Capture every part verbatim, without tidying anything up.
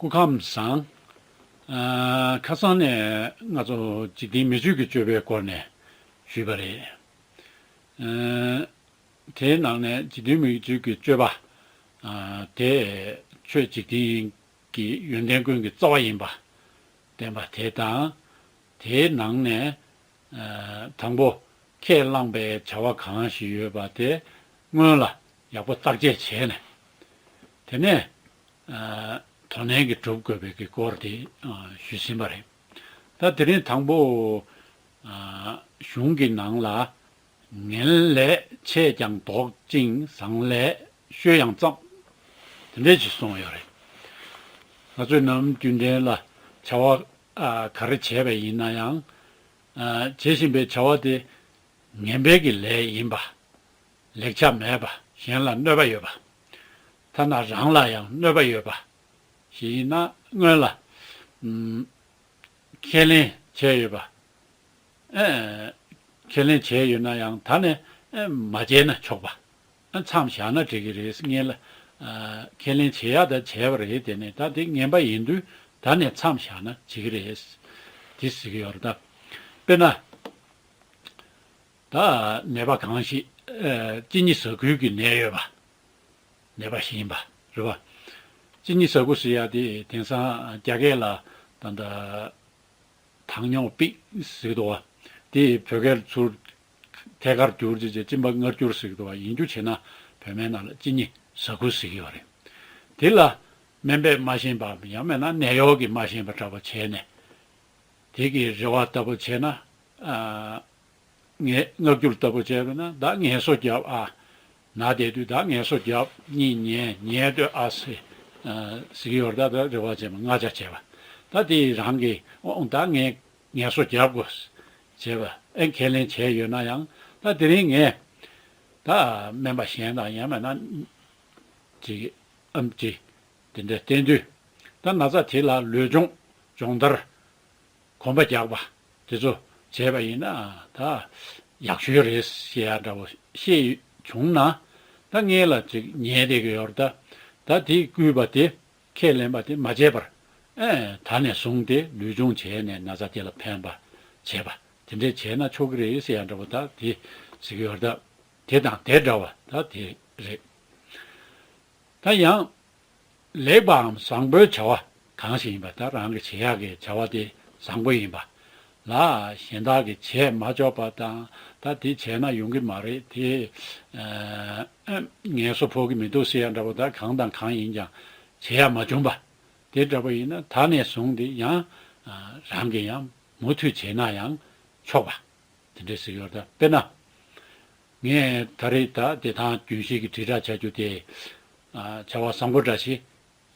སྐུ་ཁམས་བཟང་། ཨ། ཁ་སང་ནས་ང་ཚོ་འཇིག་རྟེན་མི་ཆོས་ཀྱི་སྤྱོད་པའི་སྐོར་ནས་ཞུས་པ་རེད། ཨ། དེའི་ནང་ནས་འཇིག་རྟེན་མི་ཆོས་ཀྱི་སྤྱོད་པ། ཨ། དེ་ཆོས་འཇིག་རྟེན་གྱི་ཡོན་ཏན་ཀུན་གྱི་རྩ་བ་ཡིན་པ་བསྟན་པ་དེ་དང་། དེའི་ནང་ནས། ཨ། དང་པོ་ཁས་བླངས་པའི་བྱ་བ་གང་ཞིག་ཡོད་པ་དེ་སྔོན་ལ་ཡག་པོ་བརྟག་དཔྱད་བྱས་ནས། དེ་ནས། ཨ། དོ་ནན་གྱིས་སྒྲུབ་དགོས་པའི་གི་སྐོར་དེ། ཨ། ཞུས་ཟིན་པ་རེད། ད་དེ་རིང་དང་པོ། ཨ། གཞུང་གི་ནང་ལ། ངན་ལས་ཆེས་ཀྱང་བཟློག་ཅིང་བཟང་ལས་བཤོས་ཡང་བརྩམ། དེ་འདྲས་ཅིག་གསུངས་ཡོད་རེད། ང་ཚོས་ནམ་རྒྱུན་ལྡན་ལ་བྱ་བ། ཨ། ག་རེ་བྱས་པ་ཡིན་ན་ཡང་། ཨ། བྱེད་བཞིན་པའི་བྱ་བ་དེ་ངན་པའི་གི་ལས་ཡིན་པ། ལེགས་ཆ་མེད་པ། གཞན་ལ་གནོད་པ་ཡོད་པ། ཐ་ན་རང་ལ་ཡང་གནོད་པ་ཡོད་པ་ཞིག་ཡིན་ན་སྔོན་ལ། ཨུམ། ཁས་ལེན་བྱས་ཡོད་པ། ཨེ། ཁས་ལེན་བྱས་ཡོད་ན་ཡང་ད་ནས། ཨེ། མ་བྱས་ན་ཆོག་པ། ཨ། མཚམས་བཞག་ན་འགྲིག་གི་རེད། ངས་ལ། ཨ། ཁས་ལེན་བྱེད་ཡག་ད་བྱས་པ་རེད། དེ་ནས་ད་དེ་ངན་པ་ཡིན་དུས་ད་ནས་མཚམས་བཞག་ན་འགྲིག་གི་རེད། དེ་ཟེར་གྱི་ཡོད་རེད་ད། དཔེར་ན། ད་ནད་པ་གང་ཞིག་ཨ། གཅིན་སྙི་ཟ་ཁུའི་གི་ནད་ཡོད་པ། ནད་པ་ཞིག་ཡིན་པ་རེད་པ། གཅིན་སྙི་ཟ་ཁུ་ཟེར་ཡག་དེ་དེང་སང་རྒྱ་སྐད་ལ་ད་ལྟ་糖尿病ཟེར་གྱི་འདུག་པ། དེ་བོད་སྐད་ཚུར་ཐད་ཀར་བསྒྱུར་བྱས་བྱས་གཅིན་པ་མངར་སྐྱུར་ཟེར་གྱི་འདུག་པ། ཡིན་རྒྱུ་བྱས་ན་བོད་སྨན་ནང་ལ་གཅིན་སྙི་ཟ་ཁུ་ཟེར་གྱི་ཡོད་རེད། དེ་ལ་སྨན་པས་མ་ཤེས་པའམ་ཡང་མིན་ན་ནད་གཡོག་གིས་མ་ཤེས་པ་འདྲ་པོ་བྱས་ནས། དེ་གི་རེ་བ་ལྟ་བུ་བྱས་ན། ཨ། ངལ་མངར་སྐྱུར་ལྟ་བུ་བྱས་པ་ན་ད་ངལ་གསོ་རྒྱབ་ཨ། ན་བསྡད་དུས་ད་ངལ་གསོ་རྒྱབ། གཉིད་ཉལ་ཉལ་སྡོད་ཨ་ཟེར། ཨ། ཟེར་གྱི་ཡོད་རེད། ད་ད་རེ་བ་བྱས་པ་མངའ་ཆ་བྱས་པ། ད་དེ་རང་གིས་ཨོ་ད་ངས་ངལ་གསོ་རྒྱབ་དགོས་བྱས་པ། ཨེ། ཁས་ལེན་བྱས་ཡོད་ན་ཡང་ད་དེ་རིང་ངས་ད་སྨན་པ་གཞན་དང་ཡང་མིན་ན་ཅིག་ཨམ་ཅིག་དེ་འདྲ་བསྟེན་དུས་ད་ན་ཚ་དེ་ལ་ལུས་སྦྱོང་སྦྱོང་བརྡར། གོམ་པ་རྒྱག་པ་དེ་ཚོ་བྱས་པ་ཡིན་ན་ད་ཡག་ཤོས་རེད་ཟེར་ཡག་འདྲ་པོ་ཤེས་བྱུང་ན། ད་སྔོན་ལ་ཅིག་ཉལ་བསྡད་ཀྱི་ཡོད་རེད་ད། ད་དེའི་བསྐུལ་བ་དེ་ཁས་ལེན་པ་དེ་མ་བྱས་པར། ཨེ། ད་ནས་བཟུང་སྟེ་ལུས་སྦྱོང་བྱས་ནས་ན་ཚ་དེ་ལ་ཕན་པ་བྱས་པ་དེ་འདྲས་བྱས་ན་ཆོག་གི་རེད་ཟེར་ཡག་འདྲ་པོ་ད་དེ་ཟེར་གྱི་ཡོད་རེད་ད། དེ་དང་དེ་འདྲ་བ་ད་དེ་རེད། ད་ཡང་། ལེགས་པའམ་བཟང་པོའི་བྱ་བ་གང་ཞིག་ཡིན་པ། ད་རང་གི་བྱེད་ཡག་གི་བྱ་བ་དེ་བཟང་པོ་ཡིན་པ་ལ་གཞན་དག་གིས་བྱས་མ་ཆོག་པ་དང་། ད་དེ་བྱས་ན་ཡོང་གི་མ་རེད། དེ་ཨ་ངལ་གསོ་ཕོག་གི་མི་འདུག་ཟེར་ཡག་འདྲ་པོ། ད་གང་དང་གང་ཡིན་ཀྱང་བྱེད་ཡག་མ་བྱུང་པ་དེ་འདྲ་པོ་ཡིན་ན་ད་ནས་བཟུང་སྟེ་ཡང་ཨ་རང་གིས་ཡང་མུ་མཐུད་བྱས་ན་ཡང་ཆོག་པ། དེ་འདྲས་ཟེར་གྱི་ཡོད་རེད་ད། དཔེར་ན། ངས་ད་རེས་ད་བདེ་ཐང་རྒྱུན་ཤེས་ཀྱི་དྲིལ་བསྒྲགས་བྱ་རྒྱུ་དེ། ཨ། བྱ་བ་བཟང་པོ་འདྲ་ཞིག་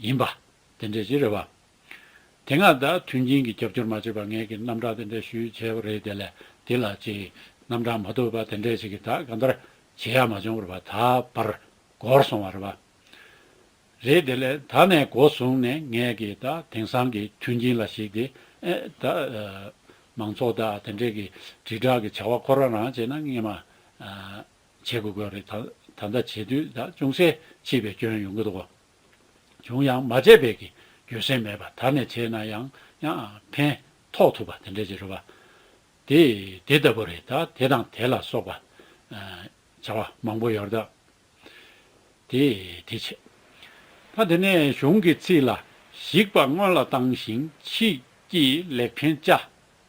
ཡིན་པ་དེ་འདྲས་ཞིག་རེད་པ། དེ་སྔ་ད་མཐུན་རྐྱེན་གྱི་རྒྱབ་སྐྱོར་མ་བྱས་པར་ངས་ཀྱི་རྣམ་གྲངས་དེ་འདྲས་ཞུས་བྱས་པ་རེད། དེ་ལས་དེ་ལ་ཅིག་རྣམ་གྲངས་མ་ཐུབ་པ་དེ་འདྲས་ཞིག་གི་ད་གང་ལྟར་བྱེད་ཡག་མ་བྱུང་བ་རེད་པ། ད་བར་འགོར་སོང་བ་རེད་པ། རེད། དེ་ལས་ད་ནས་འགོ་བཟུང་ནས་ངས་ཀྱི་ད་དེང་སང་གི་མཐུན་རྐྱེན་ལ་གཞིགས་ཏེ། ཨེ། ད་ཨ་མང་ཚོགས་དང་དེ་འདྲས་ཀྱི་དྲིལ་བསྒྲགས་ཀྱི་བྱ་བ་ཁོ་རང་རང་བྱས་ན་སྔོན་མ་ཨ་བྱེད་དགོས་ཀྱི་རེད། ད་ད་ལྟ་བྱེད་དུས་ད་ཅུང་ཟད་ཕྱིས་པའི་སྐྱོན་ཡོང་གི་འདུག་གོ། བྱུང་ཡང་མ་བྱས་པའི་གི་རྒྱུ་མཚན་མེད་པ། ད་ནས་བྱས་ན་ཡང་ཡང་ཕན་ཐོགས་ཐུབ་པ་དེ་འདྲས་ཅིག་རེད་པ། དེ་དེ་ལྟ་བུ་རེད། ད་དེ་དང་དེ་ལ་སོགས་པ་ཨ་བྱ་བ་མང་པོ་ཡོད་རེད་ད། དེ་དེ་བྱས། ད་དེ་ནས་གཞུང་གི་ཚིག་ལ་ཞིག་པ་སྔོན་ལ་བཏང་ཞིང་ཕྱིས་ཀྱི་ལེགས་ཕན་བྱ་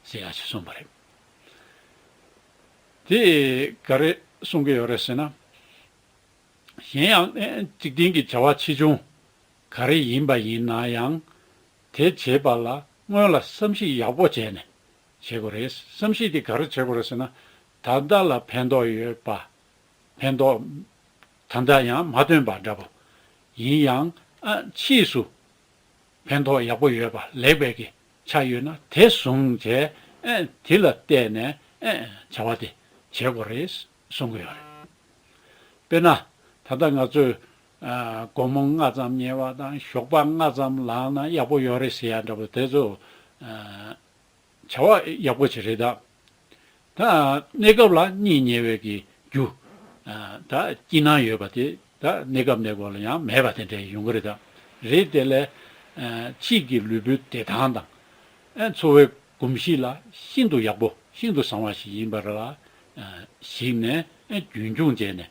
ཟེར་ཡག་ཞིག་གསུངས་པ་རེད། དེ་ག་རེ་གསུང་གི་ཡོད་རེད་ཟེར་ན། གཞན་ཡང་འཇིག་རྟེན་གྱི་བྱ་བ་ཆེ་ཆུང་ག་རེ་ཡིན་པ་ཡིན་ན་ཡང་། དེ་བྱེད་པ་ལ་སྔོན་ལ་བསམ་གཞིག་ཡག་པོ་བྱས་ནས་བྱེད་དགོས་རེད། བསམ་གཞིག་དེ་ག་རེ་བྱེད་དགོས་རེད་ཟེར་ན། ད་ལྟ་ལ་ཕན་ཐོགས་ཡོད་པ། ཕན་ཐོགས་ད་ལྟ་ཡང་མ་ཐོན་པ་འདྲ་པོ་ཡིན་ཡང་། ཨ། ཕྱིས་སུ་ཕན་ཐོགས་ཡག་པོ་ཡོད་པ། ལེགས་པའི་གི་ཆ་ཡོད་ན་དེ་བཟུང་བྱས། ཨ། དེ་ལ་བལྟས་ནས། ཨ། བྱ་བ་དེ་བྱེད་དགོས་རེད་གསུང་གི་ཡོད་རེད། དཔེར་ན་ད་ལྟ་ང་ཚོས་ཨ་སྒོར་མོ་ལྔ་ཙམ་ཉོས་པ་དང་ཞོགས་པ་ལྔ་ཙམ་ལངས་ན་ཡག་པོ་ཡོད་རེད་ཟེར་ཡག་འདྲ་པོ་དེ་ཚོ་ཨ་བྱ་བ་ཡག་པོ་ཅིག་རེད་ད། ད་གནས་སྐབས་ལ་གཉིད་ཉལ་བའི་གི་རྒྱུ། ཨ་ད་སྐྱིད་སྣང་ཡོད་པ་དེ་ད་གནས་སྐབས་གནས་སྐབས་ལ་ཡང་མེད་པ་དེ་འདྲ་ཡོང་གི་རེད་ད། རེད། དེ་ལས་ ཨ་ཕྱིས་ཀྱི་ལུས་པོའི་བདེ་ཐང་དང་། ཨ་འཚོ་བའི་གོམས་གཤིས་ལ་ཤིན་ཏུ་ཡག་པོ་ཤིན་ཏུ་བཟང་བ་ཞིག་ཡིན་པ་ལ་ཨ་གཞིགས་ནས། ཨ་རྒྱུན་འཁྱོངས་བྱས་ནས།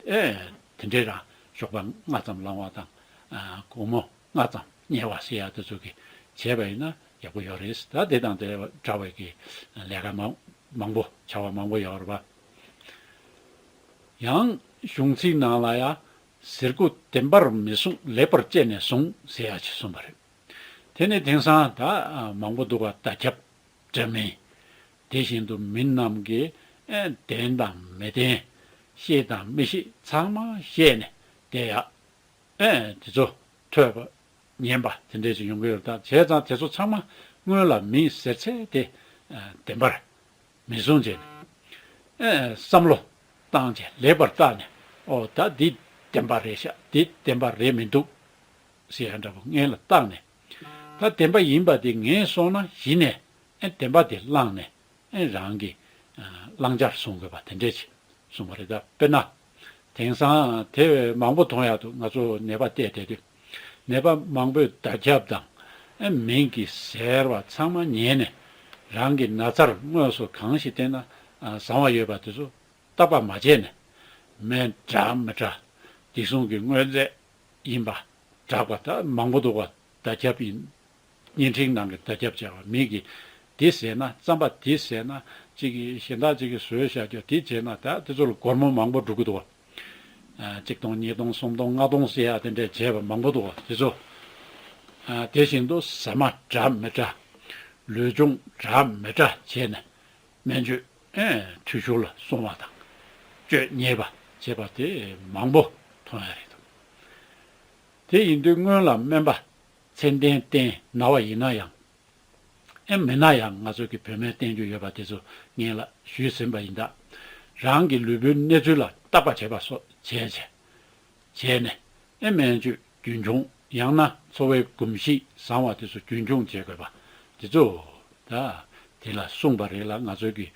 ཨེ་དེ་འདྲའི་རང་ཞོགས་པ་སྔ་ཙམ་ལངས་པ་དང་། ཨ་དགོང་མོ་སྔ་ཙམ་ཉལ་བ་ཟེར་ཡ་དེ་ཚོ་གི་བྱས་པ་ཡིན་ན་ཡག་པོ་ཡོད་རེད། ད་དེ་དང་དེ་འདྲ་བའི་གི་ལས་ཀ་མང་མང་པོ་བྱ་བ་མང་པོ་ཡོད་རེད་པ། ཡང་གཞུང་ཚིག་ནང་ལ་ཡང་ཟེར་དགུ་བདེན་པར་མི་བཟུང་ལེགས་པར་དཔྱད་ནས་བཟུང་ཟེར་ཡ་ཅིག་གསུངས་པ་རེད། དེ་ནི་དེང་སང་ད་མང་པོ་འདུག་པ། བརྡ་ཁྱབ་འདྲ་མིན། དེ་བཞིན་དུ་མི་རྣམས་ཀྱིས་ཨེ་བདེན་དང་མི་བདེན། ཤེས་དང་མི་ཤེས་ཚང་མ་བཤད་ནས་བསྡད་ཡག་ཨེ་དེ་ཚོ་ཐོས་པ་ཉན་པ་དེ་འདྲས་ཅིག་ཡོང་གི་ཡོད་རེད། ད་བྱས་ཙང་དེ་ཚོ་ཚང་མ་སྔོན་ལ་མིན་ཟེར་ཚད་དེ་ཨེ་བདེན་པར་མི་བཟུང་བྱས་ནས། ཨེ་བསམ་བློ་བཏང་བྱས་ལེགས་པར་བརྟགས་ནས། ཨོ་ད་འདི་བདེན་པ་རེད་ཤག་འདི་བདེན་པ་རེད་མི་འདུག་ཟེར་ཡ་འདྲ་པོ་སྔོན་ལ་བརྟགས་ནས། ད་བདེན་པ་ཡིན་པ་དེ་ངེས་སོང་ན་གཞི་ནས་ཨེ་བདེན་པ་དེ་བླངས་ནས། ཨེ་རང་གི་ཨ་བླང་བྱར་བཟུང་དགོས་པ་དེ་འདྲས་ཅིག་གསུངས་པ་རེད། ད་དཔེར་ན་དེང་སང་དེ་བས་མང་པོ་མཐོང་ཡག་འདུག་ང་ཚོ་ནད་པ་བལྟས་བསྡད་དུས། ནད་པ་མང་པོས་བརྡ་ཁྱབ་དང་ཨེ་མིང་གི་ཟེར་བ་ཚང་མ་ཉན་ནས། རང་གི་ན་ཚར་དངོས་སུ་གང་ཞིག་བསྟེན་ན་ཨ་བཟང་བ་ཡོད་པ་དེ་ཚོ་བརྟག་པ་མ་བྱས་ནས། སྨན་འདྲ་མི་འདྲ་འདི་གསུང་གི་དངོས་རྫས་ཡིན་པ་བསྒྲགས་པ་ད་མང་པོ་འདུག་པ། བརྡ་ཁྱབ་ཡིན། བརྙན་འཕྲིན་ནང་གི་བརྡ་ཁྱབ་བྱས་པ། མི་གིས་འདི་ཟས་ན། རྩམ་པ་འདི་ཟས་ན། གཅིག་གིས་གཞན་དག་ཅིག་གིས་ཟོས་བཞག་རྒྱུ་འདི་བྱས་ན། ད་དེ་ཚོ་ལ་སྒོར་མོ་མང་པོ་འགྲོ་གི་འདུག་པ། ཨ་གཅིག་སྟོང་། ཉིས་སྟོང་། སུམ་སྟོང་། ལྔ་སྟོང་ཟེར་ཡ་དེ་འདྲས་བྱས་པ་མང་པོ་འདུག་པ། དེ་ཚོ་ཨ་དེ་བཞིན་དུ་ཟ་མ་འདྲ་མི་འདྲ། ལུས་སྦྱོང་འདྲ་མི་འདྲ་བྱས་ནས། སྨན་བཅོས་ཨེ་འཐུས་ཤོར་ལ་སོང་བ་དང་། བཅོས་ཉེས་པ་བྱས་པ་དེ་མང་པོ་མཐོང་ཡ་རེད་འདུག་དེ་ཡིན་དུས་སྔོན་ལ་སྨན་པ་ཚད་ལྡན་བསྟེན་ན་བ་ཡིན་ན་ཡང་། ཨེ་མིན་ན་ཡང་ང་ཚོ་གི་བོད་སྨན་བསྟེན་རྒྱུ་ཡོད་པ་དེ་ཚོ་སྔོན་ལ་ཞུས་ཟིན་པ་ཡིན། ད་རང་གི་ལུས་པོའི་གནས་ཚུལ་ལ་བརྟག་པ་བྱས་པ་སོགས་བྱས་བྱས། བྱས་ནས་ཨེ་སྨན་བཅོས་རྒྱུན་འཁྱོངས། ཡང་ན་འཚོ་བའི་གོམས་གཤིས་བཟང་བ་དེ་ཚོ་རྒྱུན་འཁྱོངས་བྱེད་དགོས་པ་དེ་ཚོ། ད་དེ་ལ་གསུངས་པ་རེད་ལ། ང་ཚོའི་གི་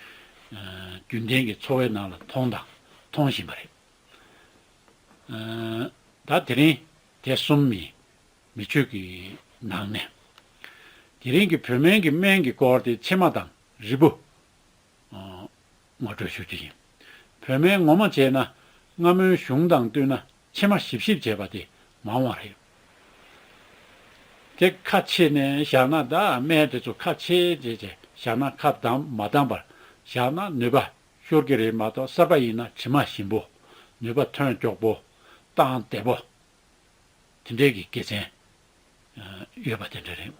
ཨ་རྒྱུན་ལྡན་གྱི་འཚོ་བའི་ནང་ལ་མཐོང་དང་མཐོང་བཞིན་པ་རེད། ཨ་ད་དེ་རིང་དེ་གསུམ་མི་མི་ཆོས་ཀྱི་ནང་ནས། དེ་རིང་གི་བོད་སྨན་གྱི་སྨན་གྱི་སྐོར་དེ་ཕྱེ་མ་དང་རིལ་བུ་ཨ་ངོ་སྤྲོད་ཞུ་རྒྱུ་ཡིན། བོད་སྨན་ངོ་མ་བྱས་ན་སྔ་མོའི་གཞུང་དང་བསྟུན་ན་ཕྱེ་མ་ཞིབ་ཞིབ་བྱས་པ་དེ་མང་བ་རེད། དེ་ཁ་ཕྱེ་ནས་བཞག་ན། ད་སྨན་དེ་ཚོ་ཁ་ཕྱེ་བྱས་བྱས་བཞག་ན། ཁ་བསྡམས་མ་བསྡམས་པར་བཞག་ན་ནུས་པ་ཤོར་གྱི་རེད་མ་གཏོགས། གསར་པ་ཡིན་ན་དྲི་མ་ཞིམ་པོ། ནུས་པ་ཐོན་མགྱོགས་པོ། བཏང་བདེ་པོ། དེ་འདྲའི་གི་དགེ་མཚན་ཡོད་པ་དེ་འདྲ་རེད།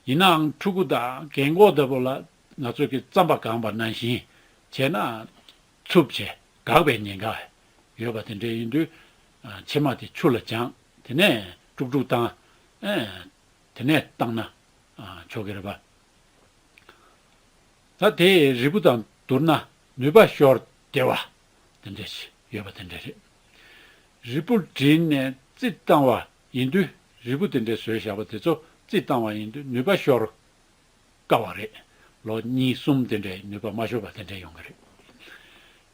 ཡིན་ནའང་ཕྲུ་གུ་དང་རྒན་གོག་ལྟ་བུ་ལ་ང་ཚོ་གི་རྩམ་པ་གང་པ་ནང་བཞིན་བྱས་ན་འཚུབ་བྱས་འགག་པའི་ཉེན་ཁ་ཡོད་པ་དེ་འདྲ་ཡིན་དུས། ཕྱེ་མ་དེ་ཆུ་ལ་སྦྱངས། དེ་ནས་དཀྲུག་དཀྲུག་བཏང་། དེ་ནས་བཏང་ན་ཆོག་གི་རེད་པ། ད་དེ་རིལ་བུ་དང་བསྡུར་ན་ནུས་པ་ཤོར་བདེ་བ་དེ་འདྲ་ཞིག་ཡོད་པ་དེ་འདྲ་རེད། རིལ་བུ་བསྒྲིལ་ནས་རྩི་བཏང་བ་ཡིན་དུས། རིལ་བུ་དེ་འདྲ་བཟོས་བཞག་པ་དེ་ཚོ་རྩི་བཏང་བ་ཡིན་དུས་ནུས་པ་ཤོར་དཀའ་བ་རེད། ལོ་གཉིས་གསུམ་དེ་འདྲའི་ནུས་པ་མ་ཤོར་བ་དེ་འདྲ་ཡོང་གི་རེད།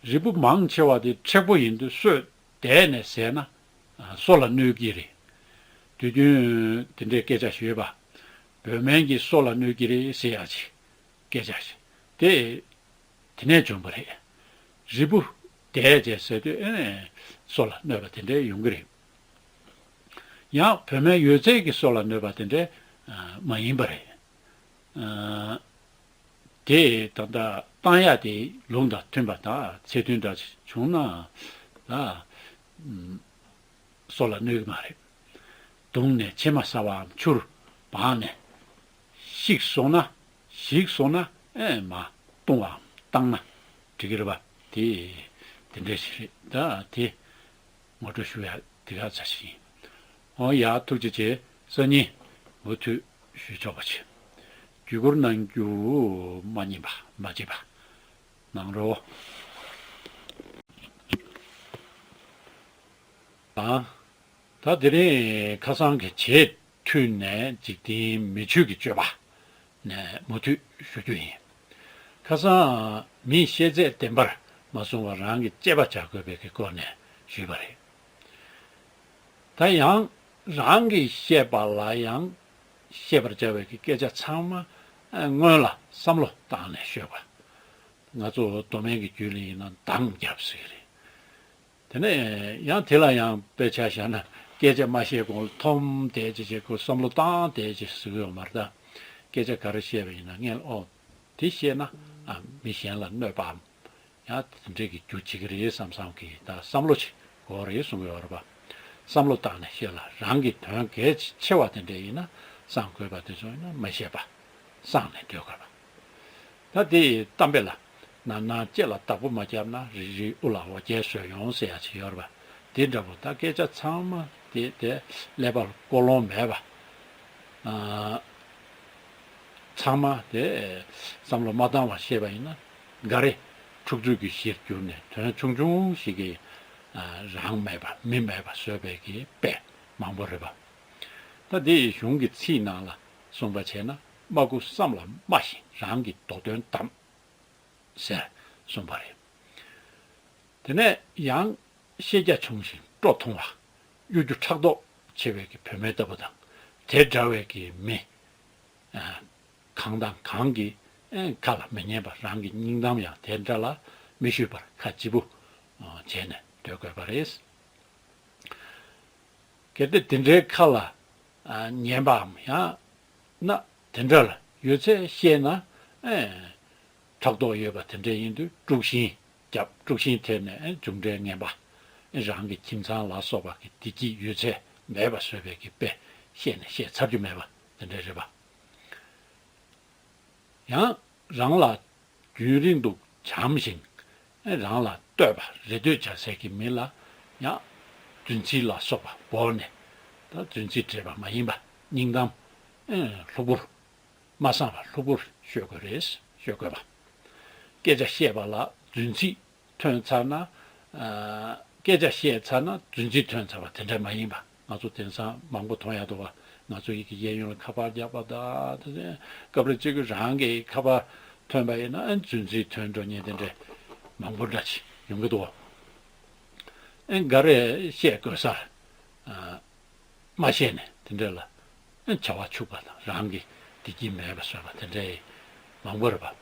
རིལ་བུ་མང་ཆེ་བ་དེ་མཁྲེགས་པོ་ཡིན་དུས་སོས་བལྡད་ནས་བཟས་ན་སོ་ལ་གནོད་ཀྱི་རེད། དུས་རྒྱུན་དེ་འདྲའི་སྐད་ཆ་ཞུས་པ། བོད་སྨན་གྱིས་སོ་ལ་གནོད་ཀྱི་རེད་ཟེར་ཡ་ཅིག་སྐད་ཆ་ཞིག་དེ་དེ་ནས་བྱུང་བ་རེད། རིལ་བུ་བལྡད་བྱས་ཟས་དུས་ཨེ་སོ་ལ་གནོད་པ་དེ་འདྲ་ཡོང་གི་རེད། ཡང་བོད་སྨན་ཡོད་ཚད་ཀྱི་སོ་ལ་གནོད་པ་དེ་འདྲ་མ་ཡིན་པ་རེད། དེ་ད་ལྟ་བཏང་ཡག་དེ་ལུང་དང་མཐུན་པ་དང་ཚད་མཐུན་འདྲ་བྱུང་ན་ད་སོ་ལ་གནོད་ཀྱི་མ་རེད། བརྡུངས་ནས་ཕྱེ་མ་ཟ་བའམ་ཆུར་སྦངས་ནས་ཞིག་སོང་ན། ཞིག་སོང་ན་ཨེ་མ་བཏུང་བའམ་བཏང་ན་འགྲིག་གི་རེད་པ། དེ་དེ་འདྲ་ཞིག་རེད། ད་དེ་ངོ་སྤྲོད་ཞུ་ཡ་དེ་ག་ཙམ་ཞིག་ཡིན། འོ་ཡ། ཐུགས་རྗེ་ཆེ། སང་ཉིན་མུ་མཐུད་ཞུ་ཆོག་པ་བྱེད། བརྒྱུད་སྐུར་གནང་རྒྱུ་མ་ཉམས་པ་མ་བརྗེད་པ་གནང་རོགས། ད་དེ་རིང་ཁ་སང་གི་བྱེད་མཐུད་ནས་འཇིག་རྟེན་མི་ཆོས་ཀྱི་སྤྱོད་པ་ནས་མུ་མཐུད་ཞུ་རྒྱུ་ཡིན། ཁ་སང་མིས་ཤེས་ཚད་བདེན་པར་མ་བཟུང་བར་རང་གི་དཔྱད་པ་བྱ་དགོས་པའི་གི་སྐོར་ནས་ཞུས་པ་རེད། ད་ཡང་ རང་གིས་བཤད་པ་ལ་ཡང་བཤད་པར་བྱ་བའི་གི་སྐད་ཆ་ཚང་མ་སྔོན་ལ་བསམ་བློ་བཏང་ནས་ཤོད་པ། ང་ཚོ་མདོ་སྨད་ཀྱི་རྒྱུད་ལ་ཡིན་ན་འདང་བརྒྱབ་ཟེར་གི་རེད། དེ་ནས་ཡང་དེ་ལ་ཡང་དཔེ་ཆ་བཞག་ན་སྐད་ཆ་མ་བཤད་གོང་ལ་འཐོམ་བསྡད་ཅིག་བྱེད་དགོས། བསམ་བློ་བཏང་བསྡད་ཅིག་ཟེར་གི་ཡོད་མ་རེད་ད། སྐད་ཆ་ག་རེ་བཤད་པ་ཡིན་ན་སྔོན་ལ་ཨོ་དེ་བཤད་ན་ཨ་མི་གཞན་ལ་གནོད་པའམ་ཡང་དེ་འདྲས་ཀྱི་རྒྱུ་བྱེད་ཀྱི་རེད་བསམ་བསམ་གྱི་ད་བསམ་བློ་ཅིག་དགོས་རེད་གསུང་གི་ཡོད་རེད་པ། བསམ་བློ་བཏང་ནས་བཤད་ལ། རང་གི་དོན་གལ་ཆེ་བ་དེ་འདྲས་ཡིན་ན་གསང་དགོས་པ་དེ་ཚོ་ཡིན་ན་མ་བཤད་པ། གསང་ནས་སྡོད་དགོས་པ། ད་དེ་གཏམ་དཔེ་ལ། ན་ན་ལྕེ་ལ་བདག་པོ་མ་བརྒྱབ་ན་རིལ་རིལ་དབུ་ལ་འོ་བརྒྱལ་བཟོས་ཡོང་ཟེར་ཡ་ཅིག་ཡོད་རེད་པ། དེ་འདྲ་པོ་ད་སྐད་ཆ་ཚང་མ་དེ་དེ་ཀླད་པ་ལ་ཀོ་ལོང་མེད་པ། ཨ། ཚང་མ་དེ་བསམ་བློ་མ་བཏང་བར་བཤད་པ་ཡིན་ན་འགའ་རེ་འཁྲུག་རྩོད་ཀྱི་གཞིར་གྱུར་ནས་དོན་ཆུང་ཆུང་ཞིག་གིས་ཨ་རང་མེད་པ་མི་མེད་པ་བཟོས་པའི་གི་དཔེ་མང་པོ་རེད་པ། ད་དེ་ཡི་གཞུང་གི་ཚིག་ནང་ལ་གསུངས་པ་བྱས་ན། སྨྲ་མགུ་བསམ་ལ་སྨྲ་ཞིང་རང་གི་མདོ་དོན་གདམས། ཟེར་གསུངས་པ་རེད། དེ་ནས་ཡང་ཤེས་རྒྱ་ཆུང་ཞིང་སྤྲོ་ཐུང་བ། གཡོ་སྒྱུ་ཕྲག་དོག་ཆེ་བའི་གི་བུད་མེད་ལྟ་བུ་དང་། དེ་འདྲ་བའི་གི་མི་ཨ་གང་དང་གང་གི་ཨ་ཁ་ལ་མི་ཉན་པ། རང་གི་སྙིང་གཏམ་ཡང་དེ་འདྲ་ལ་མི་ཞུས་པར་ཁ་སྤྱི་བོ་ཨ་བྱས་ནས་སྡོད་དགོས་པ་རེད། གལ་ཏེ་དེ་འདྲའི་ཁ་ལ་ཨ་ཉན་པའམ་ཡང་ན་དེ་འདྲ་ལ་ཡོད་ཚད་བཤད་ན་ཨེ་ཕྲག་དོག་ཡོད་པ་དེ་འདྲ་ཡིན་དུས་དཀྲུག་ཤིང་རྒྱབ། དཀྲུག་ཤིང་ཐེབས་ནས་ཨེ་མཇུག་འབྲས་ངན་པ། ཨེ་རང་གི་ཁྱིམ་ཚང་ལ་སོགས་པ་གི་བདེ་སྐྱིད་ཡོད་ཚད་མེད་པ་བཟོས་པའི་གི་དཔེ་བཤད་ནས་བཤད་ཚར་རྒྱུ་མེད་པ་དེ་འདྲ་རེད་པ། ཡང་རང་ལ་རྒྱུན་རིང་དུ་བྱམས་ཤིང་རང་ལ་བསྟོད་པ་རེ་ལྟོས་བྱ་སའི་གི་མི་ལ་ཡང་རྫུན་ཚིག་ལ་སོགས་པ་བོར་ནས། ད་རྫུན་ཚིག་བྲིས་པ་མ་ཡིན་པ། སྙིང་གཏམ་ལྷུག་པོར། མ་གསང་བ་ལྷུག་པོར་ཤོད་དགོས་རེད། ཤོད་དགོས་པ། སྐད་ཆ་བཤད་པ་ལ་རྫུན་ཚིག་ཐོན་ཚར་ན། ཨ་སྐད་ཆ་བཤད་ཚར་ན་རྫུན་ཚིག་ཐོན་ཚར་བ་དེ་འདྲ་མ་ཡིན་པ། ང་ཚོ་དེང་སང་མང་པོ་མཐོང་ཡག་འདུག་པ། ང་ཚོ་ཡི་གེ་གཡས་གཡོན་ལ་ཁ་པར་རྒྱག་པ་དང་། དེ་ནས་སྐབས་རེ་གཅིག་གི་རང་གི་ཁ་པར་ཐོན་པ་ཡིན་ན་ཨ་རྫུན་ཚིག་ཐོན་འགྲོ་མཁན་དེ་འདྲ་མང་པོ་འདྲ་ཅིག་ཡོང་གི་འདུག་པ། ཨ་འགའ་རེ་བཤད་དགོས་སར་ཨ་མ་བཤད་ནས་དེ་འདྲ་ལ་ཨ་བྱ་བ་འཕྱུགས་པ་དང་། རང་གི་བདེ་སྐྱིད་མེད་པ་བཟོས་པ་དེ་འདྲའི་མང་པོ་རེད་པ།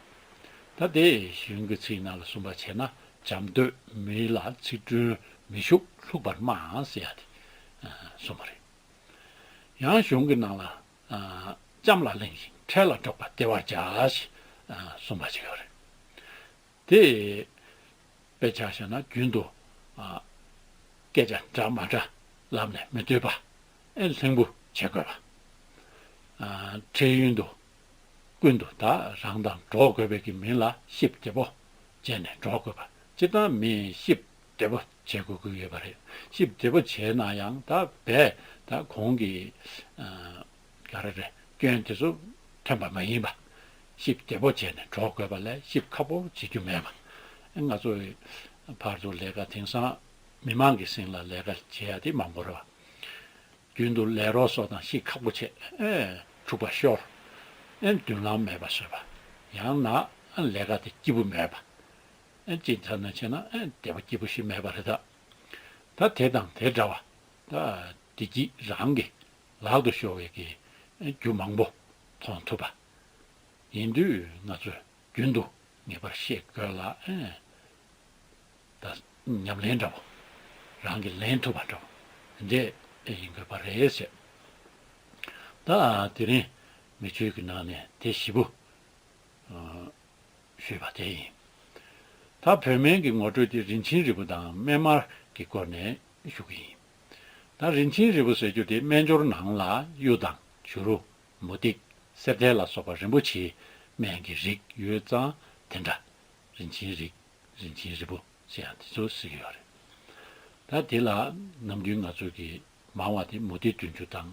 ད་དེ་གཞུང་གི་ཚིག་ནང་ལ་གསུངས་པ་བྱས་ན། བྱམས་བསྟོད་མི་ལ་ཚིག་དྲུང་མི་ཞུགས་ལྷུག་པར་སྨྲ་ཟེར་ཡ་དེ་ཨ་གསུངས་པ་རེད། ཡང་གཞུང་གི་ནང་ལ་ཨ་ལྕམ་ལ་གླེང་ཞིང་ཁྲལ་ལ་སྒྲོག་པ་བདེ་བར་བྱ་ཞེས་ཨ་གསུངས་པ་ཅིག་ཡོད་རེད། དེ་དཔེ་ཆ་བཞག་ན་རྒྱུན་དུ་ཨ་སྐད་ཆ་འདྲ་མ་འདྲ་ལབ་ནས་མི་སྡོད་པ། ཨེ་ལྷིང་པོ་བྱེད་དགོས་པ། ཨ་འཕྲལ་ཡུན་དུ་ཀུན་ཏུ་ད་རང་དང་འགྲོགས་དགོས་པའི་གི་མི་ལ་གཤིབ་བདེ་པོ་བྱས་ནས་འགྲོགས་དགོས་པ། སྤྱིར་བཏང་མི་གཤིབ་བདེ་པོ་བྱེད་དགོས་ཀྱི་ཡོད་པ་རེད། གཤིབ་བདེ་པོ་བྱས་ན་ཡང་ད་རྦད་ད་གོང་གི་ཨ་ག་རེ་རེད། སྐྱོན་དེ་ཚོ་ཐོན་པ་མ་ཡིན་པ། གཤིབ་བདེ་པོ་བྱས་ནས་འགྲོ་དགོས་པ་ལས་གཤིབ་ཁག་པོ་བྱེད་རྒྱུ་མེད་པ། ང་ཚོ་ཕར་ཚུར་ལས་ཀ་དེང་སང་མི་མང་གི་སེམས་ལ་ལས་ཀ་བྱེད་ཡ་དེ་མང་པོ་རེད་པ། རྒྱུན་དུ་ལས་རོགས་སོགས་དང་གཤིབ་ཁག་པོ་བྱས། ཨེ་འཁྲུག་པ་ཤོར། ཨེ་མདུན་ལམ་མེད་པ་བཟོས་པ། ཡང་ན་ལས་ཀ་དེ་སྐྱིད་པོ་མེད་པ། ཨེ་ཅིག་ཐ་ན་བྱས་ན་ཨེ་བདེ་པོ་སྐྱིད་པོ་ཞིག་མེད་པ་རེད་ད། ད་དེ་དང་དེ་འདྲ་བ། ད་བདེ་སྐྱིད་རང་གི་ལག་ཏུ་ཤོར་བའི་གི་རྒྱུ་མང་པོ་མཐོང་ཐུབ་པ་ཡིན་དུས། ང་ཚོས་རྒྱུན་དུ་ངེས་པར་ཤེས་དགོས་ལ། ཨེ་ད་ཉམས་ལེན་འདྲ་བོ། རང་གིས་ལེན་ཐུབ་པ་འདྲ་བོ་འདི་འདྲས་ཡིན་དགོས་པ་རེད་ཟེར། ད་དེ་རིང་མི་ཆོས་ཀྱི་ནང་ནས་དེ་བཞི་པོ་ཞུས་པ་དེ་ཡིན། ད་བོད་སྨན་གྱི་ངོ་སྤྲོད་དེ་རིན་ཆེན་རིལ་བུ་དང་སྨན་མར་གྱི་སྐོར་ནས་ཞུ་གི་ཡིན། ད་རིན་ཆེན་རིལ་བུ་ཟེར་རྒྱུ་དེ་སྨན་སྦྱོར་ནང་ལ་གཡུ་དང་བྱུ་རུ། མུ་ཏིག། གསེར་ཐལ་ལ་སོགས་པ་རིན་པོ་ཆེའི་སྨན་གྱི་རིགས་ཡོད་ཙང་དེ་འདྲ་རིན་ཆེན་རིགས། རིན་ཆེན་རིལ་བུ་ཟེར་ཡང་དེ་ཚོ་ཟེར་གྱི་ཡོད་རེད། ད་དེ་ལ་ནམ་རྒྱུན་ང་ཚོ་གི་མང་བ་དེ་མུ་ཏིག་བདུན་ཅུ་དང་།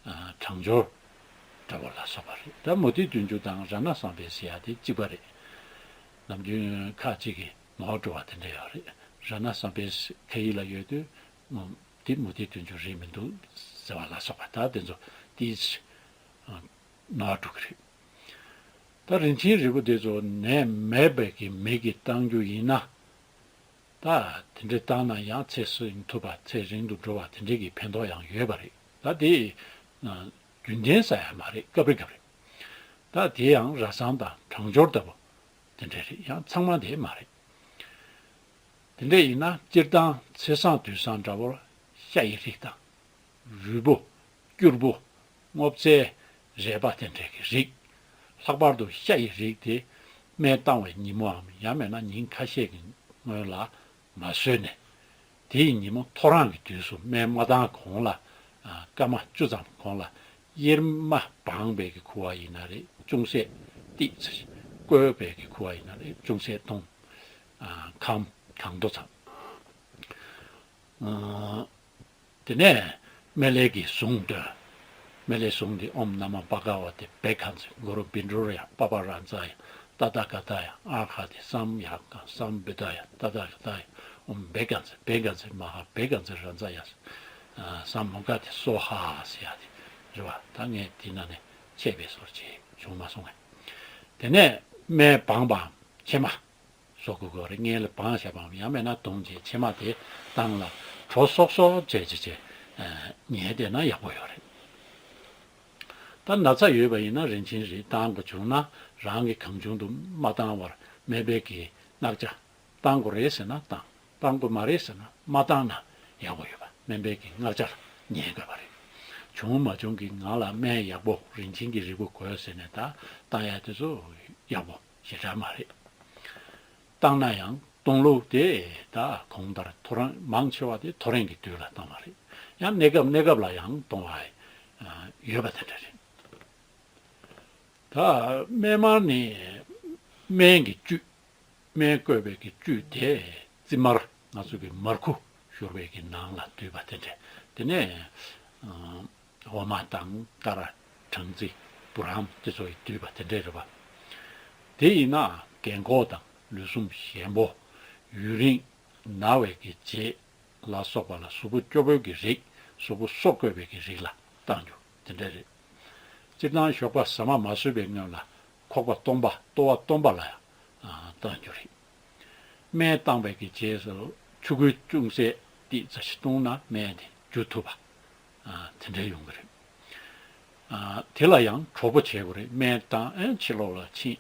ཨ་གྲང་སྦྱོར་འདྲ་བོ་ལ་སོགས་པ་རེད། ད་མུ་ཏིག་བདུན་ཅུ་དང་རཏྣ་བསམ་འཕེལ་ཟེར་ཡ་དེ་གཅིག་པ་རེད། ནམ་རྒྱུན་ཁ་ཅིག་གིས་ནོར་འགྲོ་བ་དེ་འདྲ་ཡོད་རེད། རཏྣ་བསམ་འཕེལ་ཁ་ཡིག་ལ་ཡོད་དུས་དེ་མུ་ཏིག་བདུན་ཅུ་རེད་མི་འདུག་ཟེར་བ་ལ་སོགས་པ། ད་དེ་ཚོ་དེ་ནོར་འགྲོ་གི་རེད། ད་རིན་ཆེན་རིལ་བུ་དེ་ཚོ་ནད་མེད་པའི་གི་མི་གིས་བཏང་རྒྱུ་ཡིན་ན། ད་དེ་འདྲའི་བཏང་ན་ཡང་ཚེ་བསྲིང་ཐུབ་པ། ཚེ་རིང་དུ་འགྲོ་བ་དེ་འདྲའི་གི་ཕན་ཐོགས་ཡང་ཡོད་པ་རེད། ད་དེ་རྒྱུན་ལྡན་ཟེར་ཡ་མ་རེད། སྐབས་རེ་སྐབས་རེ། ད་དེ་ཡང་ར་ཟངས་དང་གྲང་སྦྱོར་ལྟ་བུ་དེ་འདྲ་རེད། ཡང་ཚང་མ་དེ་མ་རེད། དེ་འདྲ་ཡིན་ན་སྤྱིར་བཏང་ཚེས་བཟང་དུས་བཟང་འདྲ་བོར་ཤ་ཡི་རིགས་དང་། རུས་པོ། སྐྱུར་པོ། སྔོ་ཚལ། རས་པ་དེ་འདྲ་གི་རིགས། ལྷག་པར་དུ་ཤ་ཡི་རིགས་དེ་སྨན་བཏང་བའི་ཉིན་མོའམ་ཡང་མིན་ན་ཉིན་ཁ་ཤས་ཀྱི་སྔོན་ལ་མ་ཟོས་ནས། དེའི་ཉིན་མོ་ཐོ་རངས་ཀྱི་དུས་སུ་སྨན་མ་བཏང་གོང་ལ། ཨ། སྐར་མ་བཅུ་ཙམ་གོང་ལ་གཡེར་མ་སྦངས་པའི་གི་ཁུ་བ་ཡིན་ན་རེད། ཅུང་ཟད་ཏིག་ཙམ་བསྐོལ་བའི་གི་ཁུ་བ་ཡིན་ན་རེད། ཅུང་ཟད་འཐུང་། ཨ། ཁམ་གང་དོ་ཙམ། ཨ། དེ་ནས་སྨན་བླའི་གི་གཟུངས་འདོན། སྨན་བླའི་གཟུངས་འདི་ཨོཾ་ན་མོ་བྷ་ག་ཝ་ཏེ་བྷེ་གྷ་ཛ། གུ་རུ་བྷི་ཌཱུརྱ་པ་པ་རཱ་ཛ་ཡ་ཏ་ཐཱ་ག་ཏཱ་ཡ་ཨ་ཧ་ཏེ་སཾ་ཡ་ག་སཾ་བུདྡྷཱ་ཡ་ཏ་ཐཱ་ག་ཏཱ་ཡ། ཨོཾ་བྷེ་གྷ་ཛ་བྷེ་གྷ་ཛ་མ་ཧཱ་བྷེ་གྷ་ཛ་རཱ་ཛ་ཡ་སཾ་མོ་གྷ་ཏེ་སྭཱ་ཧཱ་ཟེར་ཡ་དེ་རེད་བ། ད་ངས་དེ་ནང་ནས་ཆད་པའི་བཟོ་བྱས་བྱུང་མ་སོང་ངས། དེ་ནས་སྨན་སྦངས་པའམ་ཕྱེ་མ་བཟོ་དགོས་ཀྱི་རེད། སྔོན་ལ་སྦངས་བྱས་པའམ་ཡང་མིན་ན་བཏུང་བྱས་ཕྱེ་མ་དེ་བཏང་ལ་གྲོ་སོག་སོག་བྱས་བྱས་བྱས་ཉལ་བསྡད་ན་ཡག་པོ་ཡོད་རེད། ད་ན་ཚ་ཡོད་པ་ཡིན་ན་རིན་ཆེན་རིགས་བཏང་དགོས་བྱུང་ན་རང་གིས་གང་བྱུང་དུ་མ་བཏང་བར་སྨན་པའི་གི་མངག་བྱ། བཏང་དགོས་རེད་ཟེར་ན་བཏང་། བཏང་དགོས་མ་རེད་ཟེར་ན་མ་བཏང་ན་ཡག་པོ་ཡོད་པ། སྨན་པའི་གི་མངག་བྱ་ལ་ཉན་དགོས་པ་རེད། བྱུང་མ་བྱུང་གི་ངང་ལ་སྨན་ཡག་པོ་རིན་ཆེན་གྱི་རིལ་བུ་དགོས་ཟེར་ནས་ད་བཏང་ཡ་དེ་ཚོ་ཡག་པོ་ཞེ་དྲག་མ་རེད། བཏང་ན་ཡང་གཏོང་ལུགས་དེ་ད་གོང་ལྟར་ཐོ་རངས་མང་ཆེ་བ་དེ་ཐོ་རངས་ཀྱི་དུས་ལ་གཏོང་བ་རེད། ཡང་གནས་སྐབས་གནས་སྐབས་ལ་ཡང་གཏོང་བ་ཡོད་པ་དེ་འདྲ་རེད། ད་སྨན་མར་ནི་སྨན་གྱི་བཅུད། སྨན་བཀོད་པའི་གི་བཅུད་དེ་རྩི་མར། ང་ཚོ་གི་མར་ཁུ་བཞུར་བའི་གི་ནང་ལ་བསྡུས་པ་དེ་འདྲ། དེ་ནས་ཨ་འོ་མ་དང་ཀ་ར་སྦྲང་རྩི་བུ་རམ་དེ་ཚོ་ཡིས་བསྡུས་པ་དེ་འདྲ་རེད་པ། དེ་ཡིན་ན་རྒན་གོག་དང་ལུས་ཟུངས་ཞན་པོ། ཡུན་རིང་ན་བའི་གི་རྗེས་ལ་སོགས་པ་ལ་གཟུགས་པོ་སྐྱོ་པོའི་གི་རིགས། གཟུགས་པོ་སྲོག་བཀོད་པའི་གི་རིགས་ལ་བཏང་རྒྱུ་དེ་འདྲ་རེད། སྤྱིར་བཏང་ཞོགས་པ་ཟ་མ་མ་ཟོས་པའི་སྔོན་ལ་ཁོག་པ་སྟོང་པ་ལྟོ་བ་སྟོང་པ་ལ་ཡང་བཏང་རྒྱུ་རེད། སྨན་བཏང་བའི་གི་རྗེས་སུ་ཆུ་ཁོལ་ཅུང་ཟད་ཏིག་ཙམ་ཞིག་བཏུང་ན་སྨན་དེ་འཇུ་ཐུབ་པ་དེ་འདྲ་ཡོང་གི་རེད། དེ་ལ་ཡང་གྲོགས་པོ་བྱེད་དགོས་རེད། སྨན་བཏང་ཨེ་ཕྱི་ལོགས་ལ་ཕྱིན།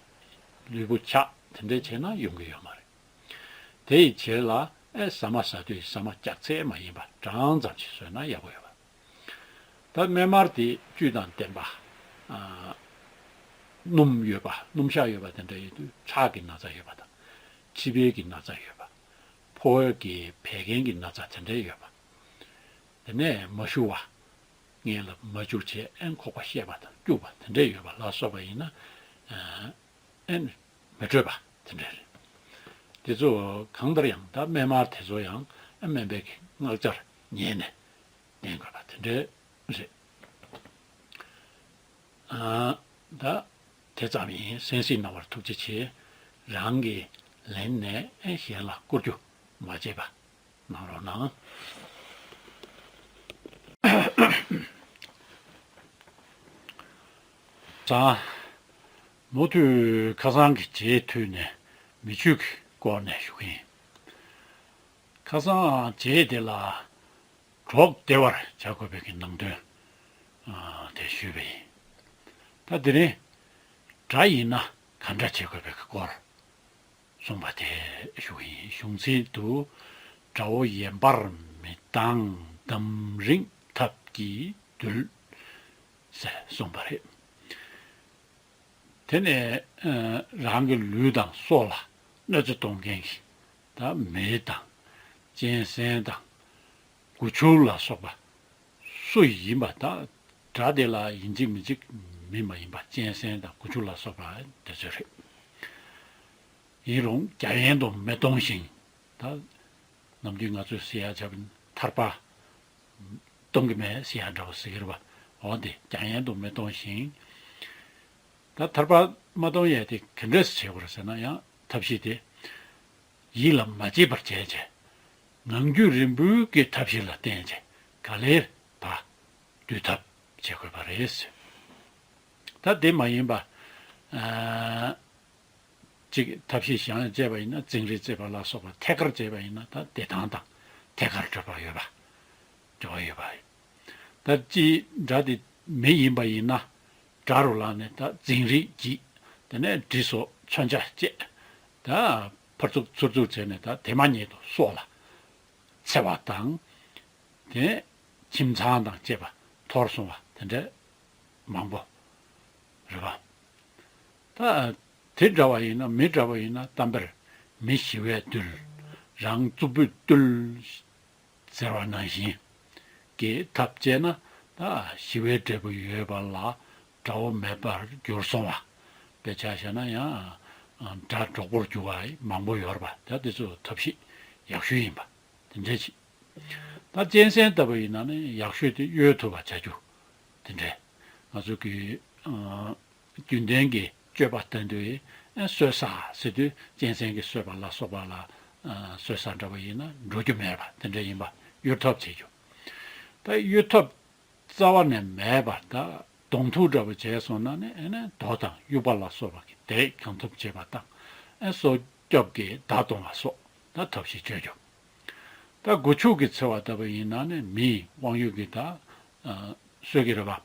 ལུས་པོ་འཁྱག་དེ་འདྲ་བྱས་ན་ཡོང་གི་ཡོད་མ་རེད། དེ་ཡི་རྗེས་ལ་ཨེ་ཟ་མ་ཟ་དུས་ཟ་མ་རྒྱགས་ཚད་མ་ཡིན་པ་གྲང་ཙམ་ཞིག་ཟོས་ན་ཡག་པོ་ཡོད་པ། ད་སྨན་མར་དེ་བཅུད་དང་ལྡན་པ། ཨ། སྣུམ་ཡོད་པ། སྣུམ་ཞག་ཡོད་པ་དེ་འདྲ་ཡོད་དུས་ཁྲག་གི་ན་ཚ་ཡོད་པ་དང་། མཁྲིས་པའི་གི་ན་ཚ་ཡོད་པ། ཕོ་བའི་གི་བད་ཀན་གྱི་ན་ཚ་དེ་འདྲ་ཡོད་པ། དེ་ནས་མ་ཞུ་བ། སྔོན་ལ་མ་འཇུ་བྱས་ཨེ་ཁོག་པ་བཤལ་བ་དང་སྐྱུག་པ་དེ་འདྲ་ཡོད་པ་ལ་སོགས་པ་ཡིན་ན། ཨ། ཨེ་ནི་མི་འཕྲོད་པ་དེ་འདྲ་རེད། དེ་ཚོ་གང་ལྟར་ཡང་ད་སྨན་མར་དེ་ཚོ་ཡང་སྨན་པའི་གི་མངག་བྱར་ཉན་ནས་བསྟེན་དགོས་པ་དེ་འདྲ་རེད། ཨ། ད་དེ་ཙམ་ཡིན། གསན་གཟིགས་གནང་བར་ཐུགས་རྗེ་ཆེ། རང་གིས་ལན་ནས་གཞན་ལ་བསྐུར་རྒྱུ་མ་བརྗེད་པ་གནང་རོགས་གནང་། ད་མུ་མཐུད་ཁ་སང་གི་རྗེས་མཐུད་ནས་མེ་མཆོད་ཀྱི་སྐོར་ནས་ཞུ་གི་ཡིན། ཁ་སང་རྗེས་དེ་ལ་གྲོགས་བདེ་བར་བྱ་དགོས་པའི་གི་ནང་དོན་དེ་ཞུས་པ་ཡིན། ད་དེ་རིང་དགྲ་ཡིན་ན་ག་འདྲ་བྱེད་དགོས་པའི་གི་སྐོར་གསུངས་པ་དེ་ཞུ་གི་ཡིན། གཞུང་ཚིག་ཏུ་དགྲ་བོ་ཡན་པར་མི་བཏང་། དམ་རིང་ཐབས་ཀྱིས་འདུལ་ཟེར་གསུངས་པ་རེད། དེ་ནས་རང་གི་ལུས་དང་སྲོག་ལ་གནོད་འཚེ་གཏོང་མཁན་གྱི་ད་མི་དང་གཅན་གཟན་དང་དགུ་ཆུ་ལ་སོགས་པ་སུ་ཡིན་པ། ད་དགྲ་དེ་ལ་ཡིན་གཅིག་མིན་གཅིག་མི་མ་ཡིན་པ་གཅན་གཟན་དང་དགུ་ཆུ་ལ་སོགས་པ་དེ་ཚོ་རེད། ཡིན་རུང་རྒྱ་ཡན་དུ་མི་གཏོང་ཞིང་། ད་ནམ་རྒྱུན་ང་ཚོས་ཟེར་ཡ་བྱ་བ་ཐར་པ་གཏོང་གི་མེད་ཟེར་ཡ་འདྲ་བོ་ཟེར་གི་རེད་པ། འོ་དེ་རྒྱ་ཡན་དུ་མི་གཏོང་ཞིང་། ད་ཐར་པ་མ་གཏོང་ཡ་དེ་ག་འདྲས་བྱེད་དགོས་རེད་ཟེར་ན། ཡང་ཐབས་ཤེས་དེ་ཡིད་ལ་མ་བྱེད་པར་བྱས་བྱས། ངང་རྒྱུད་རིང་པོའི་གི་ཐབས་ཤེས་ལ་བརྟེན་བྱས་ག་ལེར་ད་སྡུད་ཐབས་བྱེད་དགོས་པ་རེད། ད་དེ་མ་ཡིན་པ། ཨ། གཅིག་ཐབས་ཤེས་གཞན་ལ་སྤྱད་པ་ཡིན་ན། རྫིང་རིལ་རྩེད་པ་ལ་སོགས་པ་ཐད་ཀར་བྱས་པ་ཡིན་ན། ད་བདེ་ཐང་དང་ཐད་ཀར་འབྲེལ་བ་ཡོད་པ། འབྲེལ་བ་ཡོད་པ་རེད། ད་ཅི་དགྲ་དེ་མི་ཡིན་པ་ཡིན་ན་དགྲ་རུ་ལངས་ནས་ད་འཛིང་རེས་བགྱིས། དེ་ནས་འདྲེ་སོགས་མཚོན་ཆ་བཅས། ད་ཕར་ཚུར་ཚུར་ཚུར་བྱས་ནས་ད་དེ་མ་ཉིད་དུ་སྲོག་ལ་འཚེ་བ་དང་། དེ་ཁྱིམ་ཚང་དང་བཅས་པ་འཐོར་སོང་བ་དེ་འདྲ་མང་པོ་རེད་པ། ད་དེ་འདྲ་བ་ཡིན་ན་མི་འདྲ་བ་ཡིན་ན་གཏམ་དཔེར་མི་ཞི་བས་བཏུལ། རང་རྩུབ་པོས་བཏུལ་ཟེར་བ་ནང་བཞིན་གྱི་ཐབས་བྱས་ན་ད་ཞི་བའི་འབྲས་བུ་ཡོད་པ་ལ་དགྲ་བོ་མེད་པར་གྱུར་སོང་བ། དཔེ་ཆ་བཞག་ན་ཡང་དགྲ་གྲོགས་པོར་གྱུར་བ་མང་པོ་ཡོད་རེད་པ། ད་དེ་ཚོ་ཐབས་ཤེས་ཡག་ཤོས་ཡིན་པ་དེ་འདྲ་ཅིག་ད་གཅན་གཟན་ལྟ་བུ་ཡིན་ན་ནི་ཡག་ཤོས་དེ་གཡོལ་ཐུབ་པ་བྱ་རྒྱུ་དེ་འདྲས། ང་ཚོ་གི་ཨ་རྒྱུན་ལྡན་གྱི་སྤྱོད་པ་ལྟ་དུས་ཨ་གསོད་ས་ཟེར་དུས་གཅན་གཟན་གྱིས་གསོད་པ་ལ་སོགས་པ་ལ་ཨ་གསོད་ས་འདྲ་བ་ཡིན་ན་འགྲོ་རྒྱུ་མེད་པ་དེ་འདྲ་ཡིན་པ་གཡོལ་ཐབས་བྱེད་རྒྱུ། ད་གཡོལ་ཐབས་རྩ་བ་ནས་མེད་པ་ད་གདོང་ཐུག་འདྲ་བོ་བྱས་སོང་ན་ནི་ཨ་ནི་རྡོ་དང་དབྱུག་པ་ལ་སོགས་པ་གིས་དེ་རེས་གང་ཐུབ་བྱེད་པ་དང་ཨ་སྲོག་སྐྱོབ་ཀྱིས་བདག་གཏོང་བ་སོགས་ད་ཐབས་ཤེས་སྤྱོད་རྒྱུ། ད་སྒོ་ཕྱུགས་ཀྱི་འཚེ་བ་ལྟ་བུ་ཡིན་ན་ནི་མིའི་དབང་ཡོད་ཀྱིས་ད་ཨ་གསོད་ཀྱི་རེད་པ།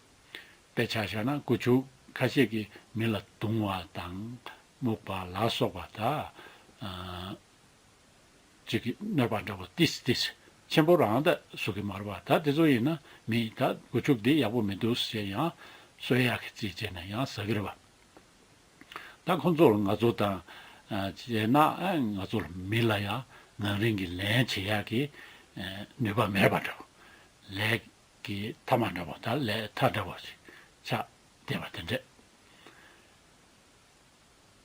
དཔེ་ཆ་བཞག་ན་སྒོ་ཕྱུགས་ཁ་ཤས་ཀྱིས་མི་ལ་རྡུང་བ་དང་རྨུགས་པ་ལ་སོགས་པ་ད་ཨ་ཅིག་གི་གནོད་པ་འདྲ་པོ་ཏིས་ཏིས་ཆེན་པོ་རང་ད་བཟོ་གི་མ་རེད་པ། ད་དེ་ཚོ་ཡིན་ན་མི་ད་སྒོ་ཕྱུགས་འདི་ཡག་པོ་མི་འདུག་ཟེར་ཡང་གསོད་ཡག་གི་རྩིས་བྱས་ནས་ཡང་ཟ་གི་རེད་པ། ད་ཁོང་ཚོར་ང་ཚོ་དང་ཨ་བྱས་ན་ཨ་ང་ཚོར་མི་ལ་ཡང་ངང་རིང་གི་ལན་བྱེད་ཡག་གི་ཨ་ནུས་པ་མེད་པ་འདྲ་པོ། ལས་ཀྱི་མཐའ་མ་འདྲ་པོ་ད་ལས་མཐའ་འདྲ་པོ་ཞིག་ཆགས་བསྡད་པ་དེ་འདྲས།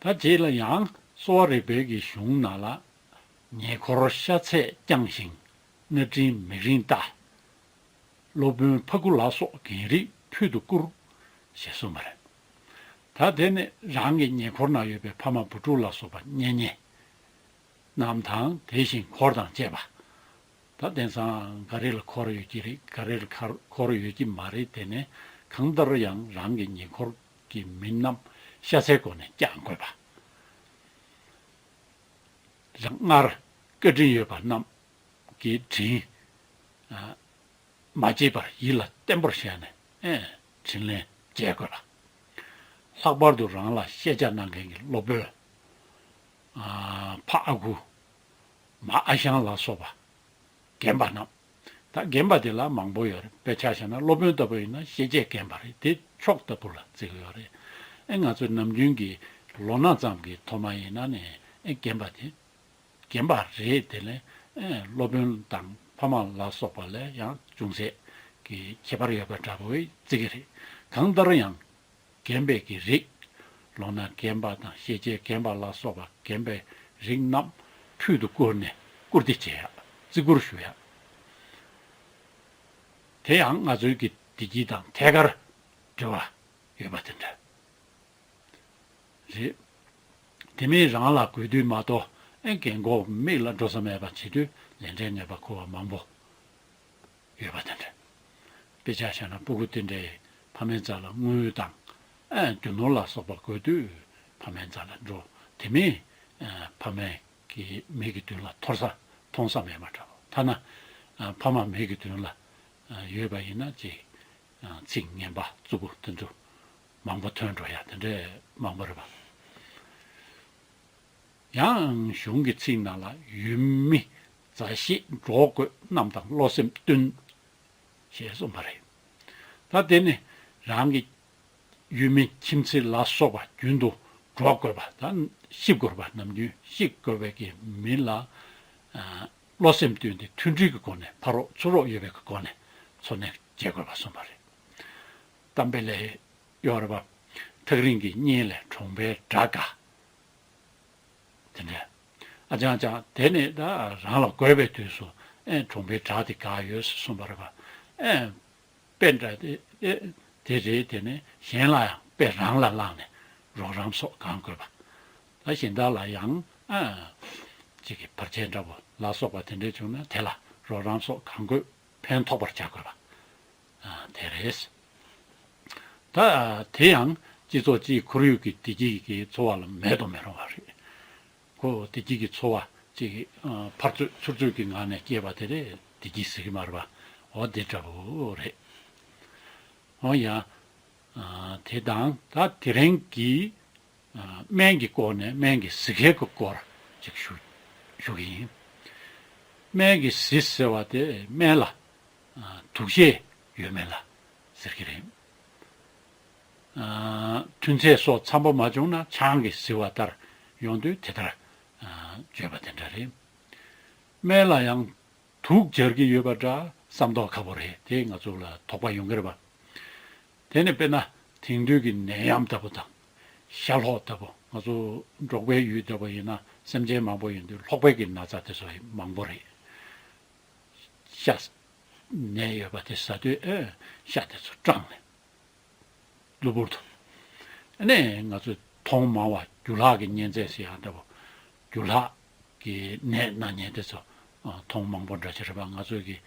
ད་རྗེས་ལ་ཡང་གསོ་བ་རིག་པའི་གི་གཞུང་ནང་ལ། ཉེ་འཁོར་ཤ་ཚས་བརྐྱངས་ཤིང་། སྣ་འདྲེན་མིག་རིང་ལྟ། སློབ་དཔོན་ཕ་ཁུ་ལ་སོགས་རྒན་རིགས་ཕུད་དུ་བཀུར། ཞེས་གསུངས་པ་རེད། ད་དེ་ནི་རང་གི་ཉེ་འཁོར་ན་ཡོད་པའི་ཕ་མ་བུ་ཕྲུག་ལ་སོགས་པ་གཉེན་ཉེ་རྣམས་དང་དེ་བཞིན་འཁོར་དང་བཅས་པ། ད་དེང་སང་ག་རེ་ལ་འཁོར་ཡོད་ཀྱི་རེད་ག་རེ་ལ་འཁོར་ཡོད་ཀྱི་མ་རེད། དེ་ནས་གང་ལྟར་ཡང་རང་གི་ཉེ་འཁོར་གྱི་མི་རྣམས་ཤ་ཚའི་སྒོ་ནས་བསྐྱང་དགོས་པ། རང་སྔར་བཀའ་དྲིན་ཡོད་པ་རྣམས་ཀྱི་དྲིན་མ་བརྗེད་པར་ཡིད་ལ་བརྟན་པོར་བཞག་ནས་དྲིན་ལན་འཇལ་དགོས་པ། ལྷག་པར་དུ་རང་ལ་བཤད་བྱ་གནང་མཁན་གྱི་སློབ་དཔོན། ཕ་ཨ་ཁུ། མ་ཨ་ཞང་ལ་སོགས་པ། རྒན་པ་རྣམས། ད་རྒན་པ་དེ་ལ་མང་པོ་ཡོད་རེད། དཔེ་ཆ་བཞག་ན་སློབ་དཔོན་ལྟ་བུ་ཡིན་ན་ཤེས་བྱའི་རྒན་པ་རེད། དེ་མཆོག་ལྟ་བུ་ལ་བརྩི་གི་ཡོད་རེད། ཨེ་ང་ཚོ་ནམ་རྒྱུན་གྱི་ལོ་ན་ཙམ་གྱི་ཐོག་མ་ཡིན་ན་ནི་ཨེ་རྒན་པ་དེ་རྒན་པ་རེད། དེ་ལས་ཨེ་སློབ་དཔོན་དང་ཕ་མ་ལ་སོགས་པ་ལས་ཡང་ཅུང་ཟད་ཀྱི་ཁྱད་པར་ཡོད་པ་འདྲ་པོ་བརྩི་གི་རེད། གང་ལྟར་ཡང་། རྒན་པའི་གི་རིགས། ལོ་ན་རྒན་པ་དང་ཤེས་བྱའི་རྒན་པ་ལ་སོགས་པ་རྒན་པའི་རིགས་རྣམས་ཕུད་དུ་བཀུར་ནས་བཀུར་སྟི་བྱེད་ཡག་བརྩི་བཀུར་ཞུ་ཡག་དེ་ཡང་ང་ཚོའི་གི་བདེ་སྐྱིད་དང་ཐད་ཀར་འབྲེལ་བ་ཡོད་པ་དེ་འདྲ་རེད། དེ་མིན་རང་ལ་དགོས་དུས་མ་གཏོགས་ཨེ་རྒན་གོག་མིག་ལ་འགྲོ་ས་མེད་པ་བྱེད་དུས་ལས་འབྲས་ངན་པ་འཁུར་བ་མང་པོ་ཡོད་པ་དེ་འདྲ། དཔེ་ཆ་བཞག་ན་སྤུ་གུ་དེ་འདྲའི་ཕ་མའི་རྩ་ལ་དངུལ་དང་ཨ་རྒྱུ་ནོར་ལ་སོགས་པ་དགོས་དུས་ཕ་མའི་རྩ་ལ་འགྲོ། དེ་མིན་ཨ་ཕ་མའི་གི་མིག་གི་མདུན་ལ་འཐོར་ས་མཐོང་ས་མེད་པ་འདྲ་བོ། ཐ་ན་ཨ་ཕ་མ་མིག་གི་མདུན་ལ་ཨ་ཡོད་པ་ཡིན་ན་ཅིག་ཨ་ཚིག་ངན་པ་རྩུབ་པོ་དེ་ཚོ་མང་པོ་ཐོན་འགྲོ་ཡ་དེ་འདྲའི་མང་པོ་རེད་པ། ཡང་གཞུང་གི་ཚིག་ནང་ལ་ཡུལ་མི་མཛའ་བཤེས་གྲོགས་དགོས། རྣམས་དང་བློ་སེམས་བསྟུན། ཞེས་གསུངས་པ་རེད། ད་དེ་ནི་རང་གི་ཡུལ་མི་ཁྱིམ་མཚེས་ལ་སོགས་པ་རྒྱུན་དུ་གྲོགས་དགོས་པ་དང་གཤིབ་དགོས་པ་ནམ་རྒྱུན་གཤིབ་དགོས་པའི་གི་མི་ལ་བློ་སེམས་བསྟུན་ཏེ་མཐུན་སྒྲིལ་གྱི་སྒོ་ནས་ཕ་རོགས་ཚུར་རོགས་ཡོད་པའི་གི་སྒོ་ནས་འཚོ་གནས་བྱེད་དགོས་པ་གསུངས་པ་རེད། གཏམ་དཔེ་ལས་ཡོད་རེད་པ། ཐག་རིང་གི་གཉེན་ལས་གྲོང་པའི་དགྲ་དགའ། དེ་འདྲ། ཨ་ཅང་ཅང་དེ་ནི་ད་རང་ལ་དགོས་པའི་དུས་སུ་ཨེ་གྲོང་པའི་དགྲ་དེ་དགའ་ཡོད་ཟེར་གསུངས་པ་རེད་པ། ཨེ་དཔེ་འདྲ་དེ་ཨེ་དེ་རེད། དེ་ནི་གཞན་ལ་ཡང་དཔེ་རང་ལ་བླངས་ནས་རོགས་རམ་སོགས་གང་དགོས་པ། ད་གཞན་དག་ལ་ཡང་ཨ་ཅིག་གི་བར་ཆད་འདྲ་པོ་ལ་སོགས་པ་དེ་འདྲ་བྱུང་ན་དེ་ལ་རོགས་རམ་སོགས་གང་དགོས་ཕན་ཐོགས་པར་བྱ་དགོས་པ། ཨ་དེ་རེད། ད་དེ་ཡང་སྤྱི་ཚོགས་སྤྱིའི་ཁོར་ཡུག་གི་བདེ་སྐྱིད་ཀྱི་འཚོ་བ་ལ་མེད་དུ་མི་རུང་བ་རེད། ཁོ་བདེ་སྐྱིད་ཀྱི་འཚོ་བ་ཅིག་ཨ་ཕར་ཚུར་ཚུར་ཚུར་གྱི་ངང་ནས་སྐྱེས་པ་དེ་རེད། བདེ་སྐྱིད་ཟེར་གྱི་མ་རེད་པ། འོ་དེ་འདྲ་པོ་རེད། འོ་ཡ། ཨ། དེ་དང་ད་དེ་རིང་གི་ཨ། སྨན་གྱི་སྐོར་ནས་སྨན་གྱི་གཟི་བརྒྱད་ཀྱི་སྐོར་ཅིག་ཞུ་ཞུ་གི་ཡིན། སྨན་གྱི་གཟི་ཟེར་བ་དེ་སྨན་ལ་ཨ། དུག་ཤེད་ཡོད་མེད་ལ་ཟེར་གྱི་རེད། ཨ། ཐུན་ཚད་སོགས་འཚམ་པོ་མ་བྱུང་ན་ཆང་གིས་གཟི་བ་ལྟར་ཡོང་དུས་དེ་ལྟར་ཨ། བརྗོད་པ་དེ་འདྲ་རེད། སྨན་ལ་ཡང་དུག་སྦྱར་གྱི་ཡོད་པ་འདྲ་བསམ་མདོག་ཁ་པོ་རེད། དེ་ང་ཚོ་ལ་དོགས་པ་ཡོང་གི་རེད་པ། དེ་ནི་དཔེར་ན་དེང་དུས་ཀྱི་ནད་ཡམས་ལྟ་བུ་དང་། ཤ་ལྷོག་ལྟ་བུ། ང་ཚོ་འབྲོག་པའི་ཡུལ་ལྟ་བུ་ཡིན་ན་སེམས་ཅན་མང་པོ་ཡོང་དུས་ལྷོག་པའི་གི་ན་ཚ་དེ་ཚོ་མང་པོ་རེད། ཤ་ནད་ཡོད་པ་དེ་ཟ་དུས་ཨེ་ཤ་དེ་ཚོ་སྐྲངས་ནས་གློ་བུར་དུ། ཨ་ནི་ང་ཚོས་མཐོང་མང་བ་རྒྱུ་ལྷག་གི་གཉན་ཚད་ཟེར་ཡག་འདྲ་པོ། རྒྱུ་ལྷག་གི་ནད་ན་མཁན་དེ་ཚོ་ཨ། མཐོང་མང་པོ་འདྲ་ཅིག་རེད་པ། ང་ཚོ་གི་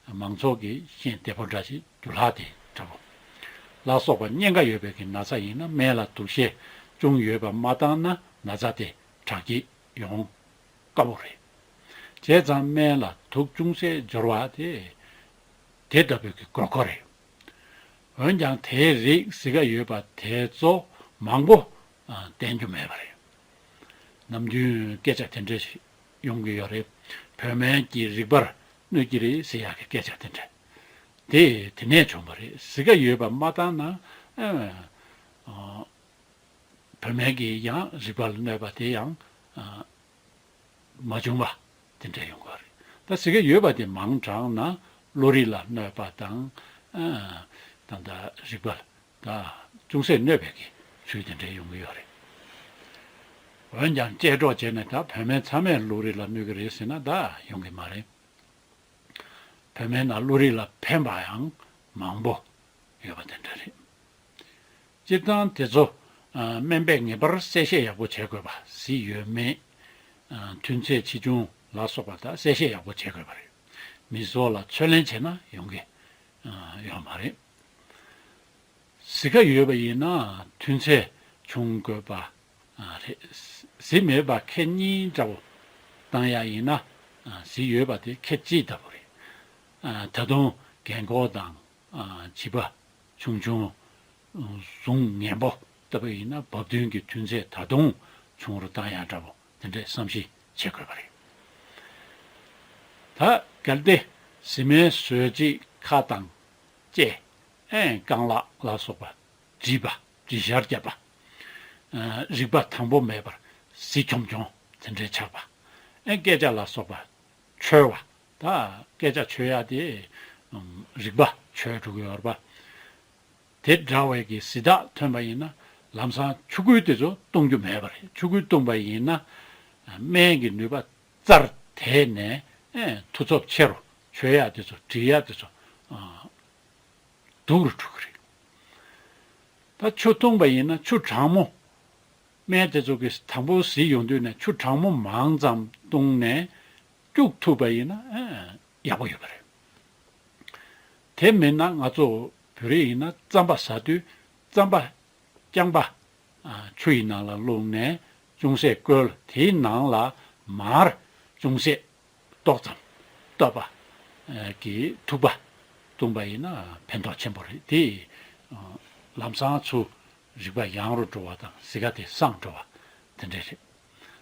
མང་ཚོགས་ཀྱི་ཤེས་བདེ་པོ་འདྲ་ཅིག་རྒྱུ་ལྷག་དེ་འདྲ་པོ་ལ་སོགས་པ་གཉན་ཁ་ཡོད་པའི་གི་ན་ཚ་ཡིན་ན་སྨན་ལ་དུག་ཤེད་ཅུང་ཡོད་པ་མ་བཏང་ན་ན་ཚ་དེ་དྲག་སྐྱེད་ཡོང་དཀའ་པོ་རེད། བྱས་ཙང་སྨན་ལ་དུག་ཅུང་ཟད་སྦྱོར་བ་དེ་དེ་ལྟ་བུའི་གི་དགོས་མཁོ་རེད། འོན་ཀྱང་དེའི་རིགས་གཟི་ཁ་ཡོད་པ་དེ་ཚོ་མང་པོ་ཨ། བསྟེན་རྒྱུ་མེད་པ་རེད། ནམ་རྒྱུན་སྐད་ཆ་དེ་འདྲ་ཞིག་ཡོང་གི་ཡོད་རེད། བོད་སྨན་གྱིས་རིག་པར་གནོད་ཀྱི་རེད་ཟེར་ཡག་གི་སྐད་ཆ་དེ་འདྲ། དེ་དེ་ནས་བྱུང་བ་རེད། གཟི་ཁ་ཡོད་པ་མ་བཏང་ན་ཨ། ཨ། བོད་སྨན་གྱིས་ཡང་རིག་པ་ལ་གནོད་པ་དེ་ཡང་ཨ། མ་བྱུང་བ་དེ་འདྲ་ཡོང་གི་རེད། ད་གཟི་ཁ་ཡོད་པ་དེ་མང་དྲགས་ན་བློ་རིག་ལ་གནོད་པ་དང་ཨ། ད་ལྟ་རིག་པ་ལ་ད་ཅུང་ཟད་གནོད་པའི་གི་ཚུལ་དེ་འདྲ་ཡོང་གི་ཡོད་རེད། འོན་ཀྱང་དཔྱད་སྒྲོག་བྱས་ནས་ད་བོད་སྨན་ཚང་མས་བློ་རིག་ལ་གནོད་ཀྱི་རེད་ཟེར་ན་ད་ཡོང་གི་མ་རེད། བོད་སྨན་ནང་བློ་རིག་ལ་ཕན་པ་ཡང་མང་པོ་ཡོད་པ་དེ་འདྲ་རེད། སྤྱིར་བཏང་དེ་ཚོ་ཨ། སྨན་པས་ངེས་པར་གསལ་བཤད་ཡག་པོ་བྱེད་དགོས་པ། གཟི་ཡོད་མེད། ཨ། ཐུན་ཚད་ཆེ་ཆུང་ལ་སོགས་པ་དག་གསལ་བཤད་ཡག་པོ་བྱེད་དགོས་པ་རེད། མི་ཚོགས་ལ་ཚོད་ལེན་བྱས་ན་ཡོང་གི་ཨ། ཡོད་མ་རེད། གཟི་ཁ་ཡོད་པ་ཡིན་ན་ཐུན་ཚད་ཆུང་དགོས་པ་ཨ། རེད། གཟི་མེད་པ་ཁལ་གཉིས་འདྲ་པོ་བཏང་ཡག་ཡིན་ན་ཨ། གཟི་ཡོད་པ་དེ་ཁལ་གཅིག་ལྟ་བུ་རེད། ཨ། ད་དུང་རྒན་འཁོགས་དང་ཨ། བྱིས་པ་ཆུང་ཆུང་། ཨ། ཟུངས་ངན་པོ་ལྟ་བུ་ཡིན་ན་བབ་བསྟུན་གྱི་ཐུན་ཚད་ད་དུང་ཆུང་རུ་བཏང་ཡག་འདྲ་པོ་དེ་འདྲའི་བསམ་གཞིག་བྱེད་དགོས་པ་རེད། ད་གལ་ཏེ་གཟི་མེད་བཟོས་རྗེས་ཁ་དང་ལྕེ། ཨེ། རྐང་ལག་ལ་སོགས་པ་བྲིས་པ། བྲི་གཞར་བརྒྱབ་པ། ཨ། རིག་པ་དང་པོ་མེད་པར་གཟི་འཁྱོམ་འཁྱོམ་དེ་འདྲའི་ཆགས་པ། ཨེ། སྐད་ཆ་ལ་སོགས་པ་འཆོལ་བ། ད་སྐད་ཆ་འཆོལ་ཡག་དེ་ཨམ། རིག་པ་འཆོལ་འགྲོ་གི་ཡོད་རེད་པ། དེ་འདྲ་བའི་གི་གཟི་དག་ཐོན་པ་ཡིན་ན་ལམ་སང་ཆུ་ཁོལ་དེ་ཚོ་བཏུང་རྒྱུ་མེད་པ་རེད། ཆུ་ཁོལ་བཏུང་པ་ཡིན་ན་སྨན་གྱི་ནུས་པ་རྩར་དེད་ནས་ཨེ། མཐུ་སྟོབས་ཆེ་རུ་འཆོལ་ཡག་དེ་ཚོ་བྲི་ཡག་དེ་ཚོ་ཨ། སྡུག་རུ་འགྲོ་གི་རེད། ད་ཆུ་བཏུང་པ་ཡིན་ན་ཆུ་གྲང་མོ། སྨན་དེ་ཚོ་གི་དང་པོ་གཟི་ཡོང་དུས་ནས་ཆུ་གྲང་མོ་མང་ཙམ་བཏུང་ནས་སྐྱུག་ཐུབ་པ་ཡིན་ན་ཨེ། ཡག་པོ་ཡོད་པ་རེད། དེ་མིན་ན་ང་ཚོ་བོད་རིགས་ཡིན་ན་རྩམ་པ་ཟ་དུས་རྩམ་པ་རྐྱང་པ་ཨ། ཆུ་ཡི་ནང་ལ་བླུགས་ནས་ཅུང་ཟད་བསྐོལ། དེའི་ནང་ལ་མར་ཅུང་ཟད་ཏོག་ཙམ་བཏབ་པ་ཨ། གི་ཐུག་པ་བཏུང་པ་ཡིན་ན་ཕན་ཐོགས་ཆེན་པོ་རེད། དེ་ཨ། ལམ་སང་ཚུར་རིག་པ་ཡང་རུ་འགྲོ་བ་དང་གཟི་ཁ་དེ་སངས་འགྲོ་བ་དེ་འདྲ་རེད།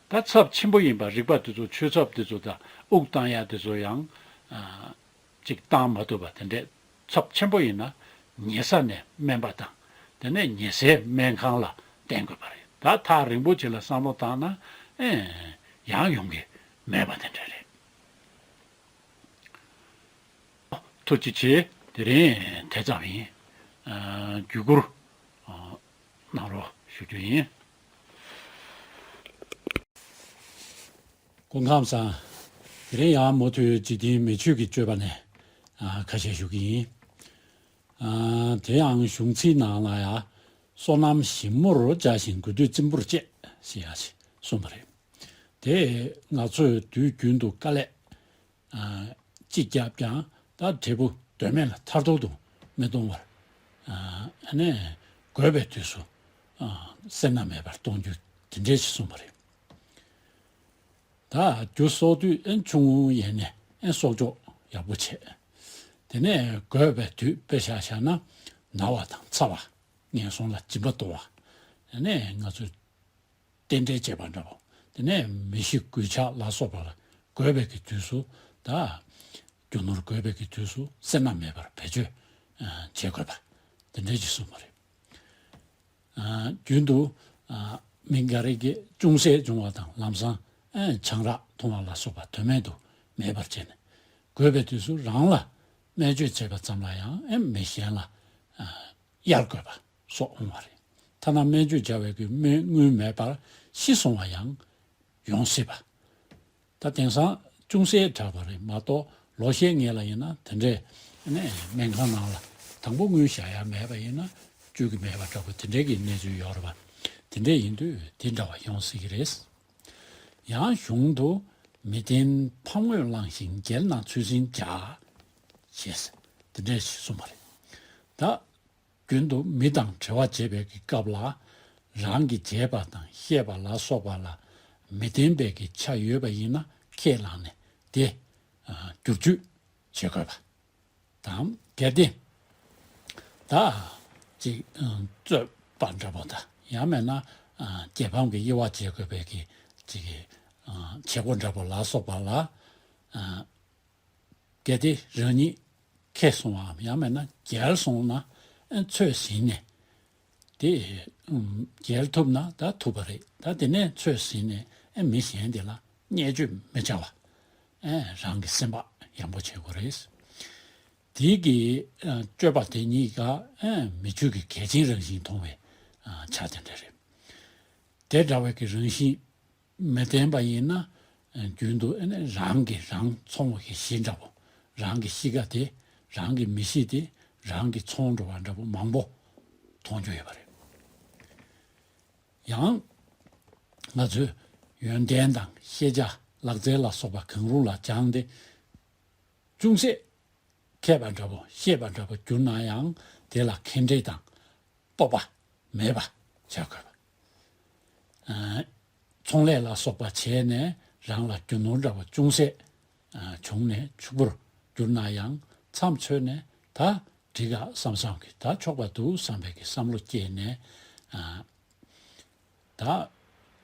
ད་ཚབས་ཆེན་པོ་ཡིན་པ་རིག་པ་དེ་ཚོ་ཆུ་ཚབ་དེ་ཚོ་དང་དབུགས་བཏང་ཡག་དེ་ཚོ་ཡང་ཨ། ཅིག་བཏང་མ་ཐུབ་པ་དེ་འདྲས་ཚབས་ཆེན་པོ་ཡིན་ན་ཉལ་ས་ནས་སྨན་པ་དང་དེ་ནས་ཉལ་སའི་སྨན་ཁང་ལ་བསྟེན་དགོས་པ་རེད། ད་ཐག་རིང་པོ་ཅིག་ལ་བསམ་བློ་བཏང་ན་ཨེ་ཡང་ཡོང་གི་མེད་པ་དེ་འདྲ་རེད། ཐུགས་རྗེ་ཆེ། དེ་རིང་དེ་ཙམ་ཡིན། ཨ། བརྒྱུད་བསྐུར་ཨ། གནང་རོགས་ཞུ་རྒྱུ་ཡིན། སྐུ་ཁམས་བཟང་། དེ་རིང་ཡང་མུ་མཐུད་འཇིག་རྟེན་མི་ཆོས་ཀྱི་སྤྱོད་པ་ནས་ཨ། ཁ་ཤས་ཞུ་གི་ཡིན། ཨ། དེ་ཡང་གཞུང་ཚིག་ནང་ལ་ཡང་སོ་ནམ་ཞིབ་མོར་སྦྱར་ཞིང་དགོས་དུས་རྩིང་པོར་བཅད་ཞེས་ཡང་གསུངས་པ་རེད། དེ་ང་ཚོས་དུས་རྒྱུན་དུ་དཀའ་ལས་ཨ། གཅིག་བརྒྱབ་ཀྱང་ད་འབྲས་བུ་དོན་མེད་ལ་མཐར་ཐུག་ཏུ་མི་གཏོང་བར། ཨ་ནས་དགོས་པའི་དུས་སུ་ཨ། སེར་སྣ་མེད་པར་གཏོང་རྒྱུ་དེ་འདྲས་ཞིག་གསུངས་པ་རེད། ད་རྒྱུ་གསོག་དུས་ཨེ་ཆུང་ངུ་ཡས་ནས་ཨེ་གསོག་འཇོག་ཡག་པོ་བྱས། དེ་ནས་དགོས་པའི་དུས་དཔེ་བཞག་བཞག་ན་ ན་བ་དང་ཚ་བ། ངན་སོང་ལ་སྦྱིན་པ་གཏོང་བ། ཨ་ནི་ང་ཚོས་རྟེན་འབྲེལ་བྱེད་པ་འདྲ་པོ། དེ་ནས་མི་ཤི་གོད་ཆག་ལ་སོགས་པ་ལ་དགོས་པའི་གི་དུས་སུ་ད། རྒྱུ་ནོར་དགོས་པའི་གི་དུས་སུ་སེར་སྣ་མེད་པར་བེད་སྤྱོད་ཨ་བྱེད་དགོས་པ། དེ་འདྲའི་ཅིག་གསུངས་པ་རེད། ཨ་རྒྱུན་དུ་ཨ་མི་འགའ་རེ་གིས་ཅུང་ཟད་བྱུང་བ་དང་ལམ་སང་ཨ་ཆང་རག་འཐུང་བ་ལ་སོགས་པ་དོན་མེད་དུ་མེད་པར་བྱས་ནས། དགོས་པའི་དུས་སུ་རང་ལ་སྨན་བཅོས་བྱེད་པ་ཙམ་ལ་ཡང་ཨ་མི་གཞན་ལ་ཨ་གཡར་དགོས་པ་སོགས་འོང་བ་རེད། ཐ་ན་སྨན་བཅོས་བྱ་བའི་གི་སྨན་དངུལ་མེད་པར་ཤི་སོང་བ་ཡང་ཡོང་སྲིད་པ། ད་དེང་སང་ཅུང་ཟད་དྲག་པ་རེད་མ་གཏོགས། ལོ་ཤས་སྔོན་ལ་ཡིན་ན་དེ་འདྲས་ནས་སྨན་ཁང་ནང་ལ་དང་པོ་དངུལ་བཞག་ཡ་མེད་པ་ཡིན་ན་བཅོས་ཀྱི་མེད་པ་འདྲ་པོ་དེ་འདྲས་ཀྱི་གནས་ཚུལ་ཡོད་རེད་པ། དེ་འདྲས་ཡིན་དུས་དེ་འདྲ་བ་ཡོང་སྲིད་ཀྱི་རེད། ཡང་གཞུང་དུ་མི་བརྟན་ཕམ་ངོས་བླངས་ཤིང་རྒྱལ་རྣམས་ཚུལ་བཞིན་བྱ། ཞེས་དེ་འདྲས་ཞིག་གསུངས་པ་རེད། ད། རྒྱུན་དུ་མི་དང་འབྲེལ་བ་བྱེད་པའི་གི་སྐབས་ལ། རང་གིས་བྱས་པ་དང་བཤད་པ་ལ་སོགས་པ་ལ་མི་བརྟེན་པའི་གི་ཆ་ཡོད་པ་ཡིན་ན་ཁས་བླངས་ནས་དེ་ཨ་བསྒྱུར་བཅོས་བྱེད་དགོས་པ་དང་། གལ་ཏེ་ད་ཅིག་ཨ་རྩོད་པ་འདྲ་པོ་དང་ཡང་མིན་ན་ཨ་རྒྱལ་ཕམ་གྱི་དབྱེ་བ་འབྱེད་དགོས་པའི་གི་ཅིག་གི་ཨ་བྱེད་སྒོ་འདྲ་པོ་ལ་སོགས་པ་ལ་ཨ། གལ་ཏེ་རང་ཉིད་ཁེ་སོང་བའམ་ཡང་མིན་ན་འགལ་སོང་ན་ཚོད་ཟིན་ནས། དེ་འགལ་ཐུབ་ན་ད་ཐུབ་པ་རེད། ད་དེ་ནས་ཚོད་ཟིན་ནས་མི་གཞན་དེ་ལ་བརྙས་བཅོས་མི་བྱ་བ། རང་གི་སེམས་པ་ཡངས་པོ་བྱེད་དགོས་རེད། དེའི་གི་སྤྱོད་པ་དེ་གཉིས་ཀ་མི་ཆོས་ཀྱི་གལ་ཆེན་རང་བཞིན་མཐོང་བའི་ཆ་དེ་འདྲ་རེད། དེ་འདྲ་བའི་གི་རང་བཞིན་མི་བརྟན་པ་ཡིན་ན། རྒྱུན་དུ་ཨ་ནི་རང་གིས་རང་འཚོང་བ་གི་གཞི་འདྲ་པོ། རང་གི་གཤིས་ཀ་དེ་རང་གི་མི་གཤིས་དེ་རང་གིས་འཚོང་འགྲོ་བ་འདྲ་པོ་མང་པོ་མཐོང་རྒྱུ་ཡོད་པ་རེད། ཡང་ང་ཚོས་ཡོན་ཏན་དང་ཤེས་བྱ་ལག་རྩལ་ལ་སོགས་པ་གང་རུང་ལ་སྦྱངས་ཏེ་ཅུང་ཟད་མཁས་པ་འདྲ་པོ་ཤེས་པ་འདྲ་པོ་གྱུར་ན་ཡང་དེ་ལ་ཁེངས་དྲེགས་དང་སྤོབས་པ་མེད་པ་བྱ་དགོས་པ། ཚོང་ལས་ལ་སོགས་པ་བྱས་ནས་རང་ལ་རྒྱུ་ནོར་འདྲ་པོ་ཅུང་ཟད་བྱུང་ནས་ཕྱུག་པོར་གྱུར་ན་ཡང་མཚམས་ཚོད་ནས་ད་འགྲིག་ག་བསམ་བསམ་གྱི་ད་ཆོག་པ་འདུག་བསམ་པའི་གི་བསམ་བློ་སྐྱེས་ནས། ད་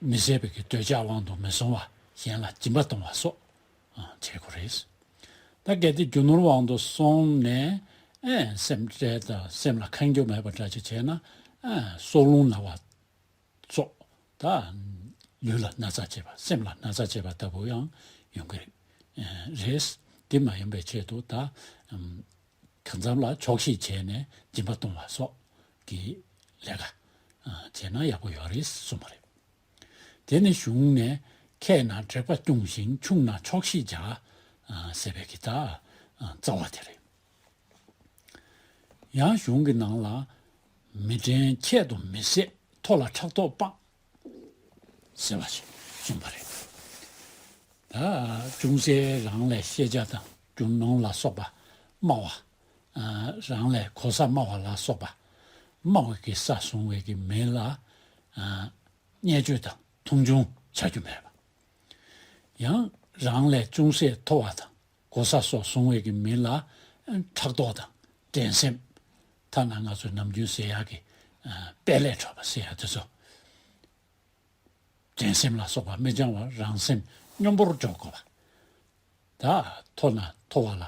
མི་བཟད་པའི་གི་འདོད་ཆགས་དབང་དུ་མི་སོང་བ་གཞན་ལ་སྦྱིན་པ་གཏོང་བ་སོགས་བྱེད་དགོས་རེད། ད་གལ་ཏེ་རྒྱུ་ནོར་དབང་དུ་སོང་ནས་ཨེ་སེམས་ཁྲལ་དང་སེམས་ལ་ཁེངས་སྐྱུང་མེད་པ་འདྲ་ཅིག་བྱས་ན་ཨེ་སྲོག་རླུང་ན་བ་སོགས་ད་ལུས་ལ་ན་ཚ་བྱེད་པ་སེམས་ལ་ན་ཚ་བྱེད་པ་ལྟ་བུ་ཡང་ཡོང་གི་རེད། དེ་མ་ཡིན་པའི་ཆེད་དུ་ད། གང་འཚམ་ལ་ཆོག་ཤེས་བྱས་ནས་སྦྱིན་པ་གཏོང་བ་སོགས་ཀྱི་ལས་ཀ་བྱས་ན་ཡག་པོ་ཡོད་རེད་གསུངས་པ་རེད། དེ་ནི་གཞུང་ནས་མཁས་ན་དྲེགས་པ་སྐྱུང་ཞིང་ཆུང་ན་ཆོག་ཤེས་བྱ་ཟེར་བའི་གི་ད་རྩ་བ་དེ་རེད། ཡང་གཞུང་གི་ནང་ལ་མི་དྲན་ཁྱད་དུ་མི་བསད་མཐོ་ལ་ཕྲག་དོག་སྤང་ཟེར་བ་ཞིག་གསུངས་པ་རེད། ད་ཅུང་ཟད་རང་ལས་ཤེས་བྱ་དང་རྒྱུ་ནོར་ལ་སོགས་པ་དམའ་བ། རང་ལས་གོ་ས་དམའ་བ་ལ་སོགས་པ་དམའ་བའི་གི་ས་བཟུང་བའི་གི་མི་ལ་བརྙས་བཅོས་དང་མཐོང་ཆུང་བྱ་རྒྱུ་མེད་པ། ཡང་རང་ལས་ཅུང་ཟད་མཐོ་བ་དང་གོ་ས་སོགས་བཟུང་བའི་གི་མི་ལ་ཕྲག་དོག་དང་འགྲན་སེམས། ཐ་ན་ང་ཚོས་ནམ་རྒྱུན་ཟེར་ཡག་གི་དཔལ་ལས་འཕྲོག་པ་ཟེར་ཡག་དེ་ཚོ། འགྲན་སེམས་ལ་སོགས་པ་མི་འཆང་བར་རང་སེམས་སྙོམས་པོར་འཇོག་དགོས་པ། ད་མཐོ་ན་མཐོ་བ་ལ་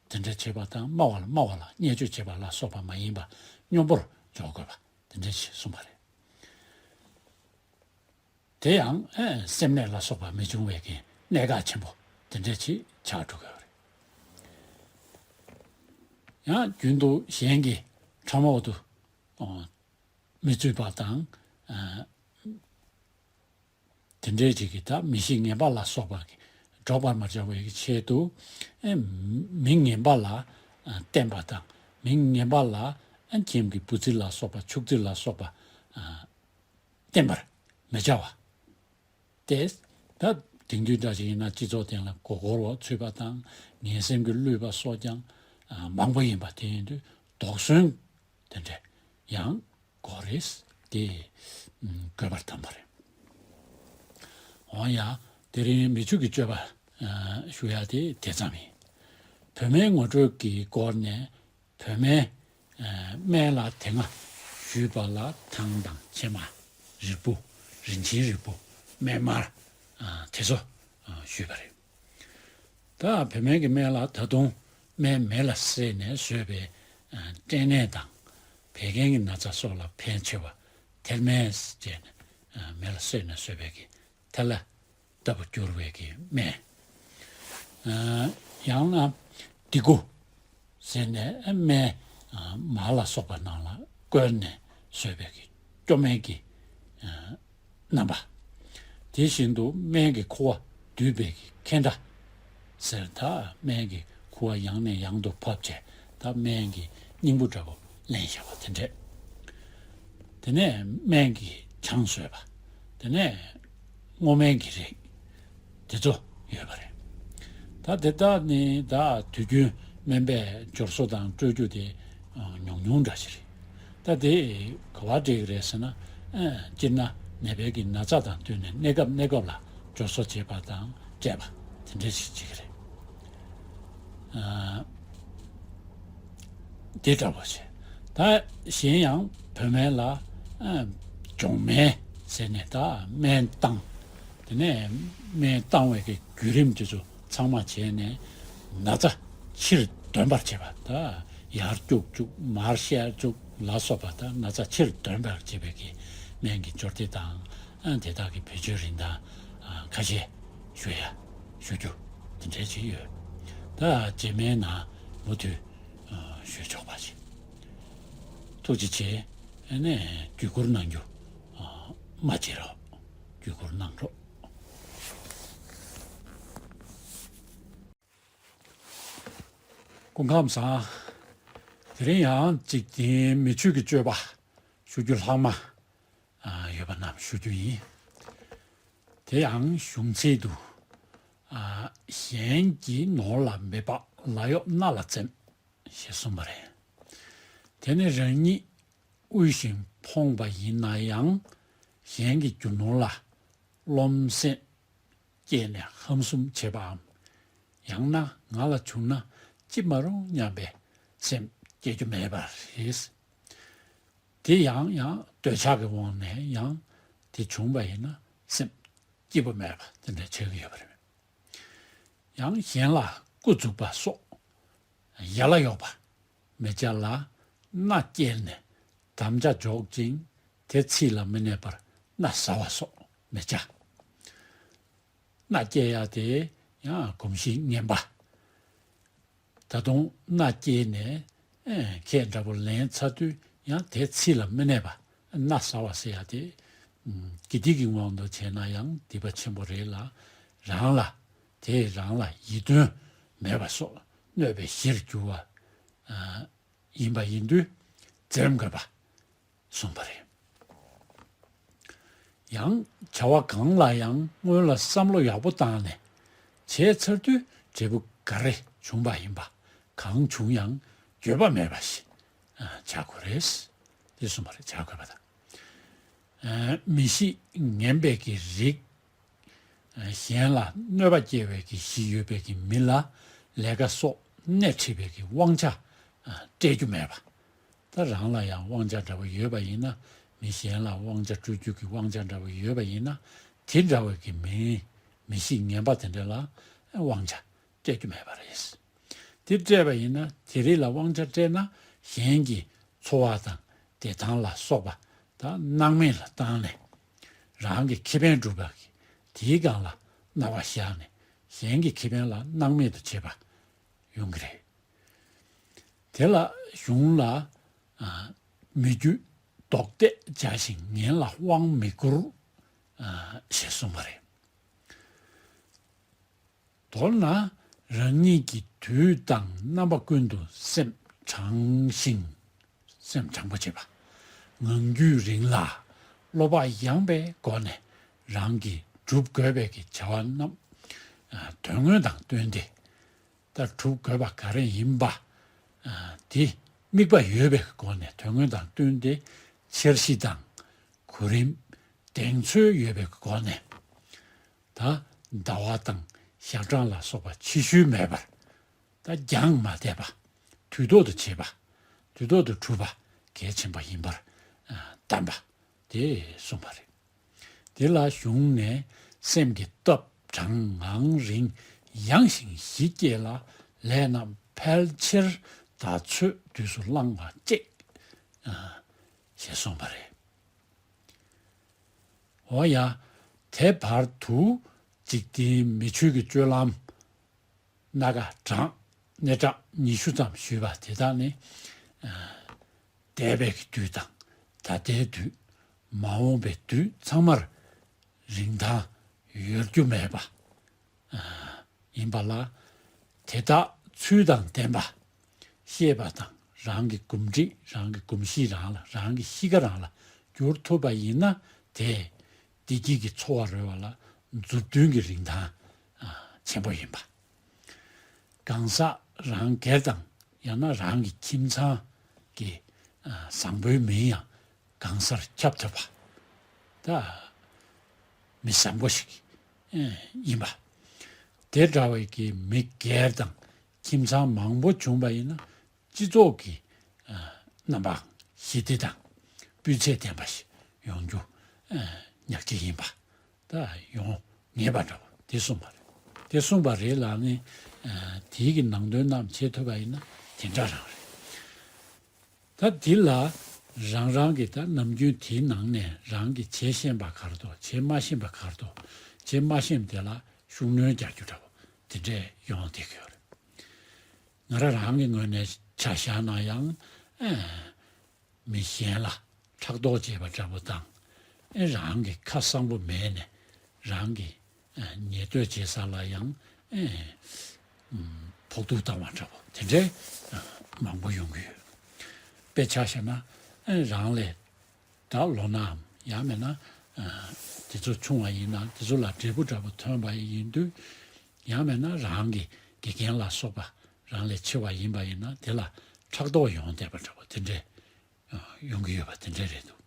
དེ་འདྲ་བྱེད་པ་དང་དམའ་བ་ལ་དམའ་བ་ལ་བརྙས་བཅོས་བྱེད་པ་ལ་སོགས་པ་མ་ཡིན་པ་སྙོམས་པོར་འཇོག་དགོས་པ་དེ་འདྲ་ཞིག་གསུངས་པ་རེད། དེ་ཡང་ཨེ་སེམས་ནད་ལ་སོགས་པ་མི་འབྱུང་བའི་གི་གནད་འགག་ཆེན་པོ་དེ་འདྲ་ཞིག་ཆགས་འགྲོ་གི་ཡོད་རེད། ཡང་རྒྱུན་དུ་གཞན་གྱི་ཁྲམ་འོག་ཏུ་ཨོ་མི་ཚུད་པ་དང་། ཨ་དེ་འདྲའི་ཅིག་གིས་ད་མི་གཤིས་ངན་པ་ལ་སོགས་པ་གི་འགྲོགས་པར་མ་བྱ་བའི་གི་ཆེད་དུ་ཨེ་མི་ངན་པ་ལ་ཨ་བསྟེན་པ་དང་མི་ངན་པ་ལ་ཨ་ཁྱིམ་གྱི་བུ་ཚིགས་ལ་སོགས་པ་ཕྱུགས་རྫི་ལ་སོགས་པ་ཨ་བསྟེན་པར་མི་བྱ་བ། ཏེ། ད་དེང་དུས་འདྲ་ཞིག་ཡིན་ན་སྤྱི་ཚོགས་སྟེང་ལ་མགོ་སྐོར་འོག་ཚུད་པ་དང་ངན་སེམས་ཀྱིས་བསླུས་པ་སོགས་ཀྱང་ཨ་མང་པོ་ཡིན་པ། དེ་ཡིན་དུས་དོགས་ཟོན་དེ་འདྲ་ཡང་དགོས་རེད། དེ་ཨ་དགོས་པར་གདམས་པ་རེད། འོ་ཡ། དེ་རིང་མི་ཆོས་ཀྱི་སྤྱོད་པ་ཨ་ཞུ་ཡ་དེ་དེ་ཙམ་ཡིན། བུད་མེད་ངོ་སྤྲོད་ཀྱི་སྐོར་ནས། བུད་མེད། ཨ་ སྨན་ལ་དེ་སྔ་ཞུས་པ་ལ་ཐང་དང་ཕྱེ་མ། རིལ་བུ། རིན་ཆེན་རིལ་བུ། སྨན་མར། ཨ། དེ་ཚོ། ཨ། ཞུས་པ་རེད། ད་བོད་སྨན་གྱི་སྨན་ལ་ད་དུང་སྨན་མེ་ལ་བསྲེགས་ནས་བཟོས་པའི། ཨ། སྐྲན་ནད་དང་བད་ཀན་གྱི་ན་ཚ་སོགས་ལ་ཕན་ཆེ་བ་ཐེར་སྨན་བྱས་ནས། ཨ། མེ་ལ་བསྲེགས་ནས་བཟོས་པའི་གི་ཐལ་ལ་ལྟ་བུ་བསྒྱུར་བའི་གི་སྨན། ཨ། ཡང་ན་ཏི་གུ་ཟེར་ནས་སྨན། ཨ། མར་ལ་སོགས་པ་ནང་ལ་བསྐོལ་ནས་བཟོས་པའི་གི་སྐྱོ་སྨན་གྱི། ཨ། རྣམ་པ། དེ་བཞིན་དུ་སྨན་གྱི་ཁུ་བ་འདུས་པའི་གི་ཁེན་ཏྲ་ཟེར། ད་སྨན་གྱི་ཁུ་བ་ཡང་ནས་ཡང་དུ་ཕབ་བྱས། ད་སྨན་གྱི་སྙིང་པོ་འདྲ་པོ་ལེན་བཞག་པ་དེ་འདྲས། དེ་ནས་སྨན་གྱི་ཆང་བཟོས་པ། དེ་ནས་སྔོ་སྨན་གྱི་རིགས་དེ་ཚོ་ཡོད་པ་རེད། ད་དེ་དག་ནི་ད་དུས་རྒྱུན་སྨན་པས་སྦྱོར་བཟོ་དང་སྤྲོད་རྒྱུ་དེ། ཨ། ཉུང་ཉུང་འདྲ་ཞིག་རེད། ད་དེ་ག་བ་འགྲིག་རེད་ཟེར་ན། ཨ། སྤྱིར་ན་ནད་པའི་གི་ན་ཚ་དང་བསྟུན་ནས་གནས་སྐབས་གནས་སྐབས་ལ་སྦྱོར་བཟོ་བྱེད་པ་དང་སྤྲད་པ་དེ་འདྲ་ཞིག་བྱེད་ཀྱི་རེད། ཨ། དེ་འདྲ་པོ་བྱས། ད་གཞན་ཡང་བོད་སྨན་ལ། ཨ། སྦྱོང་སྨན་ཟེར་ནས་ད་སྨན་བཏང་། དེ་ནས་སྨན་བཏང་བའི་གི་བརྒྱུད་རིམ་དེ་ཚོ་ཚང་མ་བྱས་ནས་ན་ཚ་ཕྱིར་འདོན་པར་བྱེད་པ། ད་ཡར་སྐྱུག་བཅུག་མར་བཤལ་བཅུག་ལ་སོགས་པ། ད་ན་ཚ་ཕྱིར་འདོན་པར་བྱེད་པའི་གི་སྨན་གྱི་སྦྱོར་སྡེ་དང་། ཨ། དེ་དག་གི་བེད་སྤྱོད་རིན་ཐང་། ཨ། ཁ་ཤས་ཞུ་ཡ་ཞུ་རྒྱུ་དེ་འདྲས་ཅིག་ཡོད། ད་རྗེས་མའི་ནང་མུ་མཐུད། ཨ། ཞུ་ཆོག་པ་ཞིག་ཐུགས་རྗེ་ཆེ། ཨ་ནི་བརྒྱུད་བསྐུར་གནང་རྒྱུ། ཨ། མ་བརྗེད་རོགས། བརྒྱུད་བསྐུར་གནང་རོགས། སྐུ་ཁམས་བཟང་། དེ་རིང་ཡང་འཇིག་རྟེན་མི་ཆོས་ཀྱི་སྤྱོད་པ་ཞུ་རྒྱུ་ལྷག་མ། ཨ། ཡོད་པ་རྣམས་ཞུ་རྒྱུ་ཡིན། དེ་ཡང་གཞུང་ཚིག་ཏུ། ཨ། གཞན་གྱི་ནོར་ལ་མི་འབག་ལག་གཡོག་སྣ་ལ་འཛེམ། ཞེས་གསུངས་པ་རེད། དེ་ནི་རང་ཉིད་དབུལ་ཞིང་ཕོངས་པ་ཡིན་ན་ཡང་། གཞན་གྱི་རྒྱུ་ནོར་ལ་རློམ་སེམས་སྐྱེས་ནས་ཧམ་གསུམ་བྱེད་པའམ། ཡང་ན་ང་ལ་བྱུང་ན་ཅི་མ་རུང་སྙམ་པའི་སེམས་སྐྱེ་རྒྱུ་མེད་པ་རེད། དེ་ཡང་ཡང་འདོད་ཆགས་ཀྱི་དབང་ནས་ཡང་དེ་བྱུང་བ་ཡིན་ན་སེམས་སྐྱིད་པོ་མེད་པ་དེ་འདྲ་ཆགས་ཀྱི་ཡོད་པ་རེད། ཡང་གཞན་ལ་སྐུ་འཛུགས་པ་སོགས་ཡ་ལ་གཡོགས་པ་མི་བྱ་ལ། མནའ་བསྐྱལ་ནས་དམ་བཅའ་འཇོག་ཅིང་དེ་ཚིག་ལ་མི་གནས་པར་མནའ་ཟ་བ་སོགས་མི་བྱ། མནའ་བསྐྱལ་ཡ་དེ་ཡང་གོམས་གཤིས་ངན་པ། ད་དུང་མནའ་བསྐྱལ་ནས། ཨེ། ཁྱེད་འདྲ་པོ་ལེན་ཚར་དུས་ཡང་དེ་ཚིག་ལ་མི་གནས་པ། མནའ་ཟ་བ་ཟེར་ཡ་དེ། ཨམ། དགེ་སྡིག་གི་དབང་དུ་བྱས་ན་ཡང་སྡིག་པ་ཆེན་པོ་རེད་ལ། རང་ལ། དེས་རང་ལ་ཡིད་རྟོན་མེད་པ་སོགས་གནོད་པའི་གཞིར་འགྱུར་བ། ཨ། ཡིན་པ་ཡིན་དུས་འཛེམ་དགོས་པ་གསུངས་པ་རེད། ཡང་བྱ་བ་གང་ལ་ཡང་སྔོན་ལ་བསམ་བློ་ཡག་པོ་བཏང་ནས་བྱས་ཚར་དུས་འབྲས་བུ་ག་རེ་བྱུང་པ་ཡིན་པ། གང་བྱུང་ཡང་འགྱོད་པ་མེད་པ་ཞིག་བྱ་དགོས་རེད། དེ་གསུངས་པ་རེད། བྱ་དགོས་པ་དང་། ཨ། མི་གཤིས་ངན་པའི་གི་རིགས། ཨ། གཞན་ལ་གནོད་པ་སྐྱེལ་བའི་གི་གཤིས་ཡོད་པའི་གི་མི་ལ་ལས་ཀ་སོགས་སྣེ་ཁྲིད་པའི་གི་དབང་ཆ། ཨ། སྤྲད་རྒྱུ་མེད་པ། ད་རང་ལ་ཡང་དབང་ཆ་འདྲ་བོ་ཡོད་པ་ཡིན་ན། མི་གཞན་ལ་དབང་ཆ་སྤྲོད་རྒྱུ་གི་དབང་ཆ་འདྲ་བོ་ཡོད་པ་ཡིན་ན། དེ་འདྲ་བའི་གི་མི། མི་གཤིས་ངན་པ་དེ་འདྲ་ལ་དབང་ཆ་སྤྲད་རྒྱུ་མེད་པ་རེད། དེ་སྤྲད་པ་ཡིན་ན། དེ་རིགས་ལ་དབང་ཆ་སྤྲད་ན་གཞན་གྱི་འཚོ་བ་དང་བདེ་ཐང་ལ་སོགས་པ་ད་སྣང་མེད་ལ་བཏང་ནས། རང་གི་ཁེ་ཕན་སྒྲུབ་པ་གི་དེའི་སྒང་ལ་སྣང་བ་བཞག་ནས། གཞན་གྱི་ཁེ་ཕན་ལ་སྣང་མེད་དུ་བྱེད་པ་ཡོང་གི་རེད། དེ་ལ་གཞུང་ལ། ཨ། མི་རྒྱུ་ལྡོག་འདེད་བྱ་ཞིང་ངན་ལ་དབང་མི་བསྐུར། ཨ། ཞེས་གསུངས་པ་རེད། མདོར་ན་རང་ཉིད་ཀྱིས་དུས་དང་རྣམ་པ་ཀུན་ཏུ་སེམས་དྲང་ཞིང་། སེམས་དྲང་པོ་བྱེད་པ། ངང་རྒྱུད་རིང་ལ་བློ་བག་ཡངས་པའི་སྒོ་ནས་རང་གིས་སྒྲུབ་དགོས་པའི་གི་བྱ་བ་རྣམས། ཨ། དོན་དངོས་དང་བསྟུན་ཏེ། ད་སྒྲུབ་དགོས་པ་ག་རེ་ཡིན་པ། ཨ། དེ་དམིགས་པ་ཡོད་པའི་སྒོ་ནས་དོན་དངོས་དང་བསྟུན་ཏེ་འཆར་གཞི་དང་གོ་རིམ། གདེང་ཚོད་ཡོད་པའི་སྒོ་ནས། ད་ཟླ་བ་དང་ཞག་གྲངས་ལ་སོགས་པ་ཕྱི་བཤོལ་མེད་པར། ད་འགྱངས་མ་བསྡད་པ། དུས་ཐོག་ཏུ་བྱེད་པ། དུས་ཐོག་ཏུ་གྲུབ་པ། གལ་ཆེན་པོ་ཡིན་པར་བསྟན་པ་དེ་གསུངས་པ་རེད། དེ་ལ་གཞུང་ནས་སེམས་ཀྱི་སྟོབས་གྲངས་ངང་རིང་ཡངས་ཤིང་ཞི་བསྐྱེད་ལ་ལས་རྣམས་ཕལ་ཆེར་ད་ཚོད་དུས་སུ་བླང་བ་གཅིག་ཞེས་གསུངས་པ་རེད། འོ་ཡ། དེ་བར་དུ་འཇིག་རྟེན་མི་ཆོས་ཀྱི་སྤྱོད་ལམ་སྣ་ཁ་གྲངས་སྣེ་གྲངས་ཉི་ཤུ་ཙམ་ཞུས་པ་དེ་དག་ནི། འདས་པའི་གི་དུས་དང་ད་ལྟའི་དུས། མ་འོངས་པའི་དུས་ཚང་མར་རིན་ཐང་ཡོད་རྒྱུ་མེད་པ་ཡིན་པ་ལ། དེ་དག་ཚུལ་དང་ལྡན་པ་ཤེས་པ་དང་རང་གི་གོམས་འདྲིས་རང་གི་གོམས་གཤིས་རང་ལ་རང་གི་གཤིས་ཀ་རང་ལ་བསྒྱུར་ཐུབ་པ་ཡིན་ན། དེ་བདེ་སྐྱིད་ཀྱི་འཚོ་བ་རོལ་བ་ལ་མཛུབ་སྟོན་གྱི་རིན་ཐང་ཆེན་པོ་ཡིན་པ། གང་ཟག་རང་སྒེར་དང་ཡང་ན་རང་གི་ཁྱིམ་ཚང་གི་བཟང་པོའི་མིང་ཡང་གང་སར་ཁྱབ་ཐུབ་པ། ད་མི་བཟང་པོ་ཞིག་ཡིན་པ། དེ་འདྲ་བའི་གི་མི་སྒེར་དང་ཁྱིམ་ཚང་མང་པོ་བྱུང་བ་ཡིན་ན། སྤྱི་ཚོགས་ཀྱི་རྣམ་པའང་ཞི་བདེ་དང་སྤུས་ཚད་ལྡན་པ་ཞིག་ཡོང་རྒྱུ་ཉག་གཅིག་ཡིན་པ། ད་ཡོང་ངེས་པ་འདྲ་བོ་དེ་གསུངས་པ་རེད། དེ་གསུངས་པ་རེད་ལ་ནི། དེའི་གི་ནང་དོན་རྣམས་བྱེད་ཐུབ་པ་ཡིན་ན་དེ་འདྲ་རང་རེད། ད་འདི་ལ་རང་རང་གི་ད་ནམ་རྒྱུན་དེའི་ནང་ནས་རང་གི་བྱེད་ཤེས་པ་ག་རེ་འདུག་བྱེད་མ་ཤེས་པ་ག་རེ་འདུག་བྱེད་མ་ཤེས་པ་དེ་ལ་ཤུགས་སྣོན་རྒྱག་རྒྱུ་འདྲ་བོ་དེ་འདྲས་ཡོང་བསྡད་ཀྱི་ཡོད་རེད། ང་རང་རང་གི་ངོས་ནས་ཆ་བཞག་ན་ཡང་། ཨེ། མི་གཞན་ལ་ཕྲག་དོག་བྱེད་པ་འདྲ་པོ་དང་། ཨེ། རང་གི་ཁ་གསང་པོ་མེད་ནས་རང་གི་ཨེ། ཉེས་འདོད་བྱེད་ས་ལ་ཡང་། ཨེ། ཨམ། ཕོག་ཐུག་བཏང་བ་འདྲ་པོ་དེ་འདྲའི་ཨ། མང་པོ་ཡོང་གི་ཡོད། དཔེ་ཆ་བཞག་ན། ཨེ། རང་ལས་ད་ལོ་ནའམ་ཡང་མིན་ན། ཨ། དེ་ཚོ་ཆུང་བ་ཡིན་ན་དེ་ཚོ་ལ་འབྲས་བུ་འདྲ་པོ་ཐོན་པ་ཡིན་དུས། ཡང་མིན་ན་རང་གི་དགེ་རྒན་ལ་སོགས་པ་རང་ལས་ཆེ་བ་ཡིན་པ་ཡིན་ན་དེ་ལ་ཕྲག་དོག་ཡོང་བསྡད་པ་འདྲ་པོ་དེ་འདྲས་ཡོང་གི་ཡོད་པ་དེ་འདྲས་རེད་འདུག་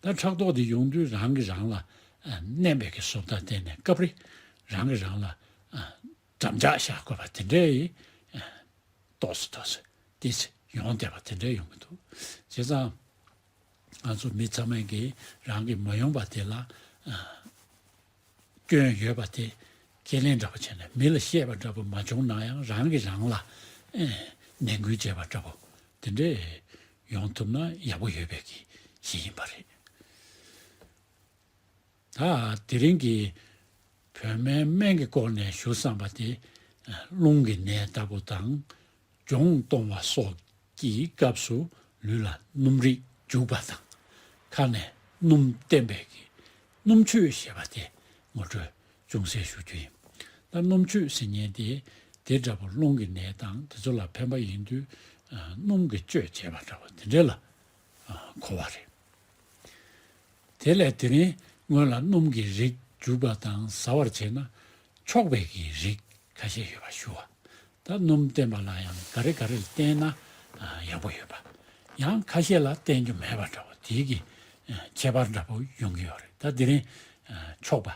ད་ཕྲག་དོག་དེ་ཡོང་དུས་རང་གིས་རང་ལ་ཨ། མནན་པའི་གི་བཟོ་ལྟ་བསྟན་ནས་སྐབས་རེ་རང་གིས་རང་ལ་ཨ། འགྲམ་ལྕག་བཞག་དགོས་པ་དེ་འདྲས་ཡིན། ཨ། ཏོག་ཙམ་ཏོག་ཙམ་ཏོག་ཙམ་ཡོང་བསྡད་པ་དེ་འདྲ་ཡོང་གི་འདུག་བྱས་ཙང་ང་ཚོ་མི་ཚང་མས་ཀྱིས་རང་གི་མ་ཡོང་པ་དེ་ལ་ཨ། སྐྱོན་ཡོད་པ་དེ་ཁས་ལེན་འདྲ་པོ་བྱས་ནས་མི་ལ་བཤད་པ་འདྲ་པོ་མ་བྱུང་ན་ཡང་རང་གིས་རང་ལ་ཨེ། ནན་སྐུལ་བྱས་པ་འདྲ་པོ་དེ་འདྲས་ཡོང་ཐུབ་ན་ཡག་པོ་ཡོད་པའི་གི་གཞི་ཡིན་པ་རེད། ད་དེ་རིང་གི་བོད་སྨན་སྨན་གྱི་སྐོར་ནས་ཞུ་བསམ་པ་དེ། རླུང་གི་ནད་ལྟ་བུ་དང་། སྦྱོང་གཏོང་བ་སོགས་ཀྱི་སྐབས་སུ་ལུས་ལ་སྣུམ་རིགས་འཇུག་པ་དང་། ཁ་ནས་སྣུམ་བསྟན་པའི་གི་སྣུམ་བཅུད་ཞེས་པ་དེ་ངོ་སྤྲོད་ཅུང་ཟད་ཞུ་རྒྱུ་ཡིན། ད་སྣུམ་བཅུད་ཟེར་མཁན་དེ་དེ་འདྲ་པོ་རླུང་གི་ནད་དང་དེ་ཚོ་ལ་ཕན་པ་ཡིན་དུས། སྣུམ་གྱི་བཅོས་བྱས་པ་འདྲ་པོ་དེ་འདྲ་ལ་གོ་བ་རེད། དེ་ལས་དེ་རིང་སྔོན་ལ་སྣུམ་གྱི་རིགས་འཇུ་བ་དང་ཟ་བར་བྱས་ན་ཆོག་པའི་གི་རིགས་ཁ་ཤས་ཡོད་པ་ཞུ་བ། ད་སྣུམ་བསྟེན་པ་ལ་ཡང་ག་རེ་ག་རེ་བསྟེན་ན་ཡག་པོ་ཡོད་པ། ཡང་ཁ་ཤས་ལ་བསྟེན་རྒྱུ་མེད་པ་འདྲ་པོ་དེའི་གི་ཁྱད་པར་འདྲ་པོ་ཡོང་གི་ཡོད་རེད། ད་དེ་རིང་ཆོག་པ་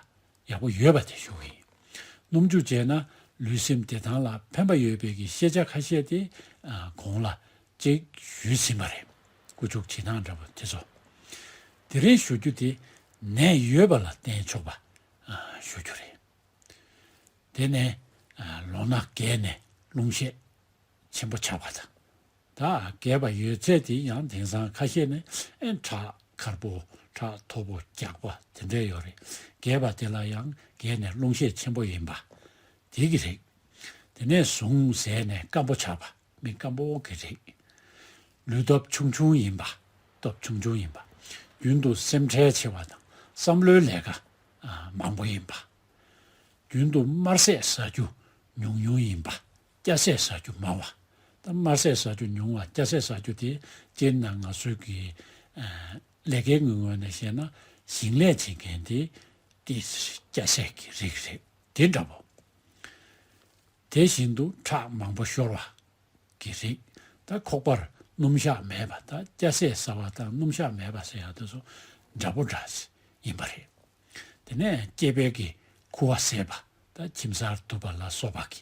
ཡག་པོ་ཡོད་པ་དེ་ཞུ་གི་ཡིན། སྣུམ་འཇུ་བྱས་ན་ལུས་སེམས་བདེ་ཐང་ལ་ཕན་པ་ཡོད་པའི་གི་ཤེས་བྱ་ཁ་ཤས་དེ་གོང་ལ་ཅིག་ཞུས་ཟིན་པ་རེད། བཀོལ་སྤྱོད་བྱེད་སྟངས་འདྲ་པོ་དེ་ཚོ། དེ་རིང་ཞུ་རྒྱུ་དེ་ནད་ཡོད་པ་ལ་བསྟེན་ཆོག་པ་ཞུ་རྒྱུ་རེད། དེ་ནས་ལོ་ན་རྒས་ནས་རླུང་ཤས་ཆེན་པོ་ཆགས་པ་དང་། ད་རྒས་པ་ཡོད་ཚད་དེ་ཡང་དེང་སང་ཁ་ཤས་ནི་ཨེ་ཁྲག་དཀར་པོ་ཁྲག་མཐོ་པོ་རྒྱགས་པ་དེ་འདྲ་ཡོད་རེད། རྒས་པ་དེ་ལ་ཡང་རྒས་ནས་རླུང་ཤས་ཆེན་པོ་ཡིན་པ་དེ་གི་རིགས། དེ་ནས་ཟུངས་ཟད་ནས་སྐམ་པོ་ཆགས་པ་མི་སྐམ་པོ་གི་རིགས། ལུས་སྟོབས་ཆུང་ཆུང་ཡིན་པ། སྟོབས་ཆུང་ཆུང་ཡིན་པ། རྒྱུན་དུ་སེམས་ཁྲལ་ཆེ་བ་དང་བསམ་བློའི་ལས་ཀ་མང་པོ་ཡིན་པ། རྒྱུན་དུ་དམར་ཟས་ཟ་རྒྱུ་ཉུང་ཉུང་ཡིན་པ། སྐྱ་ཟས་ཟ་རྒྱུ་མང་བ། ད་དམར་ཟས་ཟ་རྒྱུ་ཉུང་བ་སྐྱ་ཟས་ཟ་རྒྱུ་དེ་སྤྱིར་ན་ང་ཚོའི་གི་ཨ་ལས་ཀའི་ངོས་ནས་བཤད་ན་ཞིང་ལས་བྱེད་མཁན་དེ་དེ་སྐྱ་ཟས་ཀྱི་རིགས་རེད། དེ་འདྲ་པོ། དེ་བཞིན་དུ་ཁྲག་མང་པོ་ཤོར་བ་གི་རིགས། ད་ཁོག་པར་སྣུམ་ཞག་མེད་པ། ད་སྐྱ་ཟས་ཟ་བ་དང་སྣུམ་ཞག་མེད་པ་ཟེར་ཡག་དེ་ཚོ་འདྲ་པོ་འདྲ་ཡིན་པ་རེད། དེ་ནས་སྐྱེས་པའི་གི་ཁུ་བ་ཟད་པ། ད་ཁྱིམ་གསར་དུ་བ་ལ་སོགས་པ་གི་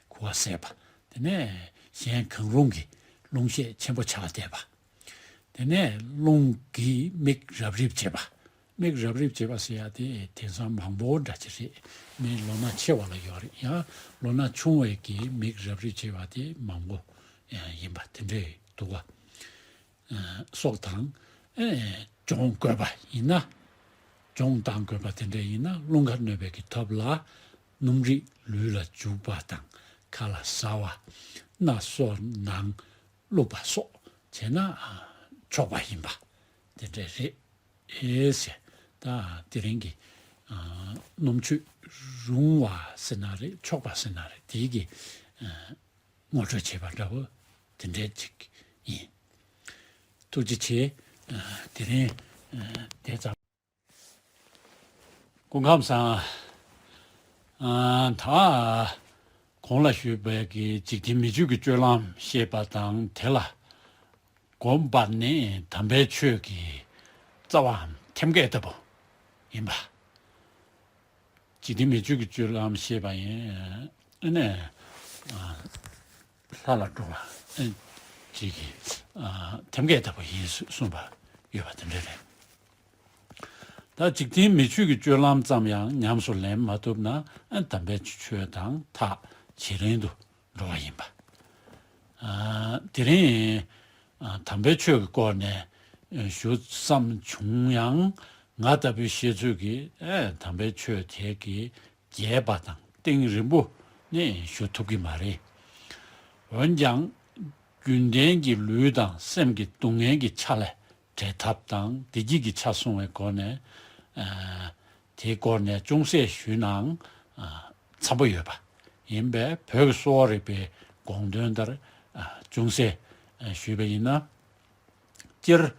ཁུ་བ་ཟད་པ། དེ་ནས་གཞན་གང་རུང་གི་རླུང་ཤས་ཆེན་པོ་ཆགས་བསྡད་པ། དེ་ནས་རླུང་གིས་མིག་རབ་རིབ་བྱེད་པ། མིག་རབ་རིབ་བྱེད་པ་ཟེར་ཡ་དེ་དེང་སང་མང་པོ་འདྲ་ཅིག་རེད། མི་ལོ་ན་ཆེ་བ་ལ་ཡོད་རེད། ཡང་ལོ་ན་ཆུང་བའི་གི་མིག་རབ་རིབ་བྱེད་པ་དེ་མང་པོ་ཡིན་པ་དེ་འདྲས་འདུག་ག་སོགས་དང་། ཨེ་སྦྱོང་དགོས་པ་ཡིན་ན། སྦྱོང་བཏང་དགོས་པ་དེ་འདྲ་ཡིན་ན། རླུང་ཁ་གནོད་པའི་གི་ཐབས་ལ་སྣུམ་རིགས་ལུས་ལ་འཇུག་པ་དང་། ཁ་ལ་ཟ་བ། སྣ་སོ་ནང་བླུགས་པ་སོགས་བྱས་ན་ཆོག་པ་ཡིན་པ་དེ་འདྲ་རེད། ཨེ་ཟེར། ད་དེ་རིང་གི་སྣུམ་ཆུ་རུང་བ་ཟེར་ན་རེད། ཆོག་པ་ཟེར་ན་རེད། དེའི་གི་ངོ་སྤྲོད་བྱས་པ་འདྲ་བོ་དེ་འདྲས་ཅིག་ཡིན། ཐུགས་རྗེ་ཆེ། དེ་རིང་དེ་ཙམ། སྐུ་ཁམས་བཟང་། ད་གོང་ལ་ཞུས་པའི་གི་འཇིག་རྟེན་མི་ཆོས་ཀྱི་སྤྱོད་ལམ་བཤད་པ་དང་། དེ་ལ་གོམས་པ་ནི་དམ་པའི་ཆོས་ཀྱི་རྩ་བའམ་ཐེམ་སྐས་ལྟ་བུ་ཡིན་པ། འཇིག་རྟེན་མི་ཆོས་ཀྱི་སྤྱོད་ལམ་བཤད་པ་ཡིན། ཨ་ནས་ལྷ་ལ་འགྲོ་བ་ཅིག་གི་ཐེམ་སྐས་ལྟ་བུ་ཡིན་གསུངས་པ་ཡོད་པ་དེ་འདྲ་རེད། ད་འཇིག་རྟེན་མི་ཆོས་ཀྱི་སྤྱོད་ལམ་ཙམ་ཡང་ཉམས་སུ་ལེན་མ་ཐུབ་ན། དམ་པའི་ཆོས་དང་ཐག་ཇེ་རིང་དུ་འགྲོ་བ་ཡིན་པ། དེ་རིང་དམ་པའི་ཆོས་ཀྱི་སྐོར་ནས་ཞུ་བསམ་བྱུང་ཡང་། ང་ལྟ་བུའི་ཤེས་ཚོད་ཀྱིས་དམ་པའི་ཆོས་དེ་གི་རྒྱས་པ་དང་གཏིང་རིང་པོ་ནས་ཞུ་ཐུབ་ཀྱི་མ་རེད། འོན་ཀྱང་རྒྱུན་ལྡན་གྱི་ལུས་དང་སེམས་ཀྱི་སྡུག་བསྔལ་གྱི་ཆ་ལས་བྲལ་ཐབས་དང་བདེ་སྐྱིད་ཀྱི་ཆ་གསུངས་པའི་སྒོ་ནས། ཨ་དེའི་སྐོར་ནས་ཅུང་ཟད་ཞུས་ནའང་ཨ་འཚམ་པོ་ཡོད་པ་ཡིན་པས། བོད་ཀྱི་གསོ་བ་རིག་པའི་དགོངས་དོན་ལྟར་ཨ་ཅུང་ཟད་ཨ་ཞུས་པ་ཡིན་ན། སྤྱིར་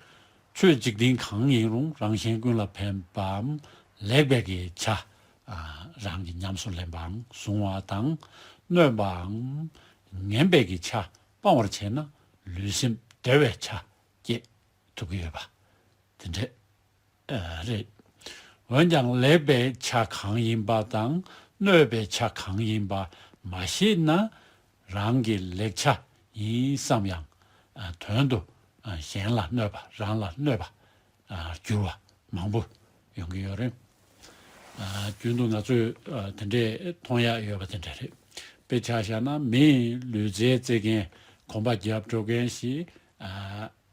ཆོས་འཇིག་རྟེན་གང་ཡིན་རུང་རང་གཞན་ཀུན་ལ་ཕན་པའམ་ལེགས་པའི་གི་ཆ་ཨ་རང་གིས་ཉམས་སུ་ལེན་པའམ་བཟུང་བ་དང་། གནོད་པའམ་ངན་པའི་གི་ཆ་སྤང་བར་བྱས་ན་ལུས་སེམས་བདེ་བའི་ཆ་སྐྱེད་ཐུབ་ཀྱི་ཡོད་པ་དེ་འདྲས་རེད། འོན་ཀྱང་ལེགས་པའི་ཆ་གང་ཡིན་པ་དང་གནོད་པའི་ཆ་གང་ཡིན་པ་མ་ཤེས་ན། རང་གི་ལེགས་ཆ་ཡིན་བསམ་ཡང་དོན་དུ་གཞན་ལ་གནོད་པ། རང་ལ་གནོད་པ་འགྱུར་བ་མང་པོ་ཡོང་གི་ཡོད་རེད། རྒྱུན་དུ་ང་ཚོས་དེ་འདྲས་མཐོང་ཡག་ཡོད་པ་དེ་འདྲས་རེད། དཔེ་ཆ་བཞག་ན་མིའི་ལུས་རྩལ་རྩེད་མཁན། གོམ་པ་རྒྱབ་འགྲོ་མཁན་ཞིག་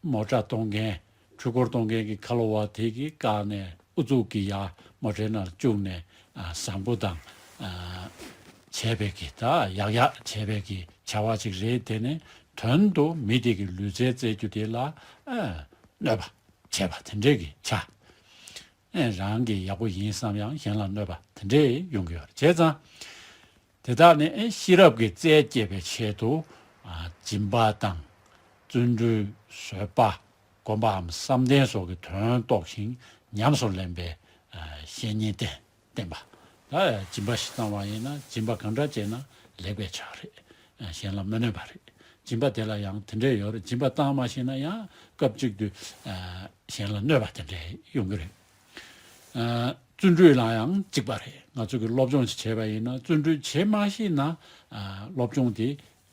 མོ་ཊ་གཏོང་མཁན། འཕྲུལ་འཁོར་གཏོང་མཁན་གྱི་ཁ་ལོ་བ་དེ་གིས་བཀག་ནས་ཨུ་ཚུགས་ཀྱིས་ཡར་མོ་ཊའི་ནང་བཅུག་ནས་ཨ་བཟང་པོ་དང་ཨ་བྱས་པའི་གི་ད་ཡག་ཡག་བྱས་པའི་གི་བྱ་བ་ཅིག་རེད། དེ་ནི་དོན་དུ་མི་དེ་གི་ལུས་རྩལ་རྩེད་རྒྱུ་དེ་ལ་ཨ་གནོད་པ་བྱས་པ་དེ་འདྲས་ཀྱི་ཆ། ཨེ་རང་གི་ཡག་པོ་ཡིན་བསམ་ཡང་གཞན་ལ་གནོད་པ་དེ་འདྲས་ཡོང་གི་ཡོད་རེད། བྱས་ཙང་། དེ་དག་ནི་ཨེ་ཤེས་རབ་ཀྱི་རྩལ་བསྐྱེད་པའི་ཆེད་དུ་ཨ་སྦྱིན་པ་དང་། བརྩོན་འགྲུས། བཟོད་པ། སྒོམ་པའམ་བསམ་གཏན་སོགས་ཀྱི་དོན་རྟོགས་ཤིང་ཉམས་སུ་ལེན་པའི་ཨ་བཤེས་གཉེན་བསྟེན་བསྟེན་པ། ད་སྦྱིན་པ་ཞིག་བཏང་བ་ཡིན་ན་སྦྱིན་པ་གང་འདྲ་བྱས་ན་ལེགས་པའི་ཆ་རེད། ཨ་གཞན་ལ་མི་གནོད་པ་རེད། སྦྱིན་པ་དེ་ལ་ཡང་དེ་འདྲས་ཡོད་རེད། སྦྱིན་པ་བཏང་མ་ཤེས་ན་ཡང་སྐབས་གཅིག་ཏུ་ཨ་གཞན་ལ་གནོད་པ་དེ་འདྲས་ཡོང་གི་རེད། ཨ་བརྩོན་འགྲུས་ལ་ཡང་གཅིག་པ་རེད། ང་ཚོ་གི་སློབ་སྦྱོང་ཞིག་བྱས་པ་ཡིན་ན་བརྩོན་འགྲུས་བྱེད་མ་ཤེས་ན་ཨ་སློབ་སྦྱོང་དེ་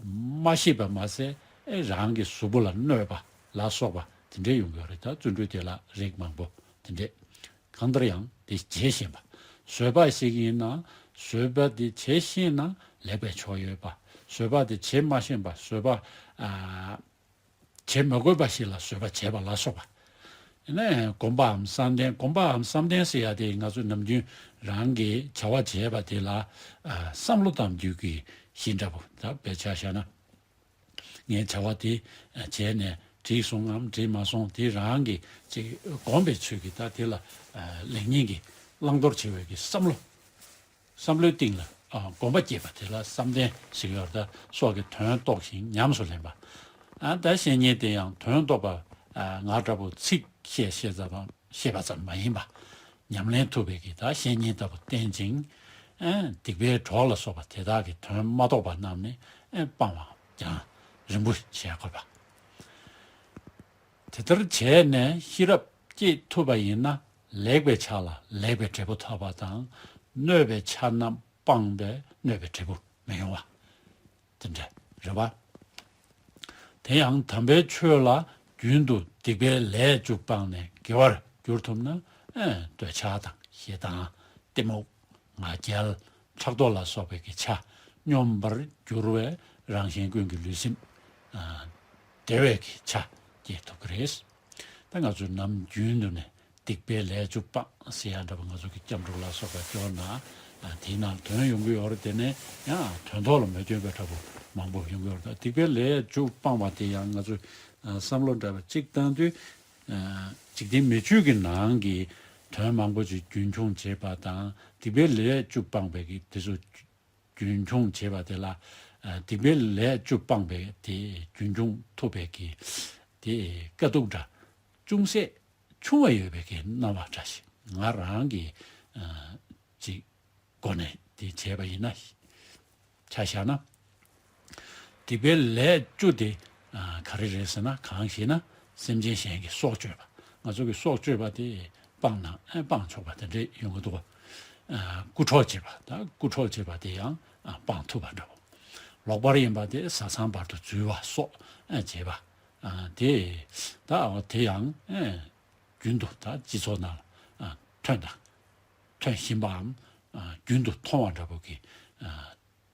མ་ཤེས་པ་མ་ཟད་ཨེ་རང་གི་གཟུགས་པོ་ལ་གནོད་པ་ལ་སོགས་པ་དེ་འདྲས་ཡོང་གི་ཡོད་རེད། ད་བརྩོན་འགྲུས་དེ་ལ་རིགས་མང་པོ་དེ་འདྲས། གང་ལྟར་ཡང་དེ་བྱེད་ཤེས་པ། བཟོད་པ་ཞིག་ཡིན་ན་བཟོད་པ་དེ་བྱེད་ཤེས་ན་ལེགས་པའི་ཕྱོགས་ཡོད་པ། བཟོད་པ་དེ་བྱེད་མ་ཤེས་པ། བཟོད་པ་ཨ་བྱེད་མ་དགོས་པ་ཞིག་ལ་བཟོད་པ་བྱས་པ་ལ་སོགས་པ། ནས་སྒོམ་པའམ་བསམ་གཏན། སྒོམ་པའམ་བསམ་གཏན་ཟེར་ཡ་དེ་ང་ཚོས་ནམ་རྒྱུན་རང་གི་བྱ་བ་བྱས་པ་དེ་ལ་ཨ་བསམ་བློ་བཏང་རྒྱུ་གི་གཞི་འདྲ་པོ། ད་དཔེ་ཆ་བཞག་ན་ངས་བྱ་བ་དེ་བྱས་ནས་འགྲིག་སོང་ངམ་འགྲིག་མ་སོང་དེ་རང་གི་ཅིག་སྒོམ་པའི་ཚུལ་གྱིས་ད་དེ་ལ་ལེགས་ཉེས་ཀྱི་བླང་དོར་བྱེད་པའི་གི་བསམ་བློ། བསམ་བློའི་སྟེང་ལ་ཨ་སྒོམ་པ་སྐྱེས་པ་དེ་ལ་བསམ་གཏན་ཟེར་གྱི་ཡོད་རེད། ད་སོགས་ཀྱི་དོན་རྟོགས་ཤིང་ཉམས་སུ་ལེན་པ། ཨ་ད་བཤེས་གཉེན་དེ་ཡང་དོན་རྟོགས་པ་ཨ་ང་འདྲ་པོ་ཚིག་བཤད་བཤད་ཙམ་བཤད་པ་ཙམ་མ་ཡིན་པ། ཉམས་ལེན་ཐུབ་པའི་གི་ད་བཤེས་གཉེན་ལྟ་བུ་བསྟེན་ཅིང་ཨ་སྡིག་པའི་གྲོགས་ལ་སོགས་པ་དེ་དག་གི་དོན་མ་རྟོགས་པ་རྣམས་ནི་ཨ་སྤང་བ་ཀྱང་རིམ་པོ་བྱེད་དགོས་པ། དེ་ལྟར་བྱས་ནས་ཤེས་རབ་སྐྱེས་ཐུབ་པ་ཡིན་ན་ལེགས་པའི་ཆ་ལ་ལེགས་པའི་འབྲས་བུ་ཐོབ་པ་དང་། གནོད་པའི་ཆ་རྣམས་སྤངས་པས་གནོད་པའི་འབྲས་བུ་མི་ཡོང་བ་དེ་འདྲ་རེད་པ། དེ་ཡང་དམ་པའི་ཆོས་ལ་ རྒྱུན་དུ་སྡིག་པའི་ལས་བཅུ་སྤངས་ནས་དགེ་བར་འགྱུར་ཐུབ་ན། ཨེ། འདོད་ཆགས་དང་ཞེ་སྡང་གཏི་མུག་ང་རྒྱལ་ཕྲག་དོག་ལ་སོགས་པའི་གི་ཆ་སྙོམས་པར་གྱུར་བའི་རང་གཞན་ཀུན་གྱི་ལུས་སེམས། ཨ། བདེ་བའི་གི་ཆ་སྐྱེ་ཐུབ་ཀྱི་རེད། ད་ང་ཚོས་ནམ་རྒྱུན་དུ་ནས་སྡིག་པའི་ལས་བཅུ་སྤངས་ཟེར་ཡ་འདྲ་པོ་ང་ཚོ་གི་སྐྱབས་འགྲོ་ལ་སོགས་པ་སྐྱོར་ན། ཨ། དེའི་ནང་དོན་ཡོང་གི་ཡོད་རེད། དེ་ནས་ཡང་དོན་ཐོག་ལ་མི་སྟོན་པའི་འདྲ་པོ་མང་པོ་ཡོང་གི་ཡོད་རེད། ད་སྡིག་པའི་ལས་བཅུ་སྤངས་པ་དེ་ཡང་ང་ཚོས། ཨ། བསམ་བློ་འདྲ་པོ་གཅིག་བཏང་དུས། ཨ། འཇིག་རྟེན་མི་ཆོས་ཀྱི་ནང་གི་དོན་མང་པོ་ཅིག་རྒྱུན་འཁྱོངས་བྱེད་པ་དང་། སྡིག་པའི་ལས་བཅུ་སྤངས་པའི་གི་དེ་ཚོ་རྒྱུན་འཁྱོངས་བྱེད་པ་དེ་ལ། ཨ། སྡིག་པའི་ལས་བཅུ་སྤངས་པའི་དེ་རྒྱུན་འཁྱོངས་ཐུབ་པའི་གི་དེ་དཀའ་སྡུག་འདྲ་ཅུང་ཟད་ཆུང་བ་ཡོད་པའི་གི་རྣམ་པ་འདྲ་ཞིག་ང་རང་གི། ཨ། ཅིག་སྒོ་ནས་དེ་བྱས་པ་ཡིན་ན། ཆ་བཞག་ན། སྡིག་པའི་ལས་བཅུ་དེ། ཨ། ག་རེ་རེད་ཟེར་ན། གང་ཞེ་ན། སེམས་ཅན་གཞན་གྱི་སྲོག་གཅོད་པ། ང་ཚོ་གི་སྲོག་གཅོད་པ་དེ་སྤངས་ན། ཨ། སྤང་ཆོག་པ་དེ་འདྲས་ཡོང་གི་འདུག། ཨ། རྐུ་འཕྲོག་བྱེད་པ། ད་རྐུ་འཕྲོག་བྱེད་པ་དེ་ཡང་། ཨ། སྤང་ཐུབ་པ་འདྲ་པོ། ལོག་པར་གཡེམ་པ་དེ་བཟའ་ཚང་བར་དུ་འཛུལ་བ་སོགས། ཨ། བྱེད་པ། ཨ། དེ། ད་དེ་ཡང་། ཨ། རྒྱུན་དུ་ད་སྤྱི་ཚོགས་ནང་ལ། ཨ། ཐོན་དང་། ཐོན་བཞིན་པའམ། ཨ། རྒྱུན་དུ་མཐོང་བ་འདྲ་པོ་གི། ཨ།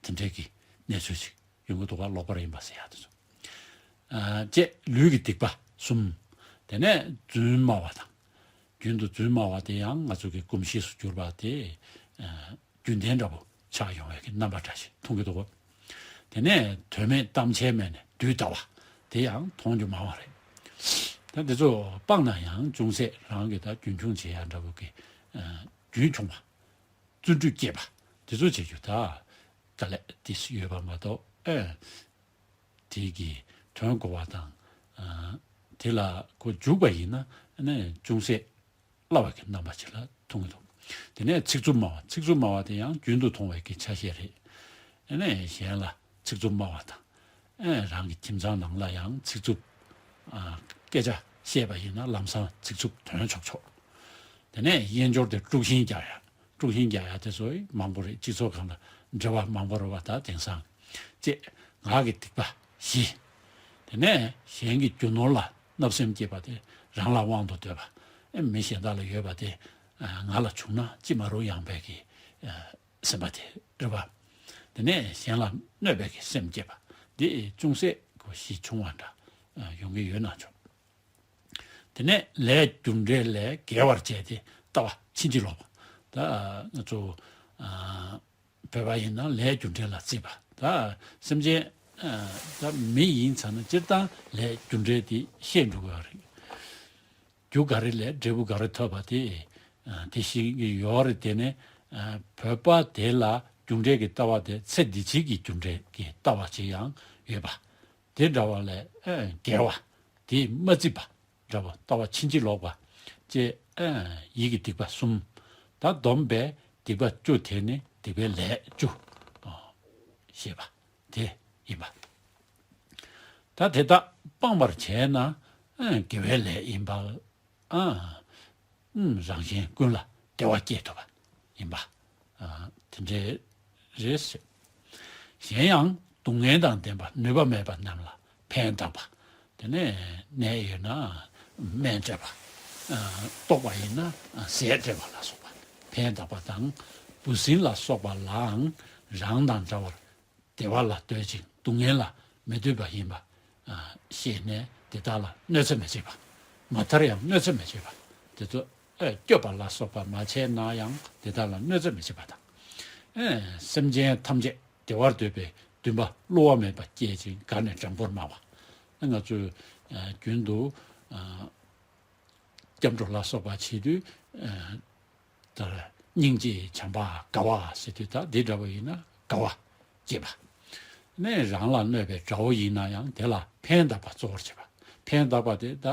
དེ་འདྲའི་གི་གནས་ཚུལ་ཅིག་ཡོང་གི་འདུག་ག། ལོག་པར་གཡེམ་པ་ཟེར་ཡག་དེ་ཚོ། ཨ། བཅས་ལུས་ཀྱི་སྡིག་པ་གསུམ། དེ་ནས་རྫུན་སྨྲ་བ་དང་། རྒྱུན་དུ་རྫུན་སྨྲ་བ་དེ་ཡང་ང་ཚོ་གི་གོམས་གཤིས་སུ་གྱུར་པ་དེ། ཨ། རྒྱུན་ལྡན་འདྲ་པོ་ཆགས་ཡོང་བའི་གི་རྣམ་པ་འདྲ་ཞིག་མཐོང་གི་འདུག་ག། དེ་ནས་དོན་མེད་གཏམ་འཆལ་སྨྲས་ནས་བདུད་ལྟ་བ་དེ་ཡང་མཐོང་རྒྱུ་མང་བ་རེད། ད་འདི་ཚོ་སྤངས་ན་ཡང་ཅུང་ཟད་རང་གི་ད་རྒྱུན་འཁྱོངས་བྱེད་ཡག་འདྲ་པོ་གི། ཨ། རྒྱུན་འཁྱོངས་པ། བརྩོན་འགྲུས་བསྐྱེད་པ། དེ་ཚོ་བྱེད་རྒྱུ་ད་དཀའ་ལས་ཏོག་ཙམ་ཡོད་པ་མ་གཏོགས། ཨེ། དེ་གི་དོན་གོ་བ་དང་། ཨ། དེ་ལ་གོ་འཇུག་པ་ཡིན་ན། ཨ་ནི་ཅུང་ཟད་སླ་བ་གི་རྣམ་པ་ཅིག་ལ་མཐོང་གི་འདུག། དེ་ནས་ཚིག་རྩུབ་སྨྲ་བ། ཚིག་རྩུབ་སྨྲ་བ་དེ་ཡང་རྒྱུན་དུ་མཐོང་བའི་གི་ཆ་ཤས་རེད། ཨ་ནི་གཞན་ལ་ཚིག་རྩུབ་སྨྲ་བ་དང་། ཨེ། རང་གི་ཁྱིམ་ཚང་ནང་ལ་ཡང་ཚིག་རྩུབ། ཨ། སྐད་ཆ་བཤད་པ་ཡིན་ན་ལམ་སང་ཚིག་རྩུབ་ཐོན་ཆོག་ཆོག། དེ་ནས་དབྱེན་སྦྱོར་དེ་དཀྲུག་ཤིང་རྒྱག་ཡ། དཀྲུག་ཤིང་རྒྱག་ཡ་དེ་ཚོ་མང་པོ་རེད། སྤྱི་ཚོགས་སྒང་ལ་འབྲེལ་བ་མང་པོ་རེད་པ། ད་དེང་སང་། ཅེས་ངག་གི་སྡིག་པ་བཞི། དེ་ནས་གཞན་གྱི་རྒྱུ་ནོར་ལ་བརྣབ་སེམས་སྐྱེས་པ་དེ་རང་ལ་དབང་དུ་འདོད་པ། ཨེ། མི་གཞན་དག་ལ་ཡོད་པ་དེ། ཨ། ང་ལ་བྱུང་ན་ཅི་མ་རུང་ཡངས་པའི་གི། ཨ། སེམས་པ་དེ་རེད་པ། དེ་ནས་གཞན་ལ་གནོད་པའི་གི་སེམས་སྐྱེས་པ། འདི་ཅུང་ཟད་གོ་གཞི་ཆུང་བ་འདྲ། ཨ། ཡོང་གི་ཡོད་ན་ཆོག། དེ་ནས་ལས་རྒྱུ་འབྲས་ལས་འགལ་བར་བྱས་ཏེ་ལྟ་བ་ཕྱིན་ཅི་ལོག་པ། ད་ང་ཚོ། ཨ། བོད་པ་ཡིན་ན་ལས་རྒྱུ་འབྲས་ལ་བརྩི་བ། ད་སེམས་ཅན། ཨ། ད་མི་ཡིན་ཚར་ན་སྤྱིར་བཏང་ལས་རྒྱུ་འབྲས་དེ་ཤེས་འགྲོ་གི་ཡོད་རེད། རྒྱུ་ག་རེ་ལས་འབྲས་བུ་ག་རེ་ཐོབ་པ་དེ། ཨ། དེ་ཤེས་ཀྱི་ཡོད་རེད། དེ་ནས། ཨ། བོད་པ་དེ་ལ་རྒྱུ་འབྲས་ཀྱི་ལྟ་བ་དེ་ཚེ་འདི་ཕྱི་གི་རྒྱུ་འབྲས་ཀྱི་ལྟ་བ་ཅིག་ཡང་ཡོད་པ། དེ་འདྲ་བ་ལས། ཨ། འགལ་བ། དེ་མ་བརྩིས་པ་འདྲ་བ། ལྟ་བ་ཕྱིན་ཅི་ལོག་པ་བཅས། ཨ། ཡིད་ཀྱི་སྡིག་པ་གསུམ། ད་བསྡོམས་པས་སྡིག་པ་བཅུ་དེ་ནི་སྡིག་པའི་ལས་བཅུ། ཨ། ཞེས་པ་དེ་ཡིན་པ། ད་དེ་དག་སྤང་བར་བྱས་ན། ཨ། དགེ་བའི་ལས་ཡིན་པ། ཨ། ཨུམ། རང་གཞན་ཀུན་ལ་བདེ་བ་སྐྱེད་ཐུབ་པ་ཡིན་པ། ཨ། དེ་འདྲའི་རེད་ཟེར། གཞན་ཡང་སྡུག་བསྔལ་དང་ལྡན་པ་ནུས་པ་མེད་པ་རྣམས་ལ་ཕན་གདགས་པ། དེ་ནས་ནད་ཡོད་ན་སྨན་སྤྲད་པ། ཨ། ལྟོགས་པ་ཡིན་ན་ཟས་སྤྲད་པ་ལ་སོགས་པ་ཕན་གདགས་པ་དང་། འབུ་སྲིན་ལ་སོགས་པ་ལའང་རང་དང་འདྲ་བར་བདེ་བ་ལ་འདོད་ཅིང་སྡུག་བསྔལ་ལ་མི་འདོད་པ་ཡིན་པ། ཨ། ཤེས་ནས་དེ་དག་ལ་གནོད་འཚེ་མི་བྱེད་པ། མ་མཐར་ཡང་གནོད་འཚེ་མི་བྱེད་པ། དེ་ཚོ། ཨ། སྐྱོབ་པ་ལ་སོགས་པ་མ་བྱས་ན་ཡང་དེ་དག་ལ་གནོད་འཚེ་མི་བྱེད་པ་དང་། ཨ། སེམས་ཅན་ཐམས་ཅད་བདེ་བར་འདོད་པའི་འདུན་པ་བསླུ་བ་མེད་པ་བསྐྱེད་ཅིང་དགའ་ནས་སྦྲང་བུར་སྨྲ་བ། ཨ། ང་ཚོས། ཨ། རྒྱུན་དུ། ཨ། སྐྱབས་འགྲོ་ལ་སོགས་པ་བྱེད་དུས། ཨ། ད་སྙིང་རྗེ་བྱམས་པ་དགའ་བ་ཟེར་དུས། ད་འདི་འདྲ་བོ་ཡིན་ན་དགའ་བ་སྐྱེས་པ། ནས་རང་ལ་གནོད་པའི་དགྲ་བོ་ཡིན་ན་ཡང་དེ་ལ་ཕན་གདགས་པ་གཙོ་བོར་བྱེད་པ། ཕན་གདགས་པ་དེ་ད་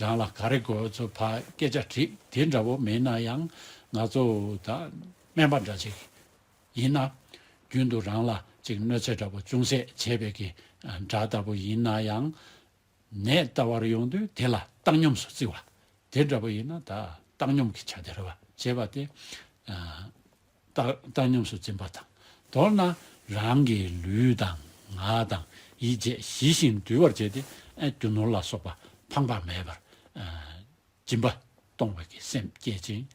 རང་ལ་ག་རེ་དགོས་ཚོ་ཕར་སྐད་ཆ་དྲིས་དེ་འདྲ་བོ་མེད་ན་ཡང་། ང་ཚོ་ད་སྨན་པ་འདྲ་ཅིག་ཡིན་ན། རྒྱུན་དུ་རང་ལ་ཅིག་གནོད་འཚེ་འདྲ་བོ་ཅུང་ཟད་བྱས་པའི་གི་དགྲ་ལྟ་བུ་ཡིན་ན་ཡང་། ནད་ལྟ་བར་ཡོང་དུས་དེ་ལ་བཏང་སྙོམས་སུ་བརྩི་བ། དེ་འདྲ་བོ་ཡིན་ན་ད་བཏང་སྙོམས་ཀྱི་ཆ་དེ་རེད་པ། བྱས་པ་དེ། ཨ། བཏང་བཏང་སྙོམས་སུ་འཛིན་པ་དང་། མདོར་ན་རང་གི་ལུས་དང་ངག་དང་ཡིད་བཅས་ཞི་ཞིང་དུལ་བར་བྱས་ཏེ། ཨ། རྒྱུ་ནོར་ལ་སོགས་པ་ ཕངས་པ་མེད་པར་སྦྱིན་པ་གཏོང་བའི་གི་སེམས་བསྐྱེད་ཅིང་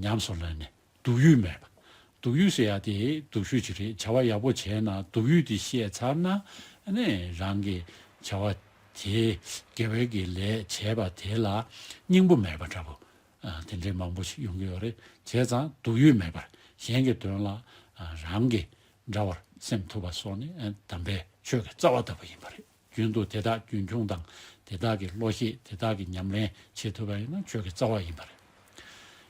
ཉམས་སུ་ལེན་ནས་སྡུག་ཡུས་མེད་པ། སྡུག་ཡུས་ཟེར་ཡ་དེ་སྡུག་ཤོས་ཅིག་རེད། བྱ་བ་ཡག་པོ་བྱས་ན་སྡུག་ཡུས་དེ་ཤེས་ཚར་ན་ཨ་ནི་རང་གི་བྱ་བ་དེ་དགེ་བའི་གི་ལས་བྱས་པ་དེ་ལ་སྙིང་པོ་མེད་པ་འདྲ་པོ་དེ་འདྲའི་མང་པོ་ཞིག་ཡོང་གི་ཡོད་རེད། བྱས་ཙང་སྡུག་ཡུས་མེད་པར་གཞན་གྱི་དོན་ལ་རང་གི་འདྲ་བར་སེམས་ཐུབ་པ་སོགས་ནི་དམ་པའི་ཆོས་ཀྱི་རྩ་བ་ལྟ་བུ་ཡིན་པ་རེད། རྒྱུན་དུ་དེ་དག་རྒྱུན་འཁྱོངས་དང་དེ་དག་གི་བློ་ཤེས་དེ་དག་གི་ཉམས་ལེན་བྱེད་ཐུབ་པ་ཡིན་ན་ཆོས་ཀྱི་རྩ་བ་ཡིན་པ་རེད།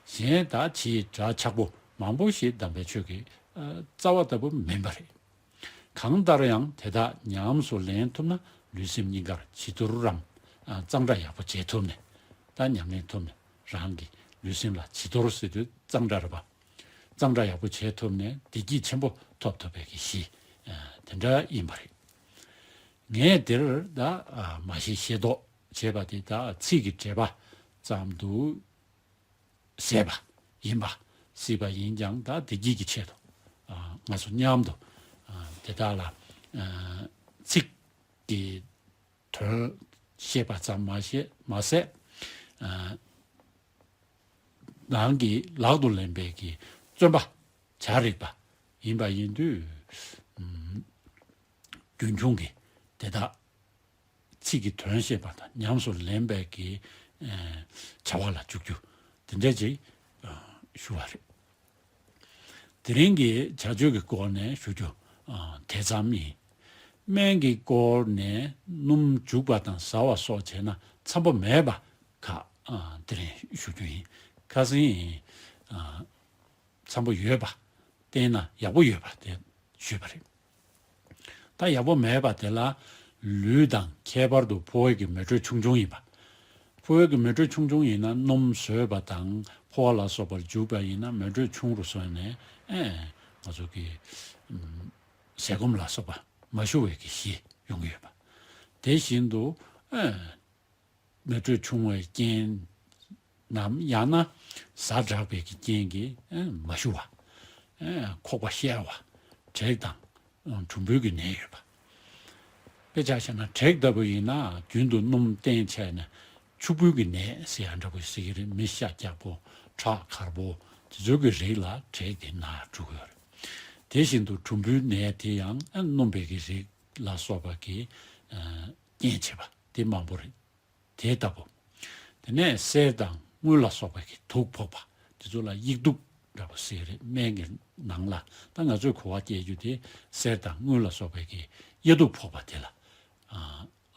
གཞན་དག་ཕྱིའི་གྲྭ་ཆག་པོ་མང་པོ་ཞིག་དམ་པའི་ཆོས་ཀྱི་རྩ་བ་ལྟ་བུ་མིན་པ་རེད། གང་ལྟར་ཡང་དེ་དག་ཉམས་སུ་ལེན་ཐུབ་ན་ལུས་སེམས་གཉིས་ཀར་བྱི་དོར་རམ་གཙང་སྦྲ་ཡག་པོ་བྱེད་ཐུབ་ནས་ད་ཉམས་ལེན་ཐུབ་ནས་རང་གི་ལུས་སེམས་ལ་བྱི་དོར་ཟེར་དུས་གཙང་སྦྲ་རེད་པ། གཙང་སྦྲ་ཡག་པོ་བྱེད་ཐུབ་ནས་བདེ་སྐྱིད་ཆེན་པོ་ཐོབ་ཐུབ་པའི་གི་གཞི་དེ་འདྲ་ཡིན་པ་རེད། ངས་འདིར་ད་མ་ཤེས་ཤེས་རྟོགས་བྱས་པ་དེ་ད་ཚིག་གི་འགྲེལ་པ་ཙམ་དུ་ཟད་པ་ཡིན་པ་སྲིད་པ་ཡིན་ཀྱང་ད་བདེ་སྐྱིད་ཀྱི་ཆེད་དུ་ང་ཚོ་མཉམ་དུ་དེ་དག་ལ་ཚིག་གི་དོན་ཤེས་པ་ཙམ་མ་ཤེས་མ་ཟད། ནང་གི་ལག་ཏུ་ལེན་པའི་གི་བརྩོན་པ་བྱ་རིགས་པ་ཡིན་པ་ཡིན་དུས། རྒྱུན་འཁྱོངས་ཀྱི་དེ་དག་ཚིག་གི་དོན་ཤེས་པ་དང་ཉམས་སུ་ལེན་པའི་གི་བྱ་བ་ལ་འཇུག་རྒྱུ་དེ་འདྲ་ཅིག་ཞུ་བ་རེད། དེ་རིང་གི་བྱ་སྤྱོད་ཀྱི་སྐོར་ནས་ཞུ་རྒྱུ་དེ་ཙམ་ཡིན། སྨན་གྱི་སྐོར་ནས་སྣུམ་བྱུག་པ་དང་ཟ་བ་སོགས་བྱས་ན་འཚམ་པོ་མེད་པ་ཁག་དེ་རིང་ཞུ་རྒྱུ་ཡིན། ཁ་སང་འཚམ་པོ་ཡོད་པ་བསྟེན་ན་ཡག་པོ་ཡོད་པ་དེ་ཞུས་པ་རེད། ད་ཡག་པོ་མེད་པ་དེ་ལ་ལུས་དང་ཁྱད་པར་དུ་ཕོ་བའི་གི་མེ་དྲོད་ཆུང་ཆུང་ཡིན་པ། ཕོ་བའི་གི་མེ་དྲོད་ཆུང་ཆུང་ཡིན་ན་སྣུམ་ཟོས་པ་དང་ཕོ་བ་ལ་སོགས་པར་འཇུག་པ་ཡིན་ན་མེ་དྲོད་ཆུང་རུ་སོང་ནས་ཨེ་ང་ཚོ་གི་ཨམ་ཟས་སྐོམ་ལ་སོགས་པ་མ་ཞུ་བའི་གི་གཞི་ཡོང་གི་ཡོད་པ། དེ་བཞིན་དུ་ཨེ་མེ་དྲོད་ཆུང་བའི་རྐྱེན་ནམ་ཡང་ན་ཟ་དྲགས་པའི་གི་རྐྱེན་གྱིས་ཨེ་མ་ཞུ་བ། ཨེ་ཁོག་པ་བཤལ་བ། དྲེག་དང་གྲུམ་བུའི་གི་ནད་ཡོད་པ། དཔེ་ཆ་བཞག་ན་དྲེག་ལྟ་བུ་ཡིན་ན་རྒྱུན་དུ་སྣུམ་བསྟེན་བྱས་ནས་ཕྱུག་པོའི་གི་ནད་ཟེར་ཡ་འདྲ་པོ་ཟེར་གི་རེད། མི་ཤ་རྒྱགས་པོ་ཁྲག་དཀར་པོ་དེ་ཚོའི་གི་རིགས་ལ་དྲེག་དེ་ན་འགྲོ་གི་ཡོད་རེད། དེ་བཞིན་དུ་གྲུམ་བུའི་ནད་དེ་ཡང་སྣུམ་པའི་གི་རིགས་ལ་སོགས་པ་གི་རྐྱེན་བྱེད་པ་དེ་མང་པོ་རེད། དེ་ལྟ་བུ། དེ་ནས་གསེར་དང་དངུལ་ལ་སོགས་པའི་གི་དུག་ཕོག་པ། དེ་ཚོ་ལ་དབྱིག་དུག་འདྲ་པོ་ཟེར་རེད། སྨན་གྱི་ནང་ལ་ད་ང་ཚོས་གོ་བ་སྐྱེལ་རྒྱུ་དེ་གསེར་དང་དངུལ་ལ་སོགས་པའི་གི་དབྱེ་དུག་ཕོག་པ་དེ་ལ་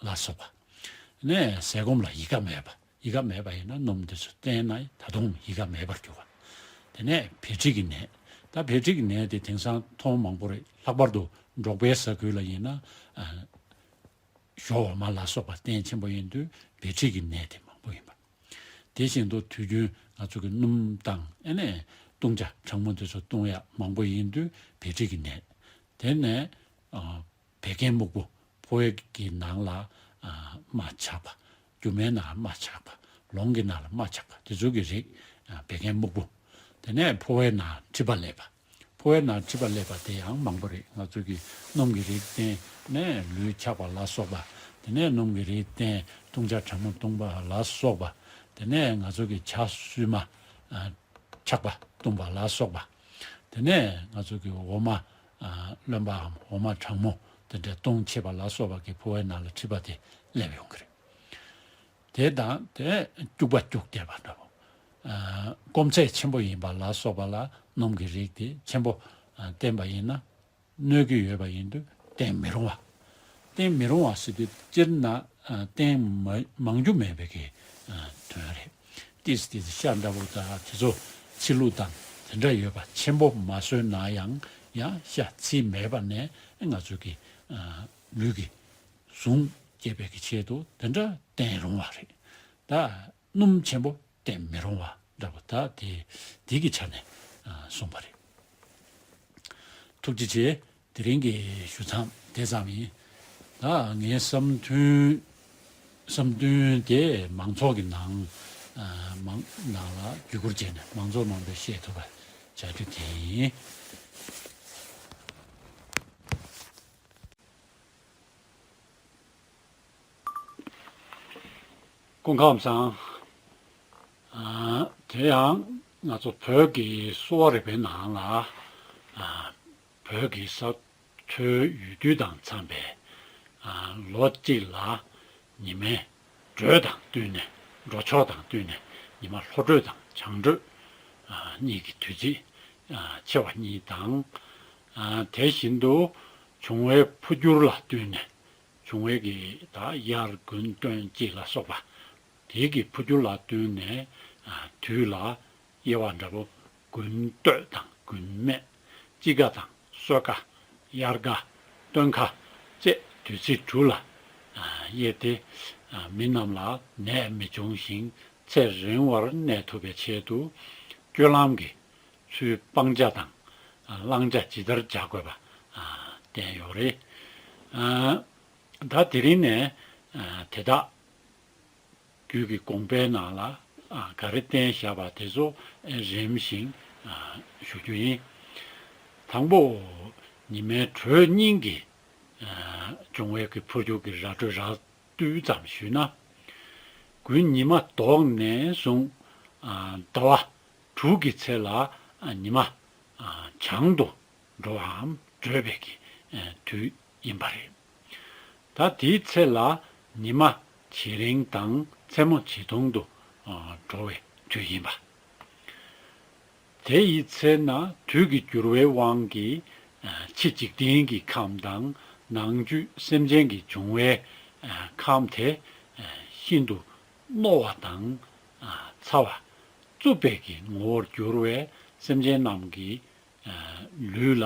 ལ་སོགས་པ། དེ་ནས་ཟས་སྐོམ་ལ་ཡི་ག་མེད་པ། ཡི་ག་མེད་པ་ཡིན་ན་སྣུམ་དེ་ཚོ་བསྟེན་ན་ད་དུང་ཡི་ག་མེད་པར་འགྱུར་བ། དེ་ནས་བད་མཁྲིས་ཀྱི་ནད། ད་བད་མཁྲིས་ཀྱི་ནད་དེ་དེང་སང་མཐོང་མང་པོ་རེད། ལྷག་པར་དུ་འབྲོག་པའི་ས་ཁུལ་ལ་ཡིན་ན། ཞོ་འོ་མ་ལ་སོགས་པ་རྟེན་ཆེན་པོ་ཡིན་དུས་བད་མཁྲིས་ཀྱི་ནད་དེ་མང་པོ་ཡིན་པ། དེ་བཞིན་དུ་དུས་རྒྱུན་ང་ཚོ་གི་སྣུམ་དང་ཨེ་ནས་བཏུང་བྱ་གྲང་མོ་དེ་ཚོ་བཏུང་ཡག་མང་པོ་ཡིན་དུས་བད་མཁྲིས་ཀྱི་ནད། དེ་ནས་ཨ་བད་ཀན་སྨུག་པོ་ཕོ་བའི་གི་ནང་ལ་ཨ་རྨ་ཆགས་པ། རྒྱུ་མའི་ནང་རྨ་ཆགས་པ། ལོང་གི་ནང་ལ་རྨ་ཆགས་པ་དེ་ཚོ་གི་རིགས་ཨ་བད་ཀན་སྨུག་པོ། དེ་ནས་ཕོ་བའི་ནང་མཁྲིས་པ་ལས་པ། ཕོ་བའི་ནང་མཁྲིས་པ་ལས་པ་དེ་ཡང་མང་པོ་རེད། ང་ཚོ་གི་སྣུམ་གྱི་རིགས་བརྟེན་ནས་ལུས་འཁྱགས་པ་ལ་སོགས་པ། དེ་ནས་སྣུམ་གྱི་རིགས་བརྟེན་བཏུང་བྱ་གྲང་མོ་བཏུང་བ་ལ་སོགས་པ། དེ་ནས་ང་ཚོ་གི་བྱ་སུལ་མ་ཨ་འཁྱགས་པ་བཏུང་བ་ལ་སོགས་པ། དེ་ནས་ང་ཚོ་གི་འོ་མ་ཨ་རློན་པའམ་འོ་མ་གྲང་མོ་དེ་འདྲ་བཏུང་བྱེད་པ་ལ་སོགས་པ་གི་ཕོ་བའི་ནང་ལ་མཁྲིས་པ་དེ་སླེབས་ཡོང་གི་རེད། དེ་དང་དེ་སྐྱུག་པ་སྐྱུག་བསྡད་པ་འདྲ་བོ། ཨ་སྐོམ་ཚད་ཆེན་པོ་ཡིན་པ་ལ་སོགས་པ་ལ་སྣུམ་གྱི་རིགས་དེ་ཆེན་པོ་ཨ་བསྟེན་པ་ཡིན་ན་གནོད་ཀྱི་ཡོད་པ་ཡིན་དུས་བསྟེན་མི་རུང་བ། བསྟེན་མི་རུང་བ་ཟེར་དུས་སྤྱིར་ན་ཨ་བསྟེན་མ་མང་རྒྱུ་མེད་པའི་གི་ཨ་དོན་རེད། ཏིས་ཏིས་ཤ་འདྲ་བོ་དང་དེ་ཚོ་ཚིལ་ལུ་དང་དེ་འདྲ་ཡོད་པ་ཆེན་པོ་མ་ཟོས་ན་ཡང་ཡང་ཤ་ཚིལ་མེད་པ་ནས་ང་ཚོ་གི་ཨ་ལུས་ཀྱི་ཟུངས་སྐྱེད་པའི་གི་ཆེད་དུ་དེ་འདྲ་བསྟེན་རུང་བ་རེད། ད་སྣུམ་ཆེན་པོ་བསྟེན་མི་རུང་བ་འདྲ་པོ་ད་དེ་དེ་གི་ཆ་ནས་ཨ་གསུངས་པ་རེད། ཐུགས་རྗེ་ཆེ། དེ་རིང་གི་ཞུ་མཚམས་དེ་ཙམ་ཡིན། ད་ངའི་བསམ་འདུན་བསམ་འདུན་དེ་མང་ཚོགས་ཀྱི་ནང་ཨ་མང་ནང་ལ་བརྒྱུད་སྐུར་བྱས་ནས་མང་ཚོགས་མང་པོས་ཤེས་ཐུབ་པ་བྱ་རྒྱུ་དེ་ཡིན། སྐུ་ཁམས་བཟང་། ཨ། དེ་ཡང་ང་ཚོ་བོད་ཀྱི་གསོ་བ་རིག་པའི་ནང་ལ། ཨ། བོད་ཀྱི་ས་མཐོའི་འོས་བསྡུ་དང་འཚམས་པའི། ཨ། ལོ་གཅིག་ལ་ཉི་མའི་དྲོད་དང་བསྟུན་ནས། དྲོ་ཕྱོགས་དང་བསྟུན་ནས་ཉི་མ་ལྷོ་དྲོད་དང་བྱང་དྲོད། ཨ། གཉིས་ཀྱི་དུས་ཚིགས། ཨ། ཆེ་བ་གཉིས་དང་། ཨ། དེ་བཞིན་དུ་འབྱུང་བའི་འཕོ་འགྱུར་ལ་བསྟུན་ནས། འབྱུང་བའི་གི་ད་དབྱར་དགུན་སྟོན་དཔྱིད་ལ་སོགས་པ། དེའི་གི་འཕོ་འགྱུར་ལ་བསྟུན་ནས། ཨ། དུས་ལ་དབྱེ་བ་འདྲ་པོ། དགུན་སྟོད་དང་དགུན་སྨད། དཔྱིད་ཀ་དང་སོས་ཀ། དབྱར་ཀ། སྟོན་ཁ་བཅས་དུས་ཚིགས་དྲུག་ལ། ཨ། དབྱེ་སྟེ། ཨ། མི་རྣམས་ལ་ནད་མི་འབྱུང་ཞིང་ཚེ་རིང་བར་གནས་ཐུབ་པའི་ཆེད་དུ། སྤྱོད་ལམ་གྱི་ཚུལ་སྤང་བྱ་དང་། ཨ། བླང་བྱ་ཇི་ལྟར་བྱ་དགོས་པ། ཨ། བསྟན་ཡོད་རེད། ཨ། ད་དེ་རིང་ནས། ཨ། དེ་དག་རྒྱུད་ཀྱི་དགོངས་པའི་ནང་ལ། ཨ། ག་རེ་བསྟན་བཞག་པ་དེ་ཚོ་རིམ་བཞིན། ཨ། ཞུ་རྒྱུ་ཡིན། དང་པོ། ཉི་མའི་དྲོད་སྙིང་གི། ཨ། འབྱུང་བའི་གི་འཕོ་འགྱུར་གྱི་ར་སྤྲོད་རགས་བསྡུས་ཙམ་ཞུས་ན། དགུན་ཉི་མ་ལྡོག་ནས་བཟུང་། ཨ། ཟླ་བ་དྲུག་གི་ཚེ་ལ། ཨ། ཉི་མ། ཨ། བྱང་དུ་འགྲོ་བའམ་བགྲོད་པའི་གི། ཨ། དུས་ཡིན་པ་རེད། ད་དེའི་ཚེ་ལ་ཉི་མ་ཇེ་རིང་དང་མཚན་མོ་ཇེ་ཐུང་དུ། ཨ། འགྲོ་བའི་དུས་ཡིན་པ། དེ་ཡི་ཚེ་ན་དུས་ཀྱི་འགྱུར་བའི་དབང་གིས། ཨ། ཕྱི་འཇིག་རྟེན་གྱི་ཁམས་དང་ནང་བཅུད་སེམས་ཅན་གྱི་འབྱུང་བའི། ཨ། ཁམས་དེ། ཨ། ཤིན་ཏུ་རྣོ་བ་དང་། ཨ། ཚ་བ། རྩུབ་པའི་གི་ངོ་བོར་གྱུར་བས་སེམས་ཅན་རྣམས་ཀྱི། ཨ། ལུས་ལ་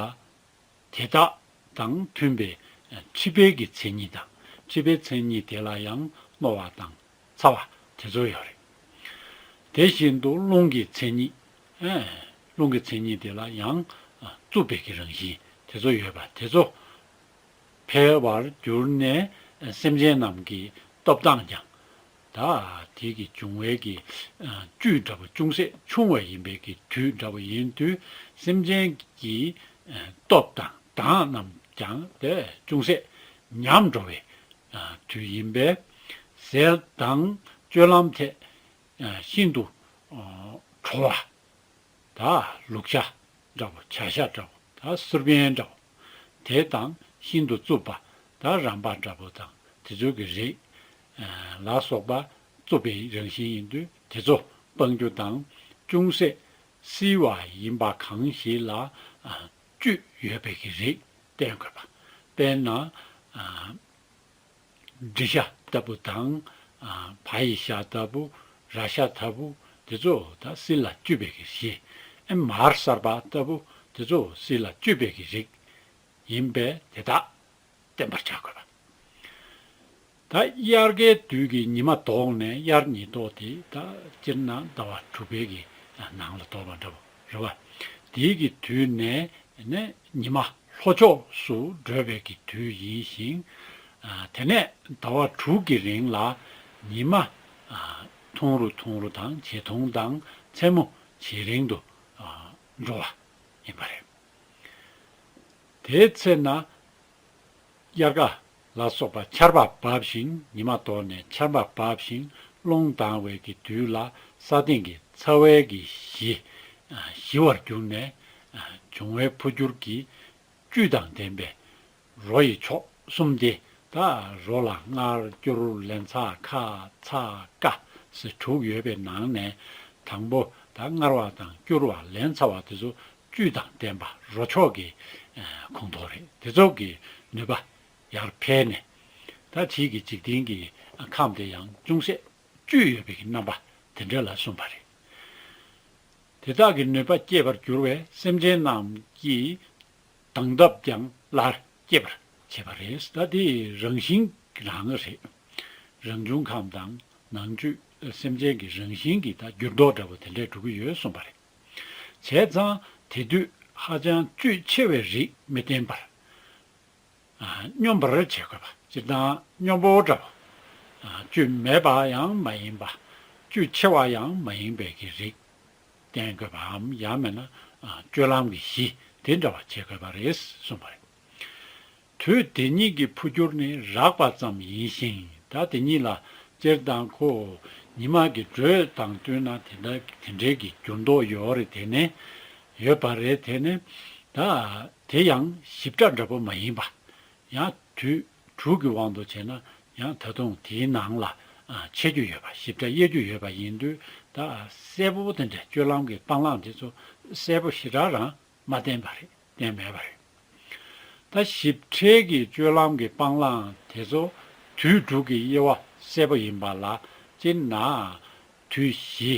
དེ་དག་དང་མཐུན་པའི། ཨ། མཁྲིས་པའི་གི་མཚན་ཉིད་དང་། མཁྲིས་པའི་མཚན་ཉིད་དེ་ལ་ཡང་རྣོ་བ་དང་ཚ་བ་དེ་ཚོ་ཡོད་རེད། དེ་བཞིན་དུ་རླུང་གི་མཚན་ཉིད། ཨ། རླུང་གི་མཚན་ཉིད་དེ་ལ་ཡང་། ཨ། རྩུབ་པའི་གི་རང་བཞིན་དེ་ཚོ་ཡོད་པ་དེ་ཚོ། འཕེལ་བར་གྱུར་ནས་སེམས་ཅན་རྣམས་ཀྱི་སྟོབས་དང་ཀྱང་། ད་དེ་གི་འབྱུང་བའི་གི། ཨ། བཅུད་འདྲ་བོ་ཅུང་ཟད་ཆུང་བ་ཡིན་པའི་གི་དུས་འདྲ་བོ་ཡིན་དུས་སེམས་ཅན་གྱི། ཨ། སྟོབས་དང་དང་རྣམས་ཀྱང་དེ་ཅུང་ཟད་ཉམས་འགྲོ་བའི། ཨ། དུས་ཡིན་པས་ཟས་དང་སྤྱོད་ལམ་ཐད། ཨ། ཤིན་ཏུ། ཨ། དྲོ་བ། ད་ལུག་ཤ་འདྲ་བོ། བྱ་ཤ་འདྲ་བོ། ད་སུར་པན་འདྲ་བོ། དེ་དང་ཤིན་ཏུ་རྩུབ་པ། ད་རམ་པ་འདྲ་བོ་དང་དེ་ཚོ་གི་རིགས། ཨ། ལ་སོགས་པ་རྩུབ་པའི་རང་བཞིན་ཡིན་དུས་དེ་ཚོ་སྤང་རྒྱུ་དང་། ཅུང་ཟད་བསིལ་བ་ཡིན་པ་གང་ཞིག་ལ། ཨ། བཅུད་ཡོད་པའི་གི་རིགས་བསྟེན་དགོས་པ། དཔེར་ན། ཨ། འབྲི་ཤ་ལྟ་བུ་དང་། ཨ། བ་ཡི་ཤ་ལྟ་བུ། ར་ཤ་ལྟ་བུ། དེ་ཚོ་ད་བསིལ་ལ་བཅུད་པའི་གི་གཞི། ཨེ། མར་གསར་པ་ལྟ་བུ། དེ་ཚོ་བསིལ་ལ་བཅུད་པའི་གི་རིགས་ཡིན་པས་དེ་དག་བསྟེན་པར་བྱ་དགོས་པ། ད་དབྱར་ཁའི་དུས་ཀྱི་ཉི་མ་ལྡོག་ནས། དབྱར་ཉི་ལྡོག་དེ་ད་སྤྱིར་ན་ཟླ་བ་དྲུག་པའི་གི་ནང་ལ་ལྡོག་པ་འདྲ་བོ་རེད་བ། དེའི་གི་དུས་ནས་ནས་ཉི་མ་ལྷོ་ཕྱོགས་སུ་བགྲོད་པའི་གི་དུས་ཡིན་ཞིང་། ཨ། དེ་ནས་ཟླ་བ་དྲུག་གི་རིང་ལ་ཉི་མ། ཨ། ཐུང་རུ་ཐུང་རུ་དང་ཇེ་ཐུང་དང་མཚན་མོ་ཇེ་རིང་དུ། ཨ། འགྲོ་བ་ཡིན་པ་རེད། དེའི་ཚེ་ན། དབྱར་ཁ་ལ་སོགས་པ་ཆར་པ་བབས་ཤིང་། ཉི་མ་ལྡོག་ནས་ཆར་པ་བབས་ཤིང་རླུང་ལྡང་བའི་གི་དུས་ལ་ས་སྟེང་གི་ཚ་བའི་གི་གཞི། ཨ། ཞི་བར་གྱུར་ནས། ཨ། འབྱུང་བའི་འཕོ་འགྱུར་གྱི་བཅུད་དང་ལྡན་པའི་རོ་ཡི་ཕྱོགས་གསུམ་སྟེ། ད་རོ་ལ་མངར་སྐྱུར་ལན་ཚྭ་ཁ་ཚ་ཀ་ཟེར་དྲུག་ཡོད་པའི་ནང་ནས། དང་པོ་ད་མངར་བ་དང་སྐྱུར་བ་ལན་ཚྭ་བ་དེ་ཚོ་བཅུད་དང་ལྡན་པ་རོ་མཆོག་གི། ཨ། ཁོངས་གཏོགས་རེད། དེ་ཚོ་གི་ནུས་པ་ཡར་འཕེལ་ནས། ད་ཕྱིའི་གི་འཇིག་རྟེན་གྱི་ཁམས་དེ་ཡང་ཅུང་ཟད་བཅུད་ཡོད་པའི་གི་རྣམ་པ་དེ་འདྲ་ལ་གསུངས་པ་རེད། དེ་དག་གི་ནུས་པ་སྐྱེད་པར་འགྱུར་བས་སེམས་ཅན་རྣམས་ཀྱི་དང་སྟབས་ཀྱང་སླར་སྐྱེད་པར་བྱེད་པ་རེད། ད་དེ་རང་བཞིན་རང་རེད། རང་བྱུང་ཁམས་དང་ནང་བཅུད་སེམས་ཅན་གྱི་རང་བཞིན་གྱི་ད་འགྱུར་ལྡོག་འདྲ་བོ་དེ་འདྲས་འགྲོ་གི་ཡོད་གསུངས་པ་རེད། བྱས་ཙང་དེ་དུས་ཧ་ཅང་བཅུད་ཆེ་བའི་རིགས་མི་བསྟེན་པར། ཨ། སྙོམས་པར་བྱེད་དགོས་པ། སྤྱིར་བཏང་སྙོམས་པོ་འདྲ་བོ། ཨ། བཅུད་མེད་པ་ཡང་མ་ཡིན་པ། བཅུད་ཆེ་བ་ཡང་མ་ཡིན་པའི་གི་རིགས་བསྟེན་དགོས་པའམ། ཡང་མིན་ན། ཨ། སྤྱོད་ལམ་གྱི་གཞི་དེ་འདྲ་བ་བྱེད་དགོས་པ་རེད་གསུངས་པ་རེད། དུས་དེ་ཉིད་ཀྱི་འཕོ་འགྱུར་ནི་རགས་པ་ཙམ་ཡིན་ཞིང་། ད་དེ་ཉིད་ལ་ སྤྱིར་བཏང་ཁོ་ཉི་མ་གི་འགྲོས་དང་བསྟུན་ན་དེ་འདྲ་དེ་འདྲའི་གི་འགྱུར་ལྡོག་ཡོད་རེད། དེ་ནས་ཡོད་པ་རེད། དེ་ནས་ད་དེ་ཡང་ཞིབ་ཕྲ་འདྲ་པོ་མ་ཡིན་པ། ཡང་དུས་དྲུག་གི་དབང་དུ་བྱས་ན་ཡང་ད་དུང་དེའི་ནང་ལ་ཨ་ཕྱེ་རྒྱུ་ཡོད་པ། ཞིབ་ཕྲ་དབྱེ་རྒྱུ་ཡོད་པ་ཡིན་དུས། ད་གསལ་པོ་དེ་འདྲ་སྤྱོད་ལམ་གྱི་སྤང་བླང་དེ་ཚོ་གསལ་པོ་ཞེ་དྲག་རང་མ་བསྟན་པ་རེད། བསྟན་མེད་པ་རེད། ད་ཞིབ་ཕྲའི་གི་སྤྱོད་ལམ་གྱི་སྤང་བླང་དེ་ཚོ་དུས་དྲུག་གི་དབྱེ་བ་གསལ་པོ་ཡིན་པ་ལ། སྤྱིར་ན་དུས་བཞི།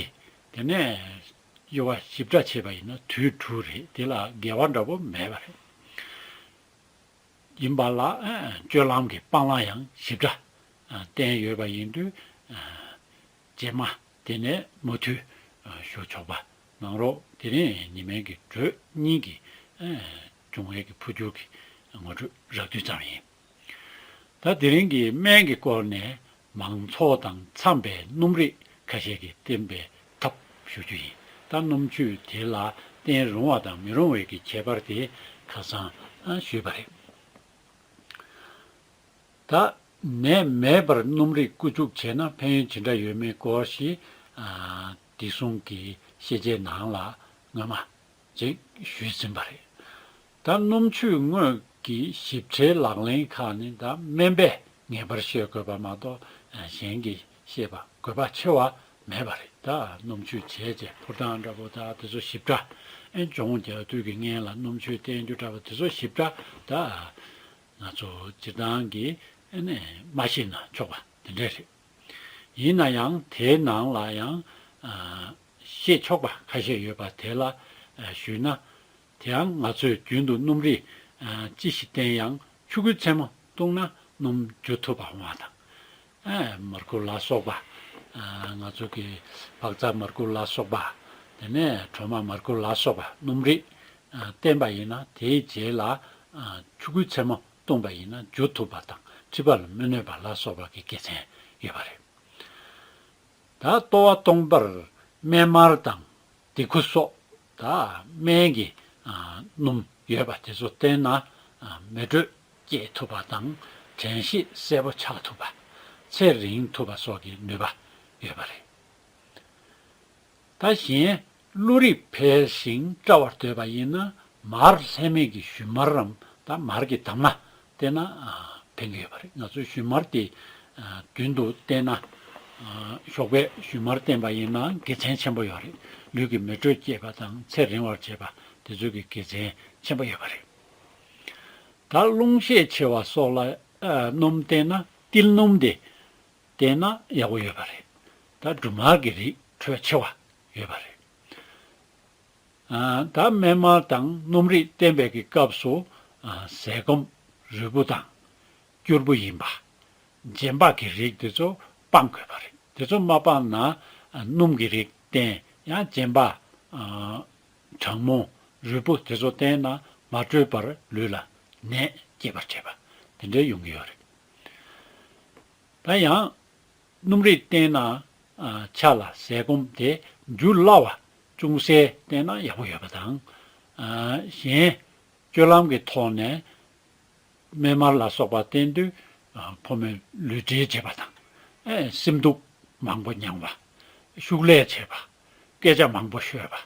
དེ་ནས་དབྱེ་བ་ཞིབ་ཕྲ་བྱས་པ་ཡིན་ན་དུས་དྲུག་རེད། དེ་ལ་འགལ་བ་འདྲ་པོ་མེད་པ་རེད། ཡིན་པ་ལ་ཨ་སྤྱོད་ལམ་གྱི་སྤང་བླང་ཡང་ཞིབ་ཕྲ་ཨ་བསྟན་ཡོད་པ་ཡིན་དུས། ཨ་རྗེས་མ་དེ་ནས་མུ་མཐུད་ཨ་ཞུ་ཆོག་པ་གནང་རོགས། དེ་རིང་ཉི་མའི་གི་འགྲོས་གཉིས་ཀྱི་ཨ་འབྱུང་བའི་གི་འཕོ་འགྱུར་གྱི་ངོ་སྤྲོད་རགས་བསྡུས་ཙམ་ཡིན། ད་དེ་རིང་གི་སྨན་གྱི་སྐོར་ནས་མང་ཚོགས་དང་འཚམ་པའི་སྣུམ་རིགས་ཁ་ཤས་ཀྱི་བསྟེན་པའི་ཐབས་ཞུ་རྒྱུ་ཡིན། ད་སྣུམ་ཆུ་དེ་ལ་བསྟེན་རུང་བ་དང་མི་རུང་བའི་གི་ཁྱད་པར་དེ་ཁ་སང་ཨ་ཞུས་པ་རེད། ད་ནད་མེད་པར་སྣུམ་རིགས་བཀོལ་སྤྱོད་བྱས་ན་ཕན་ཡོན་ཇི་འདྲ་ཡོད་མེད་སྐོར་ཞིག་ཨ་དེ་གསུམ་གྱི་ཤེས་བྱའི་ནང་ལ་སྔོན་མ་ཅིག་ཞུས་ཟིན་པ་རེད། ད་སྣུམ་ཆུའི་དངོས་ཀྱི་ཞིབ་ཕྲའི་ལག་ལེན་ཁག་ནི་ད་སྨན་པས་ངེས་པར་ཤེས་དགོས་པ་མ་གཏོགས་གཞན་གྱིས་ཤེས་པ་དགོས་པ་ཆེ་བ་མེད་པ་རེད། ད་སྣུམ་ཆུ་བྱས་བྱས་འཕུར་སྟངས་འདྲ་པོ་ད་དེ་ཚོ་ཞིབ་ཕྲ། ཨེ་སྦྱོང་རྒྱག་དུས་ཀྱི་སྔོན་ལ་སྣུམ་ཆུ་བསྟེན་རྒྱུ་འདྲ་པོ་དེ་ཚོ་ཞིབ་ཕྲ་ད་ང་ཚོ་སྤྱིར་བཏང་གི་ཨ་ནི་མ་ཤེས་ན་ཆོག་པ་དེ་འདྲ་རེད། ཡིན་ན་ཡང་དེའི་ནང་ལ་ཡང་ཨ་ཤེས་ཆོག་པ་ཁ་ཤས་ཡོད་པ་དེ་ལ་ཨ་ཞུས་ན། དེ་ཡང་ང་ཚོས་རྒྱུན་དུ་སྣུམ་རིགས་ཨ་ཅི་ཞིག་བསྟེན་ཡང་ཆུ་ཁོལ་ཚན་མོ་བཏུང་ན་སྣུམ་འཇུ་ཐུབ་པ་འོང་བ་དང་། ཨ་མར་ཁུ་ལ་སོགས་པ། ཨ་ང་ཚོ་གི་བག་ཚ་མར་ཁུ་ལ་སོགས་པ། དེ་ནས་གྲོ་མ་མར་ཁུ་ལ་སོགས་པ་སྣུམ་རིགས་ཨ་བསྟེན་པ་ཡིན་ན་དེའི་རྗེས་ལ་ཨ་ཆུ་ཁོལ་ཚན་མོ་བཏུང་པ་ཡིན་ན་འཇུ་ཐུབ་པ་དང་མཁྲིས་པ་ལ་མི་གནོད་པ་ལ་སོགས་པ་གི་དགེ་མཚན་ཡོད་པ་རེད། ད་ལྟོ་བ་སྟོང་པར་སྨན་མར་དང་དེ་ཁུ་སོགས་ད་སྨན་གྱི་ཨ་སྣུམ་ཡོད་པ་དེ་ཚོ་བསྟེན་ན་ཨ་མེ་དྲོད་སྐྱེད་ཐུབ་པ་དང་དྲན་ཤེས་གསལ་པོ་ཆགས་ཐུབ་པ། ཚེ་རིང་ཐུབ་པ་སོགས་ཀྱི་ནུས་པ་ཡོད་པ་རེད། ད་གཞན་བློ་རིག་འཕེལ་ཞིང་བཀྲ་བར་འདོད་པ་ཡིན་ན་མར་ལྷད་མེད་ཀྱི་ཞུན་མར་རམ་ད་མར་གྱི་དྭངས་མ་བསྟེན་ན་ཨ་ཕན་གྱི་ཡོད་པ་རེད། ང་ཚོས་ཞུན་མར་དེ་ཨ་རྒྱུན་དུ་བསྟེན་ན་ཨ་ཞོགས་པའི་ཞུན་མར་བསྟེན་པ་ཡིན་ན་དགེ་མཚན་ཆེན་པོ་ཡོད་རེད། ལུས་ཀྱི་མེ་དྲོད་སྐྱེད་པ་དང་ཚེ་རིང་བར་བྱེད་པ་དེ་ཚོ་གི་དགེ་མཚན་ཆེན་པོ་ཡོད་པ་རེད། ད་རླུང་ཤས་ཆེ་བ་སོགས་ལ་ཨ་སྣུམ་བསྟེན་ན་ཏིལ་སྣུམ་དེ་བསྟེན་ན་ཡག་པོ་ཡོད་པ་རེད། ད་འབྲུ་མར་གྱི་རིགས་དྲོད་ཆེ་བ་ཡོད་པ་རེད། ཨ་ད་སྨན་མར་དང་སྣུམ་རིགས་བསྟེན་པའི་གི་སྐབས་སུ་ཨ་ཟས་སྐོམ་རུལ་བུ་དང་སྐྱུར་བུ་ཡིན་པ། རྗེན་པ་གི་རིགས་དེ་ཚོ་སྤང་དགོས་པ་རེད། དེ་ཚོ་མ་སྤངས་ན་ཨ་སྣུམ་གྱི་རིགས་བསྟེན་ཡང་རྗེན་པ་ཨ་གྲང་མོ་རུལ་བུ་དེ་ཚོ་བསྟེན་ན་མ་དྲོས་པར་ལུས་ལ་ནད་སྐྱེད་པར་བྱེད་པ་དེ་འདྲ་ཡོང་གི་ཡོད་རེད། ད་ཡང་སྣུམ་རིགས་བསྟེན་ན་ཨ་ཆ་ལ་ཟས་སྐོམ་དེ་འཇུ་སླ་བ་ཅུང་ཟད་བསྟེན་ན་ཡག་པོ་ཡོད་པ་དང་། ཨ་གཞན་སྤྱོད་ལམ་གྱི་ཐོག་ནས་སྨན་མར་ལ་སོགས་པ་བསྟེན་དུས་ཨ་ཕོ་མོའི་ལུས་འབྲེལ་བྱེད་པ་དང་། ཨེ་སེམས་སྡུག་མང་པོ་མྱངས་པ། ཤུགས་ལས་བྱེད་པ། སྐད་ཆ་མང་པོ་ཤོད་པ།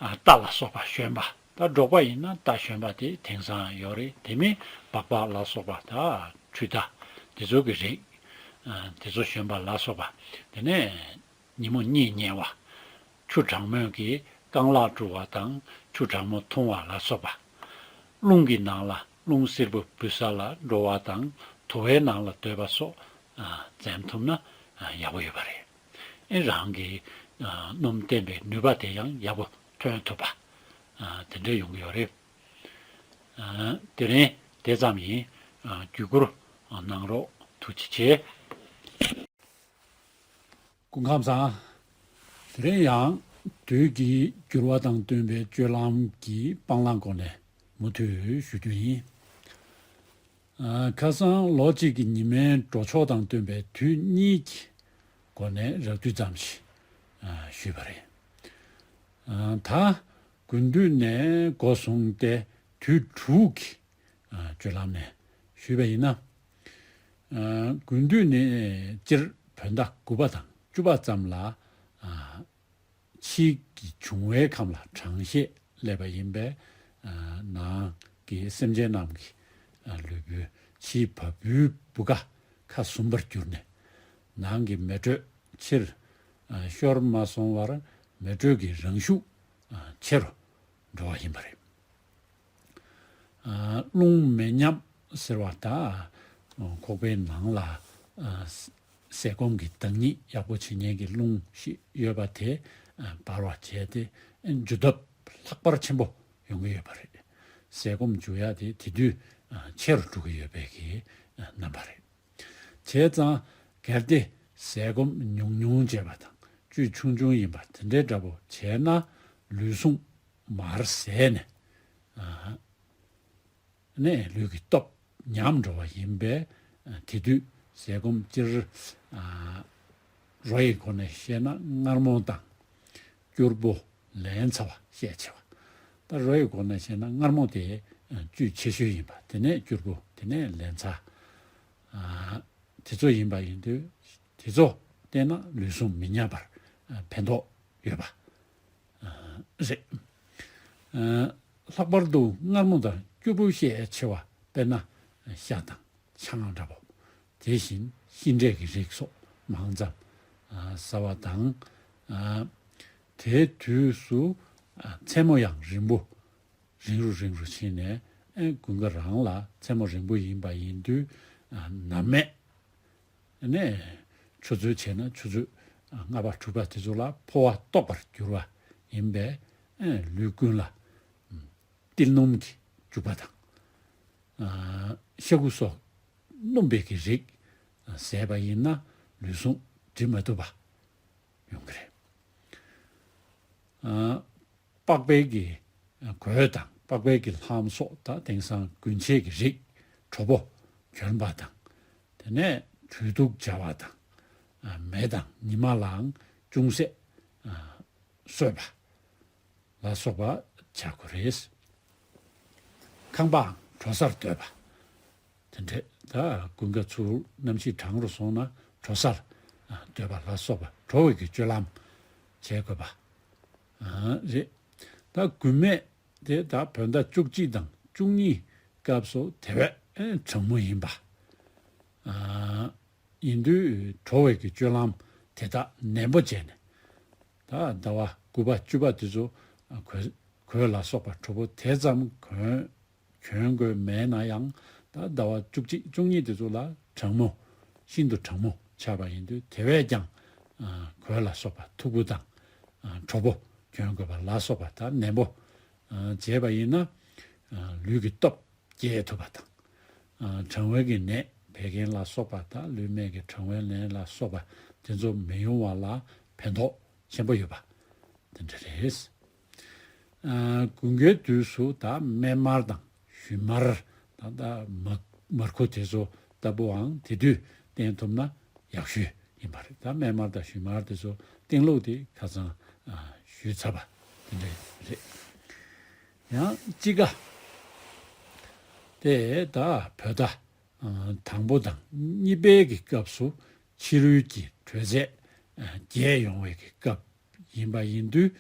ཨ་རྟ་ལ་སོགས་པ་ཞོན་པ། ད་འབྲོག་པ་ཡིན་ན་རྟ་ཞོན་པ་དེ་དེང་སང་ཡོད་རེད། དེ་མིན་སྦག་སྦག་ལ་སོགས་པ་ད་འཕྲུལ་རྟ་དེ་ཚོ་གི་རིགས་ཨ་དེ་ཚོ་ཞོན་པ་ལ་སོགས་པ། དེ་ནས་ཉིན་མོ་གཉིད་ཉལ་བ། ཆུ་གྲང་མོས་ཀྱིས་རྐང་ལག་བཀྲུ་བ་དང་ཆུ་གྲང་མོ་འཐུང་བ་ལ་སོགས་པ། རླུང་གི་ནང་ལ་རླུང་བསིལ་པོ་འབུད་ས་ལ་འགྲོ་བ་དང་དུ་བའི་ནང་ལ་སྡོད་པ་སོགས་ཨ་འཛེམ་ཐུབ་ན་ཨ་ཡག་པོ་ཡོད་པ་རེད། ཨེ་རང་གི་ཨ་སྣུམ་བསྟེན་པའི་ནུས་པ་དེ་ཡང་ཡག་པོ་ཐོན་ཐུབ་པ་ཨ་དེ་འདྲ་ཡོང་གི་ཡོད་རེད། ཨ་དེ་རིང་དེ་ཙམ་ཡིན། ཨ་བརྒྱུད་བསྐུར་གནང་རོགས། ཐུགས་རྗེ་ཆེ། སྐུ་ཁམས་བཟང་། དེ་རིང་ཡང་དུས་ཀྱི་འགྱུར་བ་དང་བསྟུན་པའི་སྤྱོད་ལམ་གྱི་སྤང་བླང་སྐོར་ནས་མུ་མཐུད་ཞུ་རྒྱུ་ཡིན། ཨ་ཁ་སང་ལོ་གཅིག་གི་ཉི་མའི་འགྲོ་ཕྱོགས་དང་བསྟུན་པའི་དུས་གཉིས་ཀྱི་སྒོ་ནས་རགས་བསྡུས་ཙམ་ཞིག་ཨ་ཞུས་པ་རེད། ཨ་ད་དགུན་དུས་ནས་འགོ་བཟུང་སྟེ་དུས་དྲུག་གི་ཨ་སྤྱོད་ལམ་ནས་ཞུས་པ་ཡིན་ན། ཨ་དགུན་དུས་ནི་སྤྱིར་ བོད་ཟླ་དགུ་པ་དང་བཅུ་པ་ཙམ་ལ་ཨ་ཕྱིའི་གི་འབྱུང་བའི་ཁམས་ལ་གྲངས་ཤེས་སླེབས་པ་ཡིན་པས། ཨ་ནང་གི་སེམས་ཅན་རྣམས་ཀྱི་ཨ་ལུས་པོའི་ཕྱིའི་བ་སྤུའི་བུ་ག་ཁ་ཟུམ་པར་གྱུར་ནས། ནང་གི་མེ་དྲོད་ཕྱིར་ཨ་ཤོར་མ་སོང་བར་མེ་དྲོད་ཀྱི་རང་ཤུགས་ཨ་ཆེ་རུ་འགྲོ་བ་ཡིན་པ་རེད། ཨ་རླུང་མེ་མཉམ་ཟེར་བ་ད་ཁོག་པའི་ནང་ལ་ཨ་ཟས་སྐོམ་གྱི་བདག་ཉིད་ཡག་པོ་བྱེད་མཁན་གྱི་རླུང་ཞིག་ཡོད་པ་དེ་ཨ་འབར་བ་བྱས་ཏེ་འཇུ་ཐབས་ལྷག་པར་ཆེན་པོ་ཡོང་གི་ཡོད་པ་རེད། ཟས་སྐོམ་འཇུ་ཡ་དེ་དེ་དུས་ཨ་ཆེ་རུ་འགྲོ་གི་ཡོད་པའི་གི་ཨ་རྣམ་པ་རེད། བྱས་ཙང་གལ་ཏེ་ཟས་སྐོམ་ཉུང་ཉུང་བྱས་པ་དང་བཅུད་ཆུང་ཆུང་ཡིན་པ་དེ་འདྲའི་འདྲ་པོ་བྱས་ན། ལུས་ཟུངས་མར་ཟད་ནས་ཨ་ནས་ལུས་ཀྱི་སྟོབས་ཉམས་འགྲོ་བ་ཡིན་པས། ཨ་དེ་དུས་ཟས་སྐོམ་སྤྱིར་ཨ་རོ་ཡི་སྒོ་ནས་བཤད་ན་མངར་མོ་དང་། སྐྱུར་པོ། ལན་ཚྭ་བ་ཤས་ཆེ་བ། ད་རོ་ཡི་སྒོ་ནས་བཤད་ན་མངར་མོ་དེ་ཨ་བཅུད་ཆེ་ཤོས་ཡིན་པ། དེ་ནས་སྐྱུར་པོ། དེ་ནས་ལན་ཚྭ། ཨ་དེ་ཚོ་ཡིན་པ་ཡིན་དུས་དེ་ཚོ་བསྟེན་ན་ལུས་ཟུངས་མི་ཉམས་པར་ཨ་ཕན་ཐོགས་ཡོད་པ་ཨ་རེད། ཨ་ལྷག་པར་དུ་མངར་མོ་དང་སྐྱུར་པོ་ཤས་ཆེ་བ་དཔེར་ན་ཤ་དང་ཆང་འདྲ་པོ། དེ་བཞིན་ཤིང་འབྲས་ཀྱི་རིགས་སོགས་མང་ཙམ་ཨ་ཟ་བ་དང་། ཨ་དེའི་དུས་སུ་ཨ་མཚན་མོ་ཡང་རིང་པོ་རིང་རུ་རིང་རུ་ཕྱིན་ནས། ཨེ་དགུན་ཁ་རང་ལ་མཚན་མོ་རིང་པོ་ཡིན་པ་ཡིན་དུས་ཨ་ནམ་མེད་ནས་ཆུ་ཚོད་བྱས་ན་ཆུ་ཚོད་ཨ་ལྔ་པ་དྲུག་པ་དེ་ཚོ་ལ་ཕོ་བ་ལྟོགས་པར་འགྱུར་བ་ཡིན་པས། ཨེ་ལུས་ཀུན་ལ་ཏིལ་སྣུམ་གྱི་རྒྱུ་བ་དང་། ཨ་ཤ་ཁུ་སོགས་སྣུམ་པའི་གི་རིགས་ཟས་པ་ཡིན་ན་ལུས་ཟུངས་སྒྲིམ་མ་ཐུབ་པ་ཡོང་གི་རེད། ཨ་པགས་པའི་གི་གོས་དང་པགས་པའི་གི་ལྷམ་སོགས་དང་། དེང་སང་རྒྱུན་ཆས་ཀྱི་རིགས་དྲོ་པོ་གྱོན་པ་དང་། དེ་ནས་གྲོས་གཏུག་བྱ་བ་དང་། ཨ་མེ་དང་ཉི་མ་ལའང་ཅུང་ཟད་ཨ་གསོད་པ་ལ་སོགས་པ་བྱ་དགོས་རེད། ཁང་པའང་དྲོ་སར་སྡོད་པ། དེ་འདྲས་ད་དགུན་ཁ་ཚུར་གནམ་གཤིས་གྲང་རུ་སོང་ན་དྲོ་སར་ཨ་སྡོད་པ་ལ་སོགས་པ་དྲོ་བའི་གི་སྤྱོད་ལམ་བྱེད་དགོས་པ་ཨ་རེད། ད་དགུན་སྨད་དེ་ད་བོད་ཟླ་བཅུ་གཅིག་དང་བཅུ་གཉིས་སྐབས་སུ་དེ་བས་ཨེ་གྲང་མོ་ཡིན་པ། ཨ་ཡིན་དུས་དྲོ་བའི་གི་སྤྱོད་ལམ་དེ་དག་ནན་པོ་བྱས་ནས། ད་ཟླ་བ་དགུ་པ་བཅུ་པ་དེ་ཚོ་ཨ་གོས་གོས་ལ་སོགས་པ་དྲོ་པོ་དེ་ཙམ་གྱོན་གྱོན་དགོས་མེད་ན་ཡང་། ད་ཟླ་བ་བཅུ་གཅིག་བཅུ་གཉིས་དེ་ཚོ་ལ་གྲང་མོ་ཤིན་ཏུ་གྲང་མོ་ཆགས་པ་ཡིན་དུས་དེ་བས་ཀྱང་ཨ་གོས་ལ་སོགས་པ་མཐུག་པོ་དང་ཨ་དྲོ་པོ་གྱོན་དགོས་པ་ལ་སོགས་པ་ད་ནན་པོ་ཨ་བྱས་པ་ཡིན་ན། ཨ་ལུས་ཀྱི་སྟོབས་སྐྱེད་ཐུབ་པ་དང་། ཨ་གྲང་བའི་གི་ནད་བད་ཀན་ལ་སོགས་པ་དང་། ལུས་སྨད་ཀྱི་གྲང་བའི་ནད་ལ་སོགས་པ་དེ་ཚོ་མི་ཡོང་བ་ལ་ཕན་ཐོགས་ཆེན་པོ་ཡོད་པ་དེ་འདྲ་རེད། ཨ་དགུན་ཁའི་དུས་སུ་ད་སྨན་མར་དང་ཞུན་མར་དང་། ད་མར་མར་ཁུ་དེ་ཚོ་ལྟ་བུའང་དེ་དུས་བསྟེན་ཐུབ་ན་ཡག་ཤོས་ཡིན་པ་རེད། ད་སྨན་མར་དང་ཞུན་མར་དེ་ཚོ་བསྟེན་ལུགས་དེ་ཁ་སང་ཨ་ཞུས་ཚར་བ་དེ་འདྲ་རེད། ཡང་དཔྱིད་ཀ་དེ་ད་བོད་ཟླ་ཨ་དང་པོ་དང་གཉིས་པའི་གི་སྐབས་སུ་ཕྱི་རོལ་གྱི་དྲོད་ཚད་ཨ་རྒྱས་ཡོང་བའི་གི་སྐབས་ཡིན་པ་ཡིན་དུས།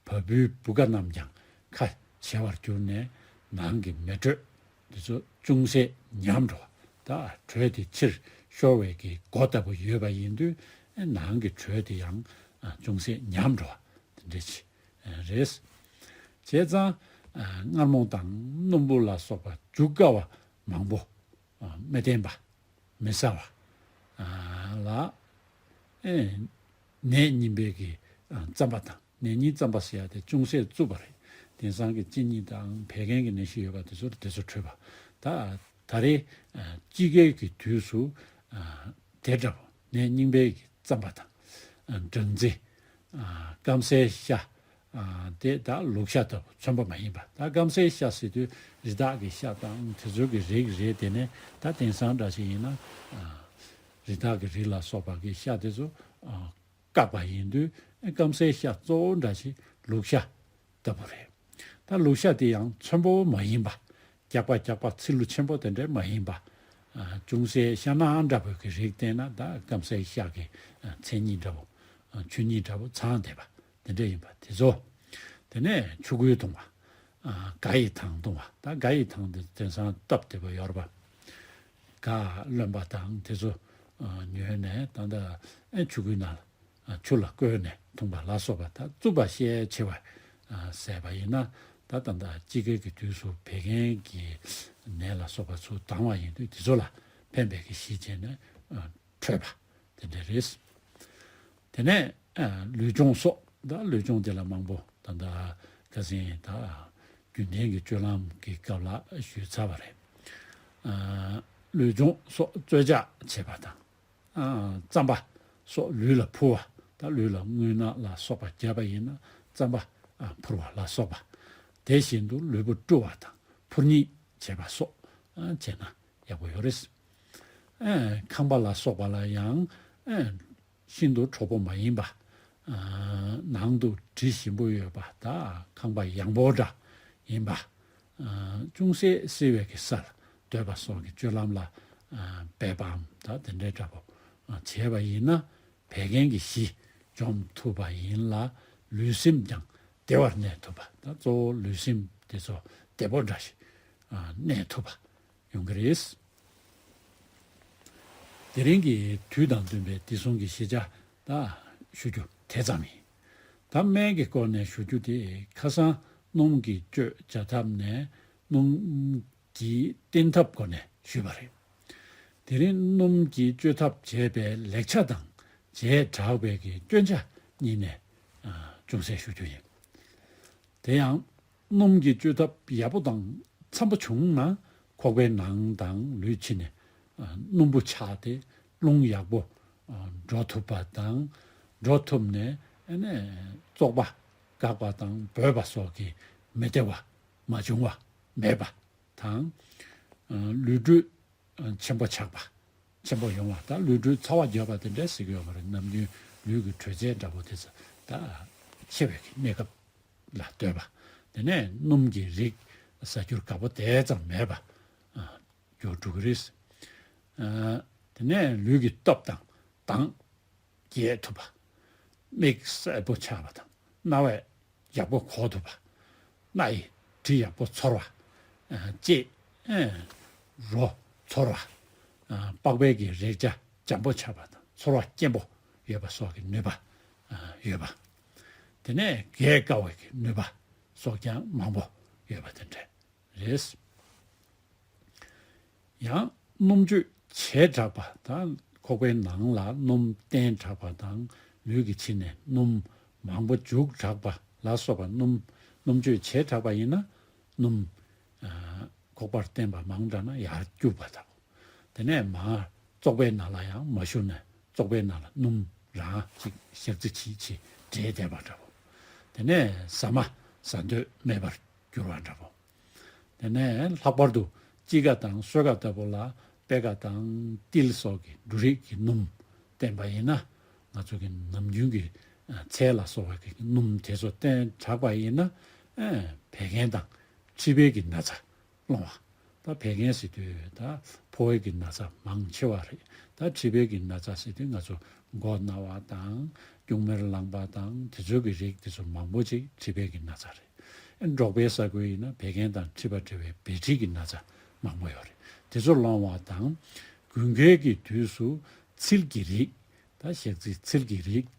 བ་སྤུའི་བུ་ག་རྣམས་ཀྱང་ཁ་བྱེ་བར་གྱུར་ནས་ནང་གི་མེ་དྲོད་འདི་ཚོ་ཅུང་ཟད་ཉམས་འགྲོ་བ། ད་དྲོད་དེ་ཕྱིར་ཤོར་བའི་གི་སྒོ་ལྟ་བུ་ཡོད་པ་ཡིན་དུས། ནང་གི་དྲོད་དེ་ཡང་ཨ་ཅུང་ཟད་ཉམས་འགྲོ་བ་དེ་འདྲ་ཅིག་རེད། བྱས་ཙང་ཨ་མངར་མོ་དང་སྣུམ་པོ་ལ་སོགས་པ་འཇུ་དཀའ་བ་མང་པོ་ཨ་མི་བསྟེན་པ། མི་ཟ་བ་ཨ་ལ་ཨེ་ནད་རྙིང་པའི་གི་ཨ་རྩམ་པ་དང་། ནད་རྙིང་རྩམ་པ་ཟེར་ཡ་དེ་ཅུང་ཟད་རྩུབ་པ་རེད། དེང་སང་གི་གཅིན་སྙི་དང་བད་ཀན་གྱི་ནད་གཞི་ཡོད་པ་དེ་ཚོར་དེ་ཚོ་འཕྲོད་པ། ད་ད་རེས་ཨ་དཔྱིད་ཀའི་གི་དུས་སུ་ཨ་དེ་འདྲ་པོ་ནད་རྙིང་པའི་གི་རྩམ་པ་དང་། ཨ་སྦྲང་རྩི། ཨ་སྐམ་སའི་ཤ། ཨ་དེ་ད་ལུག་ཤ་ལྟ་བུ་ཚོན་པ་མ་ཡིན་པ། ད་སྐམ་སའི་ཤ་ཟེར་དུས་རི་དྭགས་ཀྱི་ཤ་དང་དེ་ཚོ་གི་རིགས་རེད། དེ་ནས་ད་དེང་སང་འདྲ་ཞིག་ཡིན་ན་ཨ་རི་དྭགས་ཀྱི་རིགས་ལ་སོགས་པ་གི་ཤ་དེ་ཚོ་ཨ་བཀག་པ་ཡིན་དུས། སྐམ་སའི་ཤ་གཙོ་བོ་འདྲ་ཞིག་ལུག་ཤ་ལྟ་བུ་རེད། ད་ལུག་ཤ་དེ་ཡང་ཚོན་པོ་མ་ཡིན་པ། རྒྱགས་པ་རྒྱགས་པ་ཚིལ་ལུ་ཆེན་པོ་དེ་འདྲ་མ་ཡིན་པ། ཅུང་ཟད་ཤ་ནག་འདྲ་པོ་གི་རིགས་བསྟེན་ན་ད་སྐམ་སའི་ཤ་གི་མཚན་ཉིད་འདྲ་པོ་ཆོས་ཉིད་འདྲ་པོ་ཚང་བསྡད་པ་དེ་འདྲ་ཡིན་པ་དེ་ཚོ། དེ་ནས་ཆུ་ཁོལ་འཐུང་བ། སྒ་ཡི་ཐང་འཐུང་བ། ད་སྒ་ཡི་ཐང་དེ་དེང་སང་སྟབས་བདེ་པོ་ཡོད་རེད་པ། སྒ་རློན་པ་དང་དེ་ཚོ་ཉོས་ནས་ད་ལྟ་ཆུ་ཁོལ་ནང་ཆུ་ལ་བསྐོལ་ནས་འཐུང་བ་ལ་སོགས་པ། ད་རྩུབ་པ་ཤས་ཆེ་བ་ཟས་པ་ཡིན་ན་ད་ད་ལྟ་དཔྱིད་ཀའི་གི་དུས་སུ་བད་ཀན་གྱི་ནད་ལ་སོགས་པ་ཚུར་ལྡང་བ་ཡིན་དུས་དེ་ཚོ་ལ་ཕན་པའི་གི་གཞི་བྱས་ནས་འཕྲོད་པ་དེ་འདྲ་རེད། དེ་ནས་ལུས་སྦྱོང་སོགས། ད་ལུས་སྦྱོང་དེ་ལ་མང་པོ་ད་ལྟ་ཁ་སང་ད་རྒྱུན་ལྡན་གྱི་སྤྱོད་ལམ་གྱི་སྐབས་ལ་ཞུས་ཚར་བ་རེད། ལུས་སྦྱོང་སོགས་རྩོལ་བཅག་བྱེད་པ་དང་། རྩམ་པ་སོགས་ལུས་ལ་ཕུལ་བ། ད་ལུས་ལ་རྔུལ་ནག་ལ་སོགས་པ་བརྒྱབ་པ་ཡིན་ན་རྩམ་པ་ཕུལ་བ་ལ་སོགས་པ། དེ་བཞིན་དུ་ལུས་པོ་བཀྲུ་བ་དང་འཕུར་མཉེད་བྱེད་པ་སོགས་བྱས་ན་ཡག་པོ་ཡོད་རེད། ཁང་པ་ལ་སོགས་པ་ལ་ཡང་ཤིན་ཏུ་འཁྲུག་པོ་མ་ཡིན་པ། ནང་དུ་དྲི་ཞིམ་པོ་ཡོད་པ། ད་ཁང་པ་ཡངས་པོ་འདྲ་ཡིན་པ། ཅུང་ཟད་བསིལ་བའི་གི་ས་ལ་སྡོད་པ་སོགས་ཀྱི་སྤྱོད་ལམ་ལ་འབད་པའམ་ད་དེ་འདྲའི་འདྲ་པོ་བྱས་པ་ཡིན་ན་བད་ཀན་གྱི་གཞི་འཇོམས་ཐུབ་པ་ཡིན་ལ་ལུས་སེམས་ཀྱང་བདེ་བར་གནས་ཐུབ་པ། ད་གཙོ་བོ་ལུས་སེམས་དེ་ཚོ་བདེ་པོ་འདྲ་ཞིག་གནས་ཐུབ་པ་ཡོང་གི་རེད། དེ་རིང་གི་དུས་དང་བསྟུན་པའི་བདེ་སྲུང་གི་ཤེས་བྱ་ད་ཞུ་རྒྱུ་དེ་ཙམ་ཡིན། ད་སྨན་གྱི་སྐོར་ནས་ཞུ་རྒྱུ་དེ་ཁ་སང་སྣུམ་གྱི་བཅོས་བྱ་ཐབས་ནས་སྣུམ་གྱི་བསྟེན་ཐབས་སྐོར་ནས་ཞུས་པ་རེད། དེ་རིང་སྣུམ་གྱི་བཅོས་ཐབས་བྱས་པའི་ལེགས་ཆ་དང་བྱས་དྲགས་པའི་གི་སྐྱོན་ཆ་གཉིས་ནས་ཅུང་ཟད་ཞུ་རྒྱུ་ཡིན། དེ་ཡང་སྣུམ་གྱི་བཅོས་ཐབས་ཡག་པོ་དང་འཚམ་པོ་བྱུང་ན་ཁོག་པའི་ནང་དང་ལུས་ཕྱི་ནས་སྣུམ་པོ་ཆགས་ཏེ་རླུང་ཡག་པོ་འགྲོ་ཐུབ་པ་དང་། འགྲོ་ཐུབ་ནས་ཨ་ནི་བཙོག་པ་འགག་པ་དང་འབོལ་བ་སོགས་ཀྱི་མི་བདེ་བ་མ་བྱུང་བ་མེད་པ་དང་། ལུས་དྲོད་ཆེན་པོ་ཆགས་པ། ཆེན་པོ་ཡོང་བ། ད་ལུས་དྲོད་ཚ་བ་རྒྱབ་པ་དེ་འདྲ་ཟེར་གྱི་ཡོད་པ་རེད། ནམ་རྒྱུན་ལུས་ཀྱི་དྲོད་ཚད་འདྲ་པོ་དེ་ཚོ་ད་ཆེ་བའི་གནས་སྐབས་ལ་ལྟོས་པ། དེ་ནས་སྣུམ་གྱི་རིགས་ཟ་རྒྱུར་དགའ་པོ་དེ་ཙམ་མེད་པ་གྱུར་འགྲོ་གི་རེད། དེ་ནས་ལུས་ཀྱི་སྟོབས་དང་དྭངས་རྒྱས་ཐུབ་པ། མིག་གསལ་པོ་ཆགས་པ་དང་རྣ་བས་ཡག་པོ་གོ་ཐུབ་པ། སྣ་ཡི་དྲི་ཡག་པོ་ཚོར་བ། ལྕེ་རོ་ཚོར་བ། པགས་པའི་གི་རེག་བྱ་འཇམ་པོ་ཆགས་པ་དང་ཚོར་བ་སྐྱེན་པོ་ཡོད་པ་སོགས་ཀྱི་ནུས་པ་ཡོད་པ། དེ་ནས་རྒས་དཀའ་བའི་གི་ནུས་པ་སོགས་ཀྱང་མང་པོ་ཡོད་པ་དེ་འདྲ་རེད། ཡང་སྣུམ་བཅོས་བྱས་དྲགས་པ་དང་ཁོག་པའི་ནང་ལ་སྣུམ་བསྟེན་དྲགས་པ་དང་ལུས་ཀྱི་ཕྱི་ནས་སྣུམ་མང་པོ་འཇུག་དྲགས་པ་ལ་སོགས་པ་སྣུམ་སྣུམ་བཅོས་བྱས་དྲགས་པ་ཡིན་ན་སྣུམ་ཁོག་པར་བསྟེན་པ་མང་དྲགས་ན་ཡར་སྐྱུག་པ་དང་། དེ་ནས་མར་བཙོག་པའི་ནང་ལ་ཡང་མ་ཞུགས་ནས་བཙོག་པའི་ནང་ལ་སྣུམ་རང་ཅིག་ཞག་ཙི་ཅིག་ཅིག་འདྲེས་བསྡད་པ་འདྲ་པོ། དེ་ནས་ཟ་མ་ཟ་འདོད་མེད་པར་འགྱུར་བ་འདྲ་པོ། དེ་ནས་ལྷག་པར་དུ་དཔྱིད་ཀ་དང་སོས་ཀ་ལྟ་བུ་ལ་པད་ཀ་དང་ཏིལ་སོགས་ཀྱི་འབྲུ་རིགས་ཀྱི་སྣུམ་བསྟེན་པ་ཡིན་ན། ང་ཚོ་གི་ནམ་རྒྱུན་གྱི་ཚལ་ལ་སོགས་པ་གི་སྣུམ་དེ་ཚོ་བསྟེན་དྲགས་པ་ཡིན་ན་བད་ཀན་དང་མཁྲིས་པའི་གི་ན་ཚ་སློང་བ། ད་བད་ཀན་ཟེར་དུས་ད་ཕོ་བའི་གི་ན་ཚ་མང་ཆེ་བ་རེད། ད་མཁྲིས་པའི་གི་ན་ཚ་ཟེར་དུས་ང་ཚོ་མགོ་ན་བ་དང་རྒྱུང་མར་ལངས་པ་དང་དེ་ཚོའི་གི་རིགས་དེ་ཚོ་མང་པོ་ཅིག་མཁྲིས་པའི་གི་ན་ཚ་རེད། འབྲོག་པའི་ས་ཁུལ་ཡིན་ན་བད་ཀན་དང་མཁྲིས་པ་འབྲེལ་བའི་བད་མཁྲིས་ཀྱི་ན་ཚ་མང་པོ་ཡོད་རེད། དེ་ཚོ་སློང་བ་དང་། དགུན་ཁའི་གི་དུས་སུ་ཚིལ་གྱི་རིགས། ད་ཞག་ཚི་ཚིལ་གྱི་རིགས་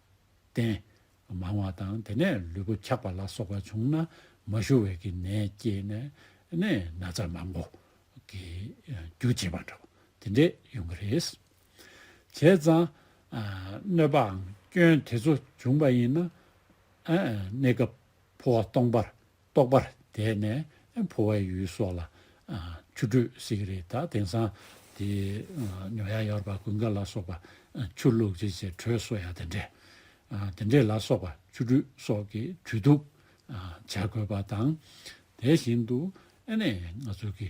བསྟེན་མང་བ་དང་། དེ་ནས་ལུས་པོ་འཁྱག་པ་ལ་སོགས་པ་བྱུང་ན་མ་ཞུ་བའི་གི་ནད་སྐྱེས་ནས་ནས་ན་ཚ་མང་པོ་གི་རྒྱུ་བྱེད་པ་འདྲ་པོ་དེ་འདྲས་ཡོང་གི་རེད། བྱས་ཙང་གནོད་པའམ་སྐྱོན་དེ་ཚོ་བྱུང་བ་ཡིན་ན། གནས་སྐབས་ཕོ་བ་སྟོང་པར་རྟོག་པར་བསྡད་ནས་ཕོ་བའི་ཡུལ་སོགས་ལ་ཆུ་དྲོད་ཟེར་གྱི་རེད། ད་དེང་སང་དེ་ཉོ་ཡ་ཡོད་པ་དགུན་ཁ་ལ་སོགས་པ་ཆུ་བླུགས་བྱས་བྱས་དྲོད་གསོ་ཡ་དེ་འདྲས། དེ་འདྲས་ལ་སོགས་པ་ཆུ་དྲོད་སོགས་ཀྱི་དྲོད་བསྡུ་བྱ་དགོས་པ་དང་། དེ་བཞིན་དུ་ཨ་ནི་ང་ཚོ་གི་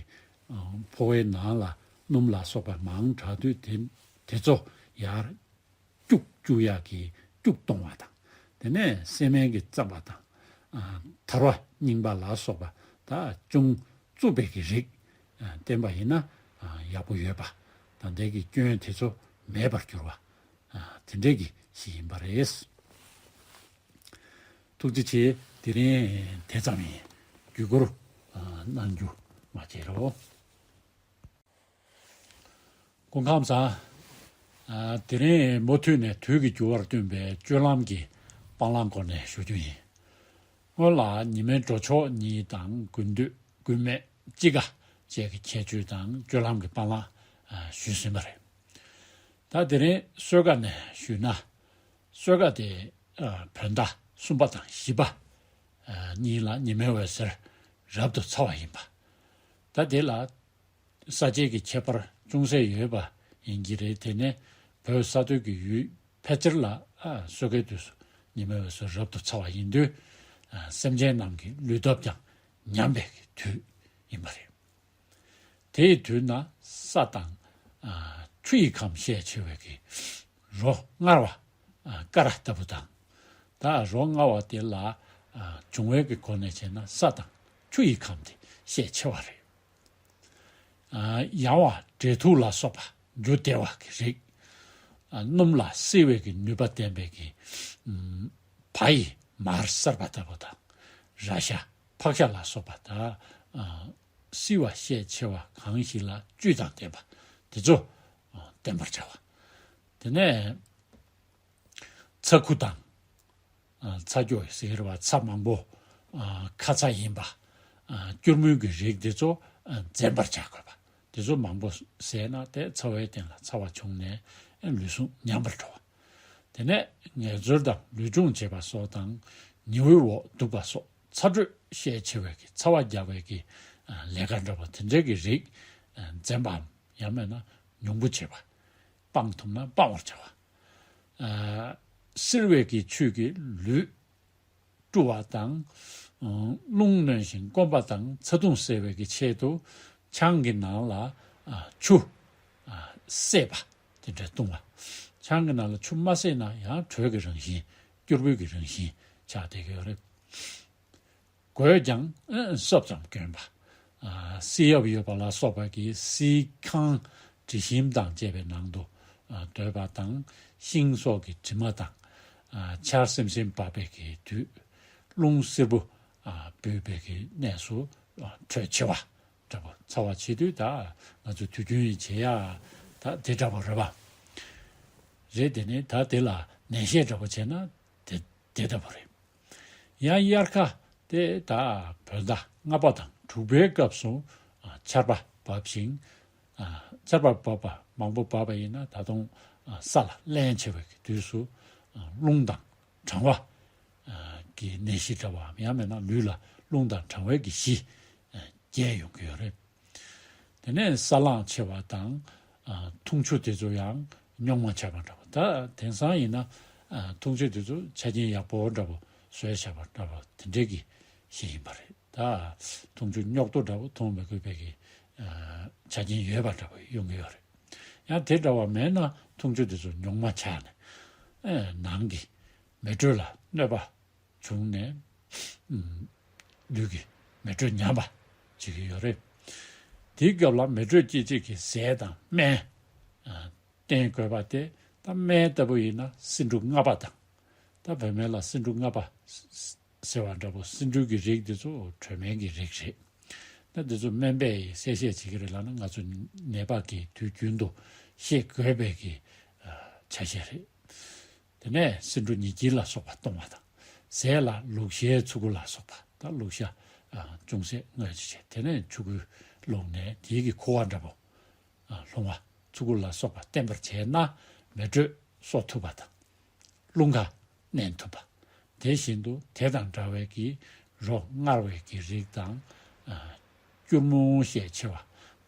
ཕོ་བའི་ནང་ལ་སྣུམ་ལ་སོགས་པ་མང་དྲགས་དུས་དེ་དེ་ཚོ་ཡར་སྐྱུག་བཅུག་ཡག་གི་སྐྱུག་གཏོང་བ་དང་། དེ་ནས་སྲན་མའི་གི་རྩམ་པ་དང་། ཐར་པ་རྙིང་པ་ལ་སོགས་པ་ད་ཅུང་བཙུགས་པའི་གི་རིགས་བསྟེན་པ་ཡིན་ན་ཡག་པོ་ཡོད་པ། ད་ལྟའི་གི་སྐྱོན་དེ་ཚོ་མེད་པར་གྱུར་བ། ཨ། དེ་འདྲའི་གི་ཞིག་ཡིན་པ་རེད། ཐུགས་རྗེ་ཆེ། དེ་རིང་དེ་ཙམ་ཡིན། བརྒྱུད་སྐུར། ཨ། གནང་རྒྱུ་མ་བརྗེད་རོགས། སྐུ་ཁམས་བཟང་། ཨ། དེ་རིང་མུ་མཐུད་ནས་དུས་ཀྱི་འགྱུར་བར་བསྟུན་པའི་སྤྱོད་ལམ་གྱི་སྤང་བླང་སྐོར་ནས་ཞུ་རྒྱུ་ཡིན། སྔོན་ལ་ཉི་མའི་འགྲོ་ཕྱོགས་གཉིས་དང་དགུན་དུས་དགུན་སྨད་དཔྱིད་ཀ་བཅས་ཀྱི་ཁྱད་ཆོས་དང་སྤྱོད་ལམ་གྱི་སྤང་བླང་ཞུས་ཟིན་པ་རེད། ད་དེ་རིང་གསོལ་ཁ་ནས་ཞུས་ན། གསོལ་ཁ་དེ་བོད་ཟླ་གསུམ་པ་དང་བཞི་པ་གཉིས་ལ་ཉི་མའི་འོད་ཟེར་རབ་ཏུ་ཚ་བ་ཡིན་པ། ད་དེ་ལ་ས་བཅད་ཀྱི་ཁྱད་པར་ཅུང་ཟད་ཡོད་པ་ཡིན་གྱི་རེད། དེ་ནས་བོད་ས་སྟོད་ཀྱི་ཡུལ་ཕལ་ཆེར་ལ་ཨ། སོ་གའི་དུས་སུ་ཉི་མའི་འོད་ཟེར་རབ་ཏུ་ཚ་བ་ཡིན་དུས། ཨ། སེམས་ཅན་རྣམས་ཀྱི་ལུས་སྟོབས་ཀྱང་ཉམས་པའི་དུས་ཡིན་པ་རེད། དེའི་དུས་ན་ས་དང་ཨ། ཆུ་ཡི་ཁམས་ཤས་ཆེ་བའི་གི་རོ་མངར་བ། ཨ། ཀ་ར་ལྟ་བུ་དང་། ད་རོ་མངར་བ་དེ་ལ་ཨ། འབྱུང་བའི་གི་སྒོ་ནས་བྱས་ན་ས་དང་ཆུ་ཡི་ཁམས་དེ་ཤས་ཆེ་བ་རེད། ཨ། ཡང་བ་འབྲས་ཐུག་ལ་སོགས་པ་རྒྱུ་བདེ་བ་གི་རིགས། ཨ། སྣུམ་ལ་བསིལ་བའི་གི་ནུས་པ་ལྡན་པའི་གི། ཨུམ། བ་ཡི་མར་གསར་པ་ལྟ་བུ་དང་། ར་ཤ་ཕག་ཤ་ལ་སོགས་པ་དང་། ཨ། བསིལ་བ་ཤས་ཆེ་བ་གང་ཞིག་ལ་བཅུད་དང་ལྡན་པ་དེ་ཚོ་ཨ། བསྟེན་པར་བྱ་བ། དེ་ནས་ཚ་ཁུ་དང་། ཨ། ཚ་སྐྱོ་ཟེར་བ་ཚྭ་མང་པོ། ཨ། ཁ་ཚ་ཡིན་པ། ཨ། སྐྱུར་མོའི་གི་རིགས་དེ་ཚོ་ཨ། འཛེམ་པར་བྱ་དགོས་པ། དེ་ཚོ་མང་པོ་ཟས་ན་དེ་ཚ་བའི་སྟེང་ལ་ཚ་བ་བྱུང་ནས་ཨ། ལུས་ཟུངས་ཉམས་པར་འགྲོ་བ། དེ་ནས་ངལ་རྩོལ་དང་ལུས་སྦྱོང་བྱེད་པ་སོགས་དང་། ཉི་འོད་འོག་འདུག་པ་སོགས་ཚ་དྲོད་ཤས་ཆེ་བའི་གི་ཚ་བ་རྒྱག་པའི་གི་ཨ། ལས་ཀ་འདྲ་པོ་དེ་འདྲའི་གི་རིགས་ཨ། འཛེམ་པའམ་ཡང་མིན་ན་ཉུང་པོ་བྱེད་པ། སྤང་ཐུབ་ན་སྤང་བར་བྱ་བ། ཨ། བསིལ་བའི་གི་ཆུས་ཀྱི་ལུས་བཀྲུ་བ་དང་། ཨ། རླུང་ནོན་ཞིང་སྐོམ་པ་དང་ཚ་གདུང་སེལ་བའི་གི་ཆེད་དུ་ཆང་གི་ནང་ལ་ཨ། ཆུ་ཨ། བསྲེས་པ་དེ་འདྲ་བཏུང་བ། ཆང་གི་ནང་ལ་ཆུ་མ་བསྲེས་ན་ཡང་དྲོད་ཀྱི་རང་བཞིན། སྐྱུར་པོའི་གི་རང་བཞིན་ཆགས་བསྡད་ཀྱི་ཡོད་རེད། གོས་ཀྱང་ཨ། སྲབ་ཙམ་གྱོན་པ། ཨ། བསིལ་ཡབ་ཡོད་པ་ལ་སོགས་པ་གི་བསིལ་ཁང་དྲི་ཞིམ་དང་བཅས་པའི་ནང་དུ་ཨ། སྡོད་པ་དང་། ཤིང་སོགས་ཀྱི་དྲི་མ་དང་། ཨ། ཆར་སིམ་སིམ་བབས་པའི་གི་དུས། རླུང་བསིལ་པོ་ཨ། འབུད་པའི་གི་གནས་སུ་ཨ། དྲོད་ཆེ་བ་འདྲ་པོ། ཚ་བ་ཆེ་དུས་ད་ང་ཚོ་དུས་རྒྱུན་ཡིན་བྱེད་ཡ་ད་དེ་འདྲ་པོ་རེད་པ། རེད། དེ་ནས་ད་དེ་ལ་ནད་བཤད་འདྲ་པོ་བྱས་ན་དེ་དེ་ལྟ་བུ་རེད། ཡང་དབྱར་ཁ་དེ་ད་བོད་ཟླ་ལྔ་པ་དང་དྲུག་པའི་སྐབས་སུ་ཨ། ཆར་པ་བབས་ཤིང་། ཨ། ཆར་པ་བབས་པ་མང་པོ་བབས་པ་ཡིན་ན་ད་དུང་ཨ། ས་ལ་རླན་ཆེ་བའི་དུས་སུ་ཨ། རླུང་དང་གྲང་བ་ཨ། གི་ནད་གཞི་འདྲ་བའམ་ཡང་མིན་ན་ལུས་ལ་རླུང་དང་གྲང་བའི་གི་གཞི་ཨ། རྒྱས་ཡོང་གི་ཡོད་རེད། དེ་ནས་ས་རླངས་ཆེ་བ་དང་། ཨ། འཐུང་ཆུ་དེ་ཚོ་ཡང་རྙོག་མ་ཆགས་པ་འདྲ་པོ། ད་དེང་སང་ཡིན་ན། ཨ། འཐུང་ཆུ་དེ་ཚོ་ཆ་རྐྱེན་ཡག་པོ་འདྲ་པོ་བཟོས་བཞག་པ་འདྲ་པོ་དེ་འདྲའི་གི་ཞིག་ཡིན་པ་རེད། ད་འཐུང་ཆུ་རྙོག་ཏོ་འདྲ་པོ་འཐུང་མི་དགོས་པའི་གི། ཨ། ཆ་རྐྱེན་ཡོད་པ་འདྲ་པོ་ཡོང་གི་ཡོད་རེད། ཡང་དེ་འདྲ་བ་མེད་ན་འཐུང་ཆུ་དེ་ཚོ་རྙོག་མ་ཆགས་ནས། ཨ། ནང་གི་མེ་དྲོད་ལ་གནོད་པ་བྱུང་ནས། ཨུམ། ལུས་ཀྱི་མེ་དྲོད་ཉམས་པ་བྱེད་ཀྱི་ཡོད་རེད། དེའི་སྐབས་ལ་མེ་དྲོད་སྐྱེད་བྱེད་ཀྱི་ཟས་དང་སྨན། ཨ། བསྟེན་དགོས་པ་དེ་ད་སྨན་ལྟ་བུ་ཡིན་ན་སེ་འབྲུ་ལྔ་པ་དང་། ད་བོད་སྨན་ལ་སེ་འབྲུ་ལྔ་པ་ཟེར་བ་འདྲ་པོ། སེ་འབྲུ་གི་རིགས་འདི་ཚོ་དྲོད་སྨན་གྱི་རིགས་རེད། ད་འདི་ཚོ་སྨན་པས་གསལ་བཤད་བྱེད་ཀྱི་རེད་ལབ་ན་ང་ཚོ་ནད་པ་གིས་དུས་རྒྱུན་དུ་ཤེས་དགོས་པའི་གི་ཨ། ཆ་ཤས་རེད། དེ་ནས་སེ་འབྲུ་ཉིས་སྐྱིལ་ལ་སོགས་པ་གཏོང་བ་དང་། ཟས་ལ་ལུག་ཤའི་ཚུ་གུ་ལ་སོགས་པ། ད་ལུག་ཤ་ཨ། ཅུང་ཟད་བརྔོས་ཅིག་བྱས། དེ་ནས་ཆུ་ཁོལ་བླུགས་ནས་དེའི་གི་ཁུ་བ་འདྲ་པོ་ཨ། ལྷུང་བ་ཚུ་གུ་ལ་སོགས་པ་བསྟེན་པར་བྱས་ན་མེ་དྲོད་གསོ་ཐུབ་པ་དང་། རླུང་ཁ་མནན་ཐུབ་པ། དེ་བཞིན་དུ་དེ་དང་འདྲ་བའི་གི་རོ་མངར་བའི་གི་རིགས་དང་། ཨ། སྐྱུར་མོ་ཤས་ཆེ་བ།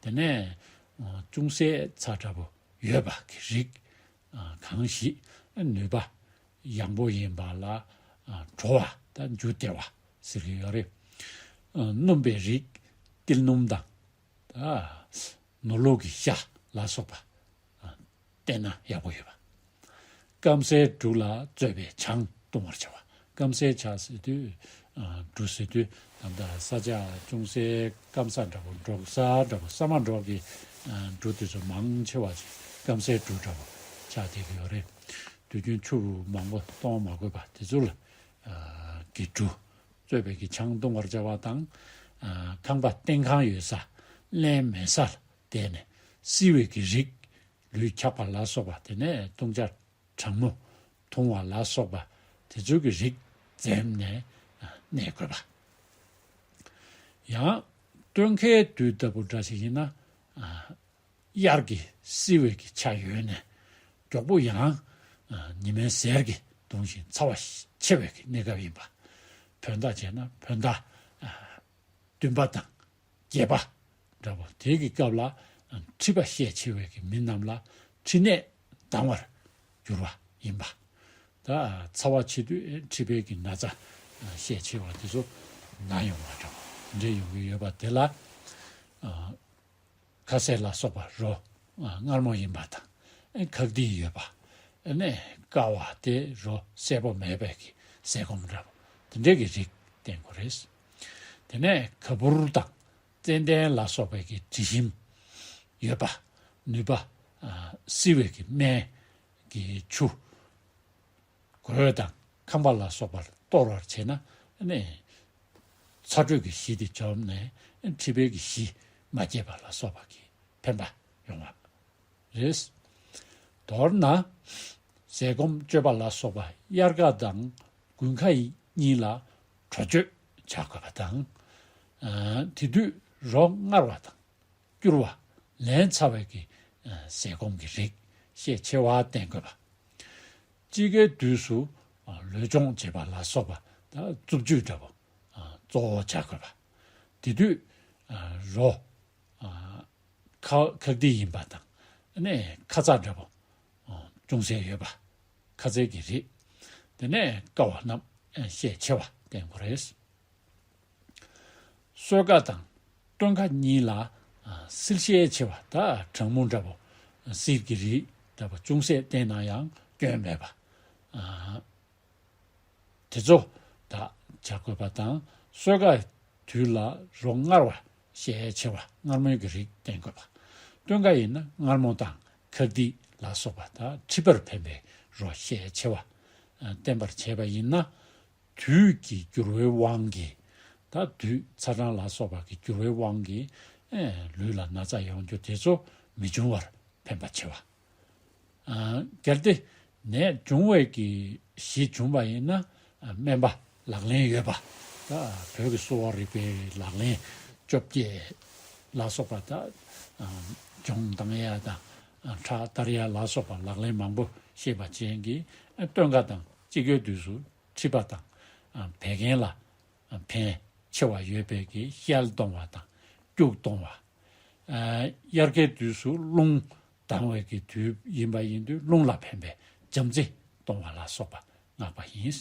དེ་ནས་ཨ། ཅུང་ཟད་ཚྭ་འདྲ་པོ་ཡོད་པ་གི་རིགས། ཨ། གང་ཞིག་ནུས་པ་ཡངས་པོ་ཡིན་པ་ལ། ཨ། དྲོ་བ་དང་འཇུ་བདེ་བ་ཟེར་གྱི་ཡོད་རེད། ཨ། སྣུམ་པའི་རིགས་ཏིལ་སྣུམ་དང་། ཨ། ནོར་ལུག་གི་ཤ་ལ་སོགས་པ། ཨ། བསྟེན་ན་ཡག་པོ་ཡོད་པ། སྐམ་སའི་འབྲུ་ལ་བཙོས་པའི་ཆང་བཏུང་བར་བྱ་བ། སྐམ་སའི་ཆ་ཟེར་དུས། ཨ། འབྲུ་ཟེར་དུས་ད་ལྟ་ས་ཆ་ཅུང་ཟད་སྐམ་ས་འདྲ་པོ། འབྲོག་ས་འདྲ་པོ། ས་མ་འབྲོག་གི་ འབྲུ་དེ་ཚོ་མང་ཆེ་བ་ཞིག་སྐམ་སའི་འབྲུ་འདྲ་བོ་ཆགས་བསྡད་ཀྱི་ཡོད་རེད། དུས་རྒྱུན་ཆུ་མང་པོ་གཏོང་མ་དགོས་པ་དེ་ཚོ་ལ་གི་འབྲུ། གཙོས་པའི་གི་ཆང་བཏུང་བར་བྱ་བ་དང་། ཁང་པ་སྟེང་ཁང་ཡོད་ས། རླན་མེད་ས་ལ་བསྡད་ནས་བསིལ་བའི་གི་རིགས། ལུས་འཁྱག་པ་ལ་སོགས་པ། དེ་ནས་བཏུང་བྱ་གྲང་མོ་འཐུང་བ་ལ་སོགས་པ་དེ་ཚོའི་གི་རིགས་འཛེམས་ནས་གནས་དགོས་པ། ཡང་སྟོན་ཁའི་དུས་ལྟ་བུ་འདྲ་ཞིག་ཡིན་ན། དབྱར་གྱི་བསིལ་བའི་གི་ཆ་ཡོད་ནས། མགྱོགས་པོ་ཡང་ཉི་མའི་ཟེར་གྱིས་གདུང་ཞིང་ཚ་བ་ཆེ་བའི་གི་གནས་སྐབས་ཡིན་པ། བོད་ཟླ་བྱས་ན་བོད་ཟླ་བདུན་པ་དང་བརྒྱད་པ་འདྲ་པོ། དེ་གི་སྐབས་ལ་མཁྲིས་པ་ཤས་ཆེ་བའི་གི་མི་རྣམས་ལ་མཁྲིས་ནད་ལྡང་བར་འགྱུར་བ་ཡིན་པ། ད་ཚ་བ་ཆེ་དུས་མཁྲིས་པའི་གི་ན་ཚ་ཤས་ཆེ་བ་དེ་ཚོ་ན་ཡོང་བ་འདྲ་པོ་འདྲ་ཡོང་གི་ཡོད་པ་དེ་ལ། ཁ་ཟས་ལ་སོགས་པ་རོ་མངར་མོ་ཡིན་པ་དང་། ཁག་ཏིག་ཡོད་པ། ནས་བསྐ་བ་དེ་རོ་གསལ་པོ་མེད་པའི་གི་ཟས་སྐོམ་འདྲ་པོ་དེ་འདྲའི་གི་རིགས་བསྟེན་དགོས་རེད། དེ་ནས་ག་བུར་དང་ཙན་དན་ལ་སོགས་པའི་གི་དྲི་ཞིམ་ཡོད་པ། ནུས་པ་བསིལ་བའི་གི་སྨན་གྱི་ཆུ། གོས་དང་ཁང་པ་ལ་སོགས་པར་གཏོར་བར་བྱས་ན་ནི། ཚ་དྲོད་ཀྱི་གཞི་དེ་འཇོམས་ནས་མཁྲིས་པའི་གི་གཞི་མ་སྐྱེས་པ་ལ་སོགས་པ་གི་ཕན་པ་ཡོང་བ་རེད། མདོར་ན། ཟས་སྐོམ་སྤྱོད་པ་ལ་སོགས་པ་དབྱར་ཁ་དང་དགུན་ཁ་གཉིས་ལ་དྲོ་སྤྱོད་བྱ་དགོས་པ་དང་། དེ་དུས་རོ་མངར་བ་དང་། སྐྱུར་བ། ལན་ཚྭ་བའི་གི་ཟས་སྐོམ་གྱི་རིགས་ཤས་ཆེ་བ་བསྟེན་དགོས་པ། དཔྱིད་ཀའི་དུས་སུ་ལུས་སྦྱོང་བྱེད་པ་ལ་སོགས་པ་དང་རྩུབ་སྤྱོད་འདྲ་པོ་གཙོ་བོ་བྱ་དགོས་པ། དེ་དུས་རོ་ཁ་ཁག་ཏིག་ཡིན་པ་དང་། ནས་ཁ་ཚ་འདྲ་པོ་ཅུང་ཟད་ཡོད་པ། ཁ་ཟས་ཀྱི་རིགས། དེ་ནས་བསྐ་བ་རྣམས་ཤས་ཆེ་བ་བསྟེན་དགོས་རེད། སོས་ཀ་དང་སྟོན་ཁ་གཉིས་ལ་བསིལ་ཤས་ཆེ་བ་དང་གྲང་མོ་འདྲ་པོ། བསིལ་གྱི་རིགས་འདྲ་པོ་ཅུང་ཟད་བསྟེན་ན་ཡང་སྐྱོན་མེད་པ། དེ་ཚོ་དག་བྱ་དགོས་པ་དང་། སོས་ཀ་དུས་ལ་རོ་མངར་བ་ཤས་ཆེ་བ་མངར་མོའི་གི་རིགས་བསྟེན་དགོས་པ། སྟོན་ཀ་ཡིན་ན་མངར་མོ་དང་ཁག་ཏིག་ལ་སོགས་པ་དང་མཁྲིས་པར་ཕན་པའི་རོ་ཤས་ཆེ་བ་བསྟེན་པར་བྱས་པ་ཡིན་ན། དུས་ཀྱི་འགྱུར་བའི་དབང་གིས། ད་དུས་ཚ་གྲང་ལ་སོགས་པ་གི་འགྱུར་བའི་དབང་གིས་ལུས་ལ་ན་ཚ་ཡོང་རྒྱུ་དེ་ཚོ་མི་འབྱུང་བར་ཕན་པ་ཆེ་བ། གལ་ཏེ་ནད་འབྱུང་བའི་གི་གཞི་བྱུང་བ་ཡིན་ན། སྨན་པ་ལག་ལེན་ཡོད་པ། ད་བོད་ཀྱི་གསོ་བ་རིག་པའི་ལག་ལེན་བཅོ་བརྒྱད་ལ་སོགས་པ། ད་སྦྱོང་བཏང་ཡ་དང་ཁྲག་གཏར་ཡ་ལ་སོགས་པ་ལག་ལེན་མང་པོ་ཤེས་པ་ཅན་གྱིས་སྟོན་ཁ་དང་དཔྱིད་ཀའི་དུས་སུ་མཁྲིས་པ་དང་བད་ཀན་ལ་ཕན་ཆེ་བ་ཡོད་པའི་གི་བཤལ་གཏོང་བ་དང་སྐྱུག་གཏོང་བ། དབྱར་ཁའི་དུས་སུ་རླུང་ལྡང་བའི་གི་དུས་ཡིན་པ་ཡིན་དུས་རླུང་ལ་ཕན་པའི་འཇམ་རྩི་གཏོང་བ་ལ་སོགས་པ་མངགས་པ་ཡིན།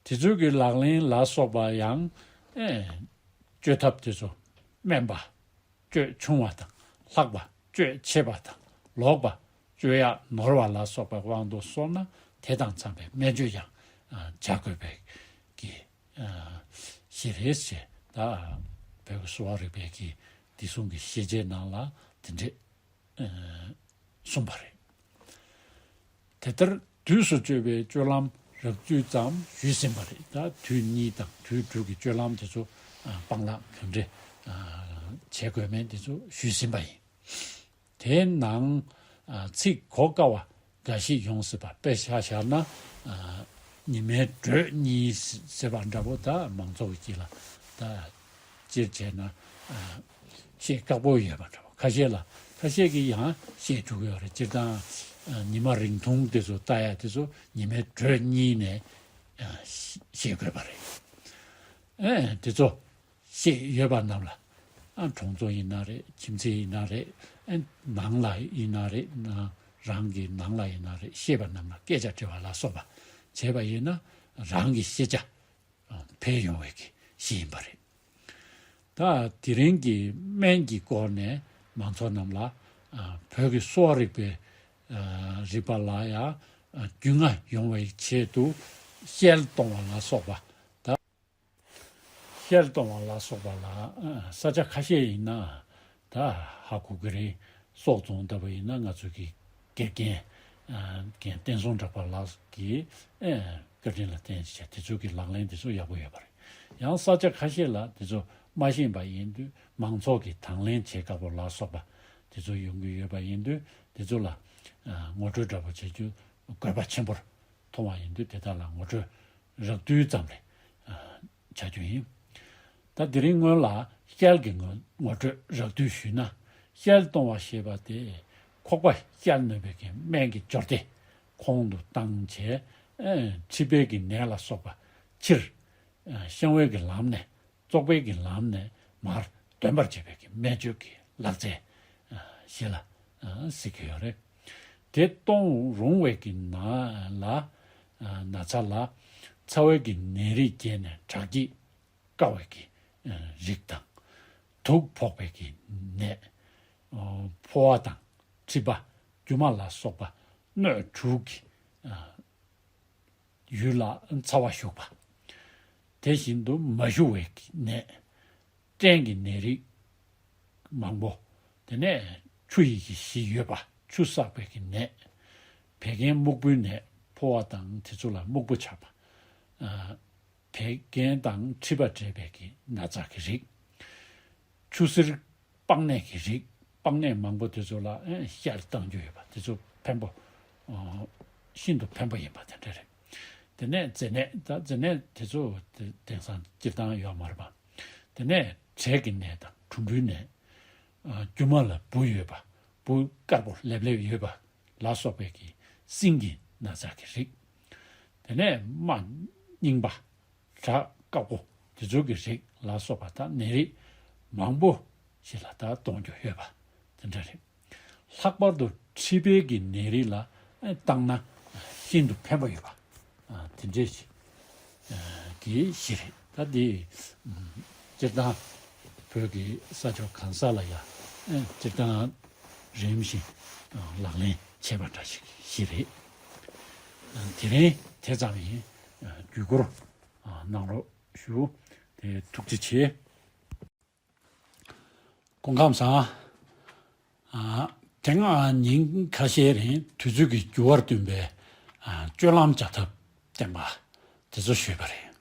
དེ་ཚོའི་གི་ལག་ལེན་ལ་སོགས་པ་ཡང་། ཨེ། བཅོས་ཐབས་དེ་ཚོ་དམན་པ། བཅོས་ཆུང་བ་དང་ལྷག་པ། བཅོས་ཆེ་བ་དང་ལོག་པ། བཅོས་ཡག་ནོར་བ་ལ་སོགས་པའི་དབང་དུ་སོང་ན་དེ་དང་འཚམ་པའི་སྨན་བཅོས་ཀྱང་བྱ་དགོས་པའི་གི་གཞི་རེད་ཅེས། ད་བོད་ཀྱི་གསོ་བ་རིག་པའི་གི་བདེ་སྲུང་གི་ཤེས་བྱའི་ནང་ལ་དེ་འདྲས་གསུངས་པ་རེད། དེ་ལྟར་དུས་སུ་སྤྱོད་པའི་སྤྱོད་ལམ་རགས་ཚུལ་ཙམ་ཞུས་ཟིན་པ་རེད། ད་དུས་གཉིས་དང་དུས་དྲུག་གི་སྤྱོད་ལམ་དེ་ཚོ་སྤང་བླང་གང་འདྲ་བྱེད་དགོས་མིན་དེ་ཚོ་ཞུས་ཟིན་པ་ཡིན། དེའི་ནང་ཚིག་གོ་དཀའ་བ་འགའ་ཞིག་ཡོང་སྲིད་པ། དཔེ་ཆ་བཞག་ན་ཉི་མའི་འགྲོས་གཉིས་ཟེར་བ་འདྲ་པོ། ད་མང་ཚོགས་ཀྱི་ལ་ད་སྤྱིར་བྱས་ན་ཤེས་ཁག་པོ་ཡོད་པ་འདྲ་པོ། ཁ་ཤས་ལ་ཁ་ཤས་ཀྱིས་ཡང་ཤེས་ཐུབ་ཀྱི་ཡོད་རེད། སྤྱིར་བཏང་ཉི་མ་རིང་ཐུང་དེ་ཚོ་ལྟ་ཡ་དེ་ཚོ་ཉི་མའི་འགྲོས་གཉིས་ནས་ཤེས་དགོས་པ་རེད། ཨེ་དེ་ཚོ་ཤེས་ཡོད་པ་རྣམས་ལ། ཨ་གྲོང་ཚོ་ཡིན་ན་རེད། ཁྱིམ་མཚེས་ཡིན་ན་རེད། ཨ་ནང་ལ་ཡིན་ན་རེད། ན་རང་གི་ནང་ལ་ཡིན་ན་རེད། ཤེས་པ་རྣམས་ལ་སྐད་ཆ་དྲི་བ་ལ་སོགས་པ་བྱས་པ་ཡིན་ན་རང་གི་ཤེས་བྱ་འཕེལ་ཡོང་བའི་གི་གཞི་ཡིན་པ་རེད། ད་དེ་རིང་གི་སྨན་གྱི་སྐོར་ནས་མང་ཚོགས་རྣམས་ལ་ཨ་བོད་ཀྱི་གསོ་བ་རིག་པའི་ཨ་རིག་པ་ལ་ཡང་ཨ་རྒྱུས་མངའ་ཡོང་བའི་ཆེད་དུ་བཤལ་གཏོང་བ་ལ་སོགས་པ། ད་བཤལ་གཏོང་བ་ལ་སོགས་པ་ལ་ཨ་ས་ཆ་ཁ་ཤས་ཡིན་ན། ད་ ད་ཧ་གོ་གི་རེད། སྲོག་རྫོང་ལྟ་བུ་ཡིན་ན་ང་ཚོ་གི་དགེ་རྒན་ཨ་རྒན་བསྟན་སྲུང་གྲགས་པ་ལགས་ཀྱི་ཨ་བཀའ་དྲིན་ལ་བརྟེན་བྱས་དེ་ཚོ་གི་ལག་ལེན་དེ་ཚོ་ཡག་པོ་ཡོད་པ་རེད། ཡང་ས་ཆ་ཁ་ཤས་ལ་དེ་ཚོ་མ་ཤེས་པ་ཡིན་དུས་མང་ཚོགས་ཀྱིས་དང་ལེན་བྱེད་དཀའ་པོ་ལ་སོགས་པ་དེ་ཚོ་ཡོང་གི་ཡོད་པ་ཡིན་དུས་དེ་ཚོ་ལ་ཨ་ངོ་སྤྲོད་འདྲ་པོ་བྱེད་རྒྱུ་དགོས་པ་ཆེན་པོར་མཐོང་བ་ཡིན་དུས་དེ་དག་ལ་ངོ་སྤྲོད་རགས་བསྡུས་ཙམ་རེ་ཨ་བྱ་རྒྱུ་ཡིན། ད་དེ་རིང་སྔོན་ལ་ཤེལ་གྱི་ངོ་ངོ་སྤྲོད་རགས་བསྡུས་ཞུས་ན། ཤེལ་གཏོང་བ་ཞེས་པ་དེ་ཁོག་པ་ཤེལ་གནོན་པའི་གི་སྨན་གྱི་སྦྱོར་སྡེ་ཁོང་དུ་བཏང་བྱས། ཨེ་མཁྲིས་པའི་གི་ནད་ལ་སོགས་པ་ཕྱིར་ཨེ་བཤང་བའི་གི་ལམ་ནས་བཙོག་པའི་གི་ལམ་ནས་མར་འདོན་པར་བྱེད་པའི་གི་སྨན་བཅོས་ཀྱི་ལག་རྩལ་ཨེ་ཞེས་ལ་ཨེ་ཟེར་གྱི་ཡོད་རེད། དེ་གཏོང་རུང་བའི་གི་ནད་ལ་ཨེ་ན་ཚ་ལ་ཚ་བའི་གི་ནད་རིགས་བརྒྱད་ནས་དྲག་སྐྱེད། བསྐ་བའི་གི་རིགས་དང་། དུག་ཕོག་པའི་གི་ནད། ཕོ་བ་དང་མཁྲིས་པ་རྒྱུ་མ་ལ་སོགས་པ་སྣོད་དྲུག་གི་ཡུལ་ལ་ཚ་བ་ཞུགས་པ། དེ་བཞིན་དུ་མ་ཞུ་བའི་གི་ནད། སྐྲན་གྱི་ནད་རིགས་མང་པོ། དེ་ནས་ཆུ་ཡི་གི་གཞི་ཡོད་པ་ཆུ་བསགས་པའི་གི་ནད། བད་ཀན་སྨུག་པོའི་ནད་ཕོ་བ་དང་དེ་ཚོ་ལ་སྨུག་པོ་ཆགས་པ། བད་ཀན་དང་མཁྲིས་པ་འདྲེས་པའི་གི་ན་ཚ་གི་རིགས། ཆུ་སེར་པགས་ནད་ཀྱི་རིགས། པགས་ནད་མང་པོ་དེ་ཚོ་ལ་ཨེ་ཤར་བཏང་རྒྱུ་ཡོད་པ་དེ་ཚོ་ཕན་པོ། ཨ་ཤིན་ཏུ་ཕན་པོ་ཡིན་པ་དེ་འདྲ་རེད། དེ་ནས་མཛེ་ནད་ད་མཛེ་ནད་དེ་ཚོ་དེ་དེང་སང་སྤྱིར་བཏང་ཡོད་མ་རེད་པ། དེ་ནས་དྲེག་གི་ནད་དང་གྲུམ་བུའི་ནད། ཨ་རྒྱུ་མ་ལ་འབུ་ཡོད་པ། འབུ་དཀར་པོ་ལེབ་ལེབ་ཡོད་པ་ལ་སོགས་པའི་གི་སྲིན་གྱི་ན་ཚ་གི་རིགས། དེ་ནས་རྨ་རྙིང་པ། དྲག་དཀར་པོ་དེ་ཚོ་གི་རིགས་ལ་སོགས་པ་དང་ནད་རིགས་མང་པོ་ཞིག་ལ་ད་གཏོང་རྒྱུ་ཡོད་པ་དེ་འདྲ་རེད། ལྷག་པར་དུ་མཁྲིས་པའི་གི་ནད་རིགས་ལ་བཏང་ན་ཤིན་ཏུ་ཕན་པ་ཡོད་པ་དེ་འདྲས་ཞིག་གི་གཞི་རེད། ད་འདི་སྤྱིར་བཏང་བོད་ཀྱི་ས་ཕྱོགས་གང་ས་ལ་ཡ་སྤྱིར་བཏང་རིམ་བཞིན་ལག་ལེན་བྱས་པ་འདྲ་ཞིག་གཞི་རེད། དེ་རིང་དེ་ཙམ་ཡིན། བརྒྱུད་སྐུར་གནང་རོགས་ཞུ། དེ་ཐུགས་རྗེ་ཆེ། སྐུ་ཁམས་བཟང་། ཨ་དེ་སྔ་ཉིན་ཁ་ཤས་རིང་དུས་ཚོད་ཀྱི་འགྱུར་བར་བསྟུན་པའི་ཨ་སྤྱོད་ལམ་བྱ་ཐབས་བསྟན་པ་དེ་ཚོ་ཞུས་པ་རེད།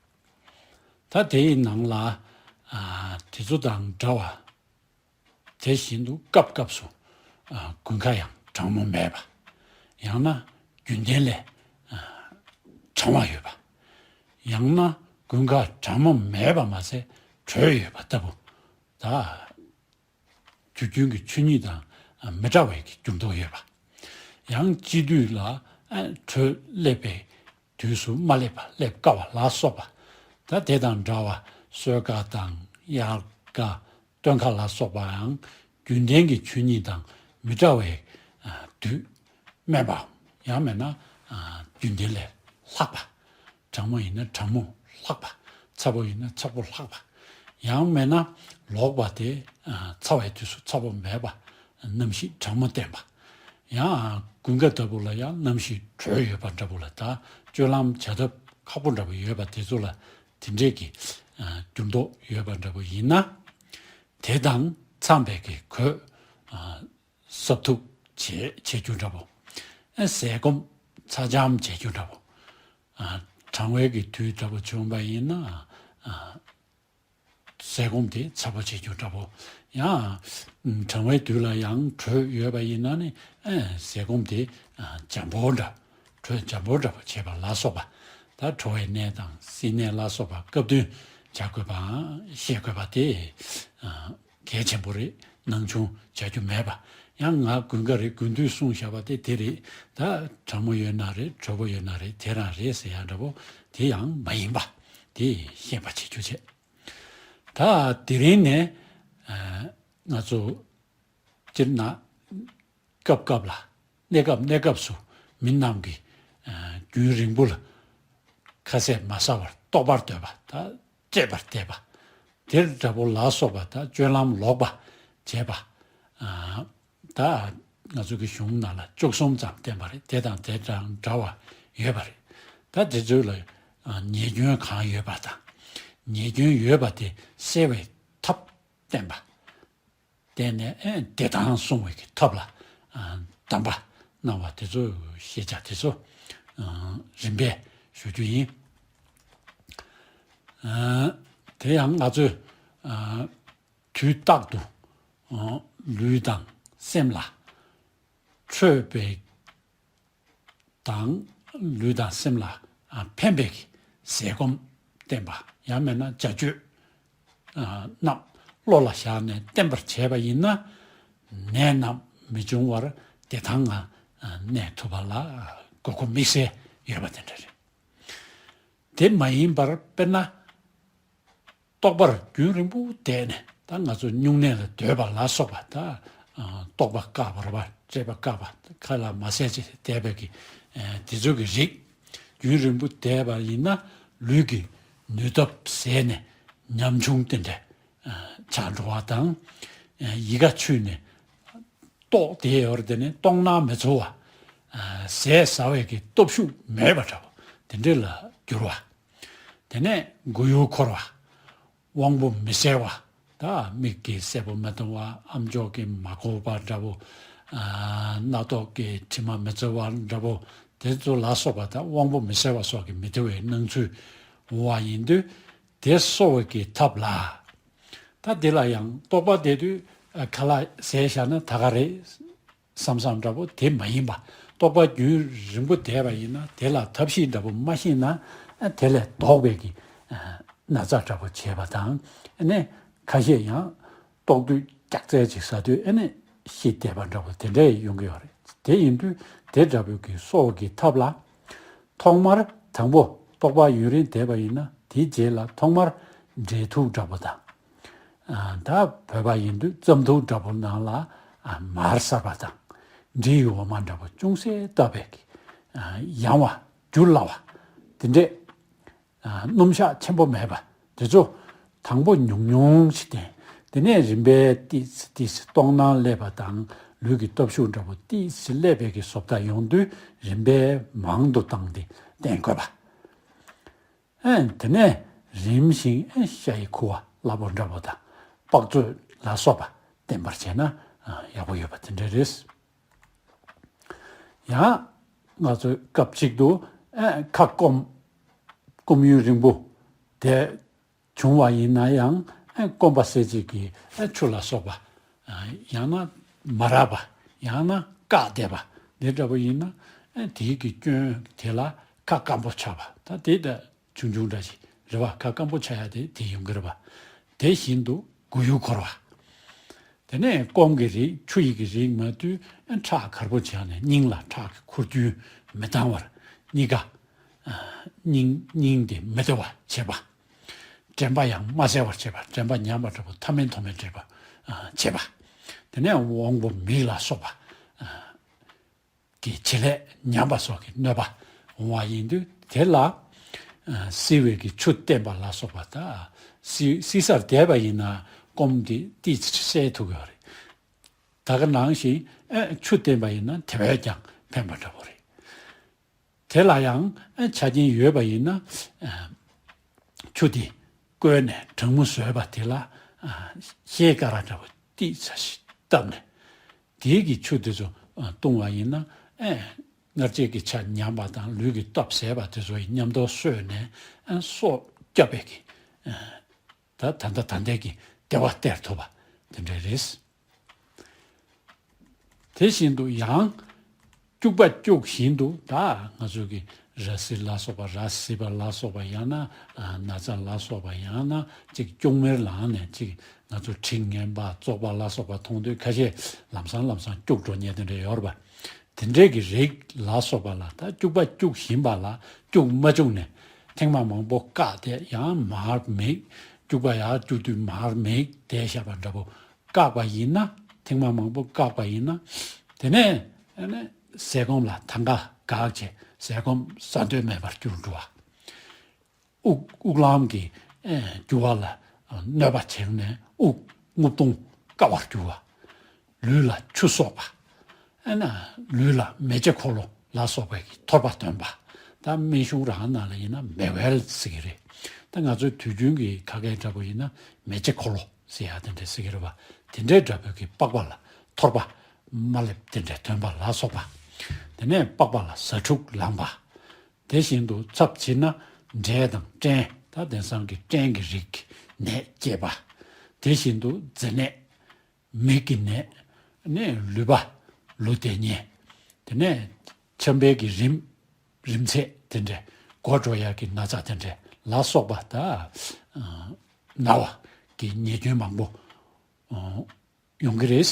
ད་དེའི་ནང་ལ་ཨ་དེ་ཚོ་དང་འདྲ་བ། དེ་བཞིན་དུ་སྐབས་སྐབས་སུ་ཨ་དགུན་ཁ་ཡང་གྲང་མོ་མེད་པ། ཡང་ན་རྒྱུན་ལྡན་ལས་ཨ་གྲང་བ་ཡོད་པ། ཡང་ན་དགུན་ཁ་གྲང་མོ་མེད་པ་མ་ཟད་དྲོད་ཡོད་པ་ལྟ་བུ། ད་དུས་རྒྱུན་གྱི་ཆོས་ཉིད་དང་མི་འདྲ་བའི་གི་འགྱུར་ལྡོག་ཡོད་པ། ཡང་དཔྱིད་དུས་ལ་ཨ་དྲོད་སླེབས་པའི་དུས་སུ་མ་སླེབས་པ་སླེབས་དཀའ་བ་ལ་སོགས་པ། ད་དེ་དང་འདྲ་བ་གསོལ་ཁ་དང་དབྱར་ཁ་སྟོན་ཁ་ལ་སོགས་པའང་རྒྱུན་ལྡན་གྱི་ཆོས་ཉིད་དང་མི་འདྲ་བའི་ཨ་དུས་སྨིན་པའམ་ཡང་མིན་ན་ཨ་རྒྱུན་ལྡན་ལས་ལྷག་པ། གྲང་མོ་ཡིན་ན་གྲང་མོ་ལྷག་པ། ཚ་པོ་ཡིན་ན་ཚ་པོ་ལྷག་པ། ཡང་མིན་ན་ལོག་པ་དེ་ཨ་ཚ་བའི་དུས་སུ་ཚ་པོ་མེད་པ། གནམ་གཤིས་གྲང་མོ་བསྟན་པ། ཡང་དགུན་ཁ་ལྟ་བུ་ལ་ཡང་གནམ་གཤིས་དྲོད་ཡོད་པ་འདྲ་བོ་ལ་ད་སྤྱོད་ལམ་བྱ་ཐབས་ཁག་པོ་འདྲ་བོ་ཡོད་པ་དེ་ཚོ་ལ་དེ་འདྲས་ཀྱི་ཨ་འགྱུར་ལྡོག་ཡོད་པ་འདྲ་བོ་ཡིན་ན། དེ་དང་འཚམས་པའི་གི་གོས་ཨ་སྲབ་ཐུབ་བྱེད་བྱེད་རྒྱུ་འདྲ་བོ། ཨ་ཟས་སྐོམ་ཚ་འཇམ་བྱེད་རྒྱུ་འདྲ་བོ། ཨ་གྲང་བའི་གི་དུས་འདྲ་བོ་བྱུང་བ་ཡིན་ན་ཨ་ཟས་སྐོམ་དེ་ཚ་པོ་བྱེད་རྒྱུ་འདྲ་བོ། ཡང་གྲང་བའི་དུས་ལ་ཡང་དྲོད་ཡོད་པ་ཡིན་ན་ནི་ཨ་ཟས་སྐོམ་དེ་ཨ་འཇམ་པོ་འདྲ། དྲོད་འཇམ་པོ་འདྲ་བོ་བྱེད་པ་ལ་སོགས་པ། ད་དྲོ་བའི་ནད་དང་བསིལ་ནད་ལ་སོགས་པ་སྐབས་བསྟུན་བྱ་དགོས་པའང་ཤེས་དགོས་པ་དེ་ཨ་གལ་ཆེན་པོ་རེད། སྣང་ཆུང་བྱ་རྒྱུ་མེད་པ། ཡང་ང་དགུན་ཁ་རེད་དགུན་དུས་གསུངས་བཞག་པ་དེ་དེ་རེད། ད་གྲང་མོ་ཡོད་ན་རེད་དྲོ་པོ་ཡོད་ན་རེད་དེ་རང་རེད་ཟེར་ཡ་འདྲ་བོ་དེ་ཡང་མ་ཡིན་པ་དེ་ཤེས་པ་བྱེད་རྒྱུ་བྱས། ད་དེ་རིང་ནས་ཨ་ང་ཚོ་སྤྱིར་ན་སྐབས་སྐབས་ལ་གནས་སྐབས་གནས་སྐབས་སུ་མི་རྣམས་ཀྱིས་ཨ་རྒྱུན་རིང་པོ་ལ་ཁ་ཟས་མ་ཟ་བར་ལྟོགས་པར་སྡོད་པ་དང་སྤྱད་པར་བསྡད་པ། དེ་འདྲ་པོ་ལ་སོགས་པ་དང་སྤྱོད་ལམ་ལོག་པ་བྱས་པ། ཨ་ད་ང་ཚོ་གི་གཞུང་ནང་ལ་བཅུ་གསུམ་ཙམ་བསྟན་པ་རེད། དེ་དང་དེ་དང་འདྲ་བ་ཡོད་པ་རེད། ད་དེ་ཚོ་ལ་ཨ་ཉེས་སྐྱོན་གང་ཡོད་པ་དང་། ཉེས་སྐྱོན་ཡོད་པ་དེ་སེལ་བའི་ཐབས་བསྟན་པ། བརྟེན་ནས་ཨེ་བདེ་ཐང་སྲུང་བའི་གི་ཐབས་ལ་ཨ་གདམས་པ་གནང་བ་དེ་ཚོ་ཤེས་བྱ་དེ་ཚོ་ཨ་རིམ་པས་ཞུ་རྒྱུ་ཡིན། ཨ་དེ་ཡང་ང་ཚོས་ཨ་དུས་རྟག་ཏུ་ཨ་ལུས་དང་སེམས་ལ་འཕྲོད་པའི་དང་ལུས་དང་སེམས་ལ་ཨ་ཕན་པའི་ཟས་སྐོམ་བསྟེན་པ། ཡང་མིན་ན་བྱ་སྤྱོད་ཨ་རྣམས་བློ་ལ་བཞག་ནས་བསྟེན་པར་བྱས་པ་ཡིན་ན། ནད་རྣམས་མི་འབྱུང་བར་བདེ་ཐང་ངང་ཨ་གནས་ཐུབ་པ་ལ་དགོས་མཁོ་དམིགས་བསལ་ཡོད་པ་དེ་འདྲ་རེད། དེ་མ་ཡིན་པར་དཔེར་ན། རྟོག་པར་རྒྱུན་རིང་པོ་བསྡད་ནས་ད་ང་ཚོ་སྨྱུང་གནས་ལ་སྡོད་པ་ལ་སོགས་པ། ད་ཨ་རྟོག་པ་བཀག་པ་རེད་པ། སྲེད་པ་བཀག་པ། ཁ་ལ་མ་ཟད་ཅིག་བསྡད་པའི་གི་ཨ་དེ་ཚོ་གི་རིགས་རྒྱུན་རིང་པོ་བསྡད་པ་ཡིན་ན་ལུས་ཀྱི་ནུས་སྟོབས་ཟད་ནས་ཉམ་ཆུང་དེ་འདྲ་ཨ་ཆགས་འགྲོ་བ་དང་། ཨ་ཡི་ག་འཆུས་ནས་ལྟོགས་བསྡད་ཡོད་རེད། དེ་ནས་ལྟོགས་སྣང་མི་ཚོར་བ། ཨ་ཟས་ཟ་བའི་གི་སྟོབས་ཤུགས་མེད་པ་འདྲ་བོ་དེ་འདྲ་ལ་འགྱུར་བ། དེ་ནས་མགོ་ཡུ་འཁོར་བ། དབང་པོ་མི་གསལ་བ། ད་མིག་གིས་གསལ་པོ་མི་མཐོང་བ། ཨམ་ཅོག་གིས་མ་གོ་བ་འདྲ་བོ། ཨ་སྣ་ཐོག་གི་དྲི་མ་མི་བཙིར་བ་འདྲ་བོ། དེ་ཚོ་ལ་སོགས་པ། ད་དབང་པོ་མི་གསལ་བ་སོགས་ཀྱི་མི་བདེ་བའི་སྣང་ཚུལ་འོང་བ་ཡིན་དུས། དེ་གསོ་བའི་གི་ཐབས་ལ། ད་དེ་ལ་ཡང་རྟོག་པ་བསྡད་དུས་ཨ་ཁ་ལག་ཟས་བཞག་ན་ད་ག་རེད་བསམ་བསམ་འདྲ་པོ་དེ་མ་ཡིན་པ། རྟོག་པ་རྒྱུན་རིང་པོ་བསྡད་པ་ཡིན་ན་དེ་ལ་ཐབས་ཤེས་འདྲ་པོ་མ་ཤེས་ན་ཨ་དེ་ལས་ལྡོག་པའི་གི་ཨ་ན་ཚ་འདྲ་པོ་བྱེད་པ་དང་། ཨ་ནི་ཁ་ཤས་ཡང་ལྟོགས་དུས་སྐྱག་རྫས་ཅིག་ཟ་དུས་ཨ་ནི་ཤི་བསྡད་པ་འདྲ་པོ་དེ་འདྲ་ཡོང་གི་ཡོད་རེད། དེ་ཡིན་དུས་དེ་འདྲ་པོའི་གི་གསོ་བ་གི་ཐབས་ལ། ཐོག་མར་དང་པོ་རྟོག་པ་ཡུན་རིང་བསྡད་པ་ཡིན་ན་དེའི་རྗེས་ལ་ཐོག་མར་འབྲས་ཐུག་འདྲ་པོ་དང་། ཨ་ད་བོད་པ་ཡིན་དུས་རྩམ་ཐུག་འདྲ་པོ་ནང་ལ་ཨ་མར་གསར་པ་དང་། འབྲས་ཡོས་མ་འདྲ་པོ་ཅུང་ཟད་བཏབ་པའི་གི་ཨ་ཡང་བ་འགྱུར་སླ་བ་དེ་འདྲས། ཨ་སྣུམ་ཞག་ཆེན་པོ་མེད་པ་དེ་ཚོ་དང་པོ་ཉུང་ཉུང་ཞིག་བསྟེན། དེ་ནས་རིམ་པས་ཏིས་ཏིས་ལྟོགས་སྣང་སླེབས་པ་དང་ལུས་ཀྱི་སྟོབས་ཤུགས་འདྲ་པོ་ཏིས་སླེབས་པའི་གི་བཟོ་ལྟ་ཡོང་དུས་རིམ་པས་མང་དུ་བཏང་སྟེ་བསྟེན་དགོས་པ། ཨ་དེ་ནས་རིམ་བཞིན་ཨ་ཤ་ཡི་ཁུ་བ་སླ་པོ་འདྲ་པོ་དང་པགས་མཛོད་ལ་སོགས་པ་བསྟེན་པར་བྱས་ན་ཨ་ཡག་པོ་ཡོད་པ་དེ་འདྲ་རེད། ཡང་ང་ཚོས་སྐབས་གཅིག་ཏུ་ཨ་ཁ་སྐོམ་སྐོམ་ཡུན་རིང་པོ་དེ་བྱུང་བ་ཡིན་ན་ཡང་ཨ་སྐོམ་པ་སེལ་བྱེད་ཀྱི་ཨ་ཆུ་ལ་སོགས་པ། ཨ་ཡང་ན་མ་རག་པ། ཡང་ན་བཀག་བསྡད་པ་འདི་འདྲ་པོ་ཡིན་ན་ཨ་དེའི་གི་སྐྱོན་དེ་ལ་ཁ་སྐམ་པོ་ཆགས་པ། ད་དེ་ད་ཆུང་ཆུང་འདྲ་ཞིག་རེད་བ། ཁ་སྐམ་པོ་ཆགས་ཡ་དེ་དེ་ཡོང་གི་རེད་བ། དེ་བཞིན་དུ་མགོ་ཡུ་འཁོར་བ། དེ་ནས་སྐོམ་གྱི་རིགས་ཆུ་ཡི་གི་རིགས་མ་དུས་ཨ་ཁྲག་གར་པོ་བྱས་ནས་སྙིང་ལ་ཁྲག་གི་འཁོར་རྒྱུན་མི་བཏང་བར་གཉིས་ཀ་ཨ་སྙིང་སྙིང་དེ་མི་བདེ་བ་བྱེད་པ། དྲན་པ་ཡང་མ་གསལ་བར་བྱེད་པ། དྲན་པ་ཉམས་པ་འདྲ་པོ་ཐ་མལ་མཐོང་མེད་འདྲ་པོ་ཨ་བྱེད་པ། དེ་ནས་དབང་པོ་མིག་ལ་སོགས་པ་ཨ་གི་བྱེད་ལས་ཉམས་པ་སོགས་ཀྱི་གནོད་པ་འོང་བ་ཡིན་དུས་དེ་ལ་ཨ་བསིལ་བའི་གི་ཆུ་བསྟེན་པ་ལ་སོགས་པ། ད་བསིལ་བསིལ་སར་བསྡད་པ་ཡིན་ན་སྐོམ་དེ་ཏིས་སེལ་ཐུབ་ཀྱི་ཡོད་རེད། ད་ག་ནང་བཞིན་ཨ་ཆུ་བསྟེན་པ་ཡིན་ན་དེ་བས་ཀྱང་ཕན་པ་འདྲ་པོ་རེད། དེ་ལ་ཡང་ཨ་ཆ་རྐྱེན་ཡོད་པ་ཡིན་ན་ཨ་ཆུ་དེ་བསྐོལ་ནས་གྲང་མོ་བཟོས་པ་དེ་ལ་ཨ་ཤེལ་དཀར་ར་འདྲ་པོ་ཏིས་ཙམ་ཞིག་བཏབ་ནས་དེའི་གི་ཆུ་དེ་ཚོ་ཨ་བཏུང་བ་ཡིན་ན་ཨ་མངར་ཆའི་གི་ཆ་ཉམས་པ་དང་ལུས་ཀྱི་སྟོབས་ཟད་པ་དེ་ཚོ་ཡི་མཉམ་དུ་གསོས་ནས་ཨ་སྲོག་སྐྱབས་པའི་གི་ཨ་ད་ད་ལྟ་ད་ལྟའི་གི་བདེ་བ་སྟེར་ཐུབ་པ་དེ་འདྲ་རེད། དེ་བཞིན་དུ་ཡང་སྐྱུག་པ་སྐྱུག་བཞིན་དུ་ད་ང་ཚོ་གི་ར་བསིལ་ལ་སོགས་པ། ར་བསིལ་བ་ལ་སོགས་པ། ཡང་ན་ཨ་ན་ཚ་ལ་སོགས་པ། ཡང་ན་ཅིག་སྐྱུག་མེར་ལངས་ནས་ཅིག་ང་ཚོ་གྲི་ངན་པ་བཙོག་པ་ལ་སོགས་པ་མཐོང་དུས་ཁ་ཤས་ལམ་སང་ལམ་སང་སྐྱུག་འགྲོ་མཁན་དེ་འདྲ་ཡོད་རེད་པ། དེ་འདྲའི་གི་རིགས་ལ་སོགས་པ་ལ་ད་སྐྱུག་པ་སྐྱུག་བཞིན་པ་ལ་སྐྱུག་མ་བཅུག་ནས་ཐེངས་མ་མང་པོ་བཀག་སྟེ་ཡང་མར་མིག་སྐྱུག་པ་ཡར་སྐྱུག་དུས་མར་མིག་བསྡད་བཞག་པ་འདྲ་པོ་བཀག་པ་ཡིན་ན། ཐེངས་མ་མང་པོ་བཀག་པ་ཡིན་ན། དེ་ནས་ཨ་ནི་ཟས་སྐོམ་ལ་ཐང་ག་འགག་བྱས་ཟས་སྐོམ་ཟ་འདོད་མེད་པར་གྱུར་འགྲོ་བ། དབུགས་དབུགས་ལམ་གྱི་ཨེ་རྒྱུ་བ་ལ་གནོད་པ་བྱུང་ནས་དབུགས་རྔུབ་གཏོང་དཀའ་བར་གྱུར་བ། ལུས་ལ་ཆུ་གསོག་པ། ཨ་ན་ལུས་ལ་མེ་ལྕེ་འཁོར་ལོ་ལ་སོགས་པའི་གི་ཐོར་པ་ཐོན་པ། ད་སྨན་གཞུང་རང་ནང་ལ་ཡིན་ན་མེ་ཝེལ་ཟེར་གི་རེད། ད་ང་ཚོའི་དུས་རྒྱུན་གྱི་ཁ་སྐད་འདྲ་པོ་ཡིན་ན་མེ་ལྕེ་འཁོར་ལོ་ ཟེར་ཡ་དེ་འདྲ་ཟེར་གྱི་རེད་པ། དེ་འདྲའི་འདྲ་པོའི་གི་པགས་པ་ལ་ཐོར་པ་དམར་ལེབ་དེ་འདྲའི་ཐོན་པ་ལ་སོགས་པ། དེ་ནས་པགས་པ་ལ་ཟ་འཕྲུག་ལངས་པ། དེ་བཞིན་དུ་ཚབས་ཆེ་ན་འབྲས་དང་སྐྲན། ད་དེང་སང་གི་སྐྲན་གྱི་རིགས་ནད་སྐྱེས་པ། དེ་བཞིན་དུ་མཛེ་ནད། མིག་གི་ནད། ནས་ལུད་པ། ལུད་དེ་ཉེ། དེ་ནས་ཆམ་པའི་གི་རིམས། རིམས་ཚད་དེ་འདྲ། མགོ་འགྲོ་ཡག་གི་ན་ཚ་དེ་འདྲ་ལ་སོགས་པ་དང་། ན་བ་གི་ཉེས་སྐྱོན་མང་པོ་ཡོང་གི་རེད།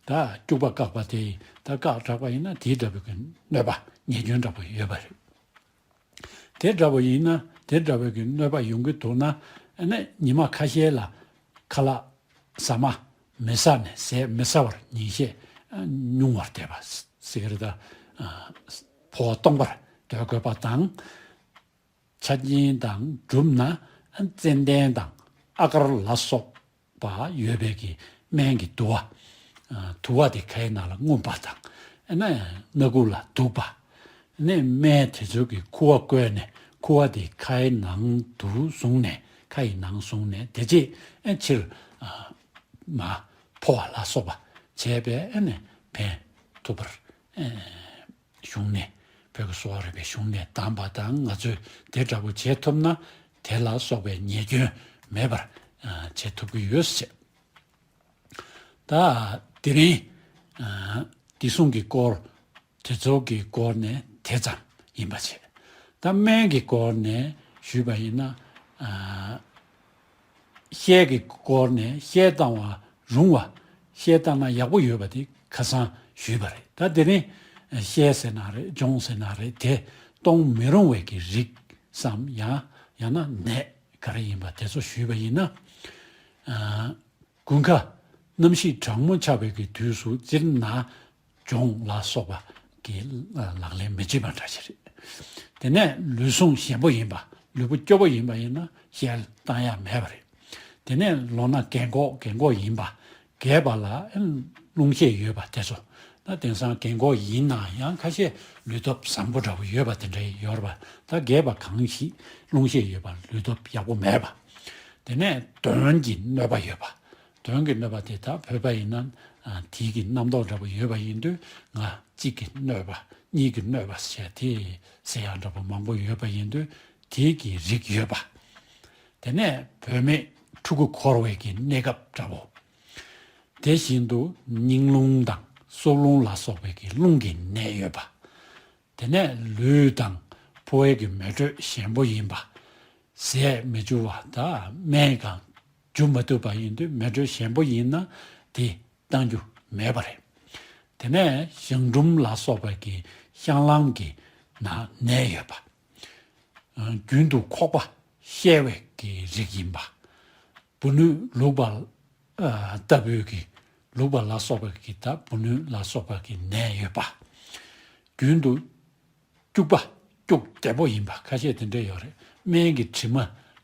ད་སྐྱུག་པ་བཀག་པ་དེ་ད་བཀག་དྲགས་པ་ཡིན་ན་དེའི་འདྲ་པོའི་གི་གནོད་པ་ཉེས་སྐྱོན་འདྲ་པོ་ཡོད་པ་རེད། དེ་འདྲ་པོ་ཡིན་ན་དེ་འདྲ་པོའི་གི་གནོད་པ་ཡོང་གི་འདུག་ན། ཨ་ནི་ཉི་མ་ཁ་ཤས་ལ་ཁ་ལག་ཟ་མ་མི་ཟ་ནས་ཟས་མི་ཟ་བར་ཉིན་ཤས་ཉུང་བར་བསྡད་པ་ཟེར་གི་རེད། ད་ཕོ་བ་སྟོང་པར་སྡོད་དགོས་པ་དང་། ཆ་རྐྱེན་དང་གྲུབ་ན་ཙན་དན་དང་ཨ་གར་ལ་སོགས་པ་ཡོད་པའི་གི་སྨན་གྱི་དུ་བ། དུ་བ་དེ་ཁའི་ནང་ལ་མངོན་པ་དང་། ཨ་ནི་སྣ་ཁུག་ལ་ལྡུག་པ། ཨ་ནི་སྨན་དེ་ཚོ་གི་ཁུ་བ་བསྐོལ་ནས་ཁུ་བ་དེ་ཁའི་ནང་དུ་བཟུང་ནས་ཁ་ཡི་ནང་བཟུང་ནས་དེ་རྗེས་ཨ་ཕྱིར་མ་ཕོ་བ་ལ་སོགས་པ་བྱས་པས་ཨ་ནི་ཕན་ཐོགས་པར་གཞུང་ནས། བོད་ཀྱི་གསོ་བ་རིག་པའི་གཞུང་ནས་གདམས་པ་དང་ང་ཚོས་དེ་འདྲ་པོ་བྱེད་ཐུབ་ན་དེ་ལ་སོགས་པའི་ཉེས་སྐྱོན་མེད་པར་བྱེད་ཐུབ་ཀྱི་ཡོད་ཟེར། ད་དེ་རིང་དེ་གསུང་གི་སྐོར་དེ་ཚོ་གི་སྐོར་ནས་དེ་ཙམ་ཡིན་པ་བྱས། ད་སྨན་གྱི་སྐོར་ནས་ཞུས་པ་ཡིན་ན། ཤེལ་གྱི་སྐོར་ནས་ཤེལ་བཏང་བ་རུང་བ། ཤེལ་བཏང་ན་ཡག་པོ་ཡོད་པ་དེ་ཁ་སང་ཞུས་པ་རེད། ད་དེ་རིང་ཤེལ་ཟེར་ན་རེད། སྦྱོང་ཟེར་ན་རེད། དེ་གཏོང་མི་རུང་བའི་གི་རིགས་སམ་ཡང་ཡང་ན་ནད་ག་རེ་ཡིན་པ་དེ་ཚོ་ཞུས་པ་ཡིན་ན། དགུན་ཁ་གནམ་གཤིས་གྲང་མོ་ཆགས་པའི་གི་དུས་སུ་སྤྱིར་ན་སྦྱོང་ལ་སོགས་པ་གི་ལག་ལེན་མི་བྱེད་པ་འདྲ་ཞིག་རེད། དེ་ནས་ལུས་ཟུངས་ཞན་པོ་ཡིན་པ། ལུས་པོ་སྐྱོ་པོ་ཡིན་པ་ཡིན་ན་ཤེལ་བཏང་ཡ་མེད་པ་རེད། དེ་ནས་ལོ་ན་རྒན་གོག་རྒན་གོག་ཡིན་པ། རྒས་པ་ལ་རླུང་ཤེད་ཡོད་པ་དེ་ཚོ། ད་དེང་སང་རྒན་གོག་ཡིན་ན་ཡང་ཁ་ཤས་ལུས་སྟོབས་བཟང་པོ་འདྲ་པོ་ཡོད་པ་དེ་འདྲ་ཡོད་རེད་པ། ད་རྒས་པ་གང་ཞིག་རླུང་ཤེད་ཡོད་པ་ལུས་སྟོབས་ཡག་པོ་མེད་པ། དེ་ནས་གདོན་གྱི་གནོད་པ་ཡོད་པ། གདོན་གྱི་གནོད་པ་དེ་ད་བོད་པ་ཡིན་ན་ཨ་དེའི་གི་རྣམ་རྟོག་འདྲ་པོ་ཡོད་པ་ཡིན་དུས་ང་གཅིག་གི་གནོད་པ་གཉིས་ཀྱི་གནོད་པ་ཟེར་དེ་ཟེར་ཡག་འདྲ་པོ་མང་པོ་ཡོད་པ་ཡིན་དུས་དེའི་གི་རིགས་ཡོད་པ། དེ་ནས་བུད་མེད་ཕྲུ་གུ་འཁོར་བའི་གི་གནས་སྐབས་འདྲ་པོ། དེ་བཞིན་དུ་སྙིང་རླུང་དང་སྲོག་རླུང་ལ་སོགས་པའི་གི་རླུང་གི་ནད་ཡོད་པ། དེ་ནས་ལུས་དང་ཕོ་བའི་གི་མེ་དྲོད་ཞན་པོ་ཡིན་པ། ཟས་མི་འཇུ་བ་དང་སྨན་གང་འཇུ་མ་ཐུབ་པ་ཡིན་དུས་མེ་དྲོད་ཞན་པོ་ཡིན་ན་དེ་བཏང་རྒྱུ་མེད་པ་རེད། དེ་ནས་གཞང་འབྲུམ་ལ་སོགས་པ་གི་བཤང་ལམ་གྱི་ནང་ནད་ཡོད་པ། རྒྱུན་དུ་ཁོག་པ་བཤལ་བའི་གི་རིགས་ཡིན་པ། བུ་སྣོད་ལུག་པ་ལྟ་བུའི་གི་ལུག་པ་ལ་སོགས་པ་གི་ད་བུ་སྣོད་ལ་སོགས་པ་གི་ནད་ཡོད་པ། རྒྱུན་དུ་སྐྱུག་པ་སྐྱུག་བདེ་པོ་ཡིན་པ་ཁ་ཤས་དེ་འདྲ་ཡོད་རེད། སྨན་གྱི་དྲི་མ་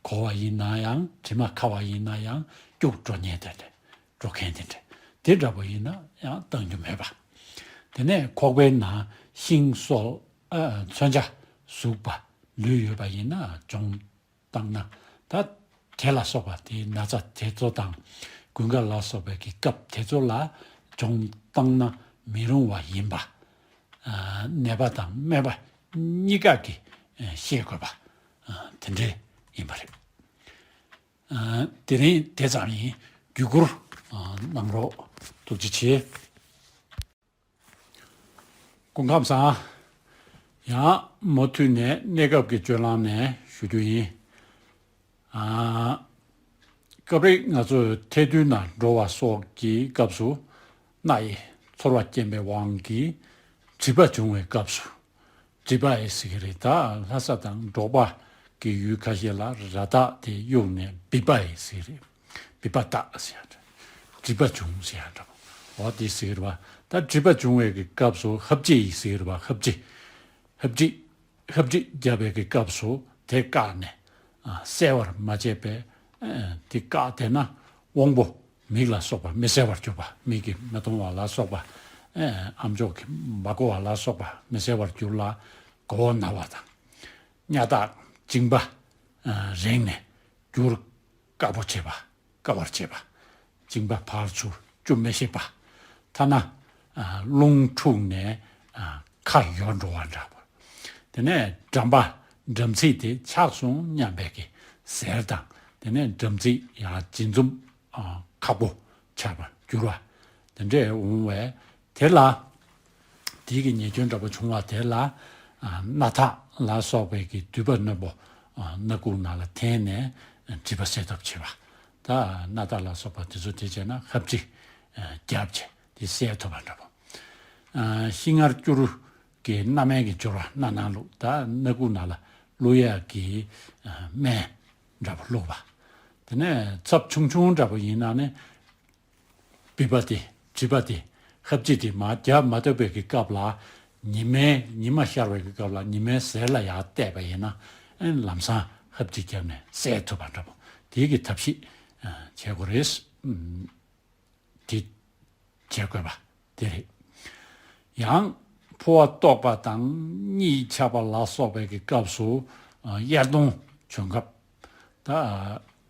གོ་བ་ཡིན་ན་ཡང་དྲི་མ་ཁ་བ་ཡིན་ན་ཡང་སྐྱུག་འགྲོ་ཉེན་དེ་འདྲ་འགྲོ་མཁན་དེ་འདྲ་དེ་འདྲ་པོ་ཡིན་ན་ཡང་བཏང་རྒྱུ་མེད་པ། དེ་ནས་ཁོག་པའི་ནང་ཤིང་སོལ་མཚོན་ཆ་ཟུག་པ་ལུད་ཡོད་པ་ཡིན་ན་སྦྱོང་བཏང་ན། ད་དེ་ལ་སོགས་པ་དེའི་ན་ཚ་དེ་ཚོ་དང་དགུན་ཁ་ལ་སོགས་པའི་གི་སྐབས་དེ་ཚོ་ལ་སྦྱོང་བཏང་ན་མི་རུང་བ་ཡིན་པ། ནད་པ་དང་སྨན་པ་གཉིས་ཀ་གིས་ཤེས་དགོས་པ་དེ་འདྲ་ཡིན་པ་རེད། དེ་རིང་དེ་ཙམ་ཡིན། བརྒྱུད་བསྐུར་གནང་རོགས། ཐུགས་རྗེ་ཆེ། སྐུ་ཁམས་བཟང་། ཡང་མུ་མཐུད་ནས་གནས་སྐབས་ཀྱི་སྤྱོད་ལམ་ནས་ཞུ་རྒྱུ་ཡིན། ཨ། སྐབས་རེ་ང་ཚོས་ཐལ་རྡུལ་ནང་འགྲོ་བ་སོགས་ཀྱི་སྐབས་སུ་སྣ་ཡི་ཚོར་བ་སྐྱེན་པའི་དབང་གིས་སྒྲིབ་པ་འབྱུང་བའི་སྐབས་སུ། སྒྲིབ་པ་ཡི་ཟེར་གྱི་རེད། ད་ལྷ་ས་དང་འབྲོག་པ་གི་ཡུལ་ཁ་ཤས་ལ་ར་བཏགས་དེ་གཡུགས་ནས་སྦིད་པ་ཡི་ཟེར་གྱི་རེད། སྦིད་པ་བཏགས་ཟེར་ཡ་འདྲ། སྒྲིབ་པ་བྱུང་ཟེར་ཡ་འདྲ་པོ། འོ་དེ་ཟེར་གྱི་རེད་པ། ད་སྒྲིབ་པ་བྱུང་བའི་གི་སྐབས་སུ་ཧབ་རྗེ་ཡི་ཟེར་གྱི་རེད་པ། ཧབ་རྗེ། ཧབ་རྗེ། ཧབ་རྗེ་བརྒྱབ་པའི་གི་སྐབས་སུ་དེ་བཀག་ནས་ཨ་གསལ་བར་མ་བྱས་པས། ཨ་དེ་བཀག་བསྡད་ན་དབང་པོ་མིག་ལ་སོགས་པ་མི་གསལ་བར་གྱུར་པ། མིག་གིས་མི་མཐོང་བ་ལ་སོགས་པ། ཨ་ཨམ་ཅོག་གིས་མ་གོ་བ་ལ་སོགས་པ་མི་གསལ་བར་གྱུར་ལ། མགོ་བོ་ན་བ་དང་། སྙ་ཐག་མཇིང་པ་ཨ་རེངས་ནས་རྒྱུར་དཀའ་པོ་བྱེད་པ། དཀའ་བར་བྱེད་པ། གཅིན་པ་ཕར་ཚུར་བཅུ་མི་ཤེས་པ། ཐ་ན་ཨ་རླུང་འཁྲུགས་ནས་ཨ་ཁ་ཡོ་འགྲོ་བ་འདྲ་པོ། དེ་ནས་འགྲམ་པ་འགྲམ་ཚིགས་དེ་ཆག་སོང་སྙམ་པའི་གི་ཟེར་དང་། དེ་ནས་འགྲམ་ཚིགས་ཡང་འབྱེད་འཛུམ་ཨ་ཁག་པོ་ཆགས་པར་འགྱུར་བ། དེ་འདྲས་འོང་བས་དེ་ལ། དེའི་གི་ཉེས་སྐྱོན་འདྲ་པོ་བྱུང་བ་དེ་ལ་ཨ་སྣ་ཐག་ལ་སོགས་པའི་གི་མདུད་པ་རྣོན་པོ་ཨ་སྣ་ཁུག་ནང་ལ་འཐེན་ནས་མགྲིན་པ་བསད་ཐབས་བྱེད་པ། ད་སྣ་ཐག་ལ་སོགས་པ་དེ་ཚོ་དེ་བྱས་ན་ཁབ་ཅིག་ཨ་བརྒྱབ་བྱས་དེ་བསད་ཐུབ་པ་འདྲ་པོ། ཨ་ཤིང་མངར་སྐྱུ་རུ་གི་སྣ་སྨན་གྱི་སྦྱོར་བ། སྣ་ནང་བླུགས། ད་སྣ་ཁུག་ནང་ལ་བླུགས་ཡག་གི་ཨ་སྨན་འདྲ་པོ་བླུགས་པ། དེ་ནས་ཚབས་ཆུང་ཆུང་འདྲ་པོ་ཡིན་ན་ནི། མགྲིན་པ་དེ། མགྲིན་པ་དེ། ཁབ་ཅིག་དེ་མར་བརྒྱབ་མ་ཐུབ་པའི་གི་སྐབས་ལ། ཉི་མའི་ཉི་མ་ཤར་བའི་གི་སྐབས་ལ་ཉི་མའི་ཟེར་ལ་ཡར་བལྟས་པ་ཡིན་ན། ཨེ་ལམ་སང་ཁབ་ཅིག་བརྒྱབ་ནས་བསད་ཐུབ་པ་འདྲ་པོ། དེའི་གི་ཐབས་ཤེས་ཨ་བྱེད་དགོས་རེད། ཨུམ། དེ་བྱེད་དགོས་པ་དེ་རེད། ཡང་ཕོ་བ་བཏོག་པ་དང་གཉིད་ཆག་པ་ལ་སོགས་པའི་གི་སྐབས་སུ་ཨ་གཡས་གདོང་བྱུང་སྐབས། ད་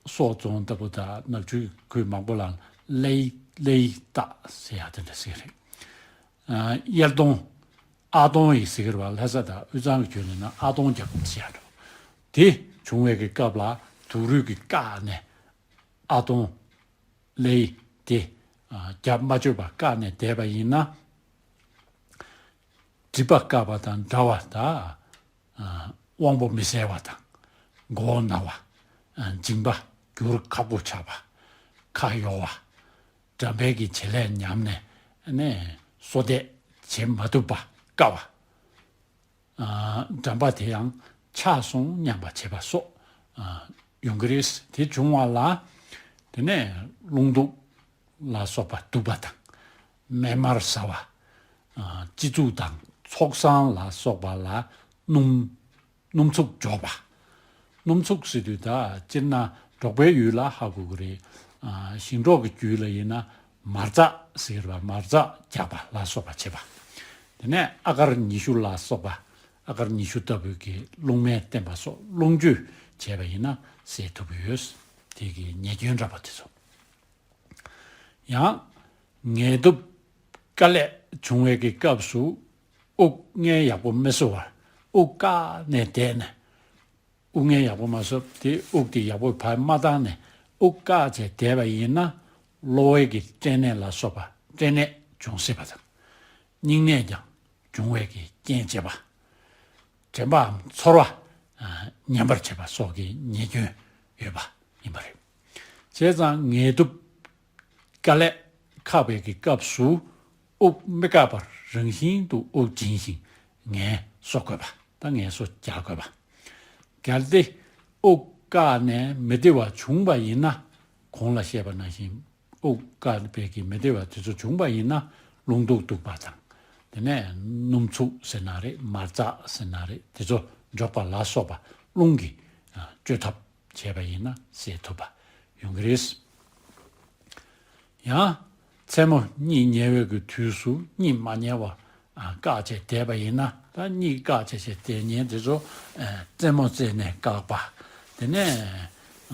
སོག་རྫོང་ལྟ་བུ་དང་ནག་ཆུའི་ཁུལ་མང་པོ་ལ་ལེའི་ལེའི་རྟགས་ཟེར་ཡག་དེ་འདྲ་ཟེར་རེད། ཨ་གཡས་གདོང་། ཨ་གདོང་ཡིན་ཟེར་གི་རེད་པ། ལྷ་ས་དང་དབུས་གཙང་གི་ཁྱོན་ནས་ན་ཨ་གདོང་རྒྱག་ཟེར་ཡག་འདྲ་པོ། དེ་བྱུང་བའི་གི་སྐབས་ལ་དུག་རུས་ཀྱིས་བཀག་ནས་ཨ་གདོང་ལེའི་དེ་ཨ་རྒྱབ་མ་ཆོད་པ་བཀག་ནས་བསྡད་པ་ཡིན་ན། མགྲིན་པ་བཀག་པ་དང་འདྲ་བ་དང་། ཨ་དབང་པོ་མི་གསལ་བ་དང་། མགོ་བོ་ན་བ། ཨ་མཇིང་པ་འགྱུར་ཁག་པོ་ཆགས་པ། ཁ་གཡོ་བ། འགྲམ་པའི་གི་བྱེད་ལས་ཉམས་ནས་ནས་སོ་བརྡད་བྱེད་མ་ཐུབ་པ། བསྐ་བ། ཨ་འགྲམ་པ་དེ་ཡང་ཆག་སོང་སྙམ་པ་བྱེད་པ་སོགས་ཨ་ཡོང་གི་རེད། དེ་བྱུང་བ་ལ། དེ་ནས་རླུང་སྡུག་ལ་སོགས་པ་སྡུག་པ་དང་། སྨན་མར་ཟ་བ། ཨ་སྤྱི་གཙུག་དང་ཚོགས་བསང་ལ་སོགས་པ་ལ་སྣུམ། སྣུམ་ཚུགས་འཇོག་པ། སྣུམ་ཚུགས་ཟེར་དུས་ད་སྤྱིར་ན་འབྲོག་པའི་ཡུལ་ལ་ཧ་གོ་གི་རེད། ཨ་ཞིང་འབྲོག་གི་རྒྱུད་ལ་ཡིན་ན་མར་ཙག་ཟེར་བ། མར་ཙག་རྒྱག་པ་ལ་སོགས་པ་བྱེད་པ། དེ་ནས་ཨ་གར་ཉི་ཤུ་ལ་སོགས་པ། ཨ་གར་ཉི་ཤུ་ལྟ་བུའི་གི་རླུང་སྨན་བསྟེན་པ་སོགས་རླུང་བཅོས་བྱས་པ་ཡིན་ན་སེལ་ཐུབ་ཀྱི་ཡོད། དེ་གི་ཉེས་སྐྱོན་འདྲ་པོ་དེ་ཚོ། ཡང་ངལ་དུབ་དཀའ་ལས་བྱུང་བའི་གི་སྐབས་སུ་དབུགས་མངལ་ཡག་པོ་མི་བཟོ་བར་དབུགས་བཀག་ནས་བསྡད་ནས། དབུགས་མངལ་ཡག་པོ་མ་བཟོ་དེ་དབུགས་དེ་ཡག་པོ་བར་མ་བཏང་ནས་དབུགས་བཀག་བྱས་བསྡད་པ་ཡིན་ན། གློ་བའི་གི་སྐྲན་ནད་ལ་སོགས་པ་སྐྲན་ནད་འབྱུང་སྲིད་པ་དང་། སྙིང་ནད་ཀྱང་འབྱུང་བའི་གི་རྐྱེན་བྱེད་པ། དྲན་པའམ་ཚོར་བ་ཨ་ཉམས་པར་བྱེད་པ་སོགས་ཀྱི་ཉེས་སྐྱོན་ཡོད་པ་ཡིན་པ་རེད། བྱས་ཙང་ངལ་དུབ་དཀའ་ལས་ཁག་པའི་གི་སྐབས་སུ་དབུགས་མི་བཀག་པར་རང་བཞིན་དུ་དབུགས་འབྱིན་ཞིང་ངལ་གསོ་དགོས་པ་དང་ངལ་གསོ་རྒྱག་དགོས་པ། གལ་ཏེ་དབུགས་བཀག་ནས་མི་བདེ་བ་བྱུང་བ་ཡིན་ན། གོང་ལ་བཤད་པ་ནང་བཞིན་དབུགས་བཀག་པའི་གི་མི་བདེ་བ་དེ་ཚོ་བྱུང་བ་ཡིན་ན་རླུང་རྡོག་གཏུག་པ་དང་། དེ་ནས་སྣུམ་ཚུགས་ཟེར་ན་རེད། མར་ཙག་ཟེར་ན་རེད། དེ་ཚོ་འཇོག་པ་ལ་སོགས་པ་རླུང་གིས་ཨ་བཅོས་ཐབས་བྱས་པ་ཡིན་ན་སེལ་ཐུབ་པ་ཡོང་གི་རེད། ཡང་མཚན་མོ་གཉིད་ཉལ་བའི་གི་དུས་སུ་གཉིད་མ་ཉལ་བ་ཨ་བཀག་བྱས་བསྡད་པ་ཡིན་ན། ད་གཉིད་བཀག་བྱས་བྱས་བསྡད་མཁན་དེ་ཚོ་ཨ་རྩེད་མོ་རྩེ་ནས་བཀག་པ། དེ་ནས་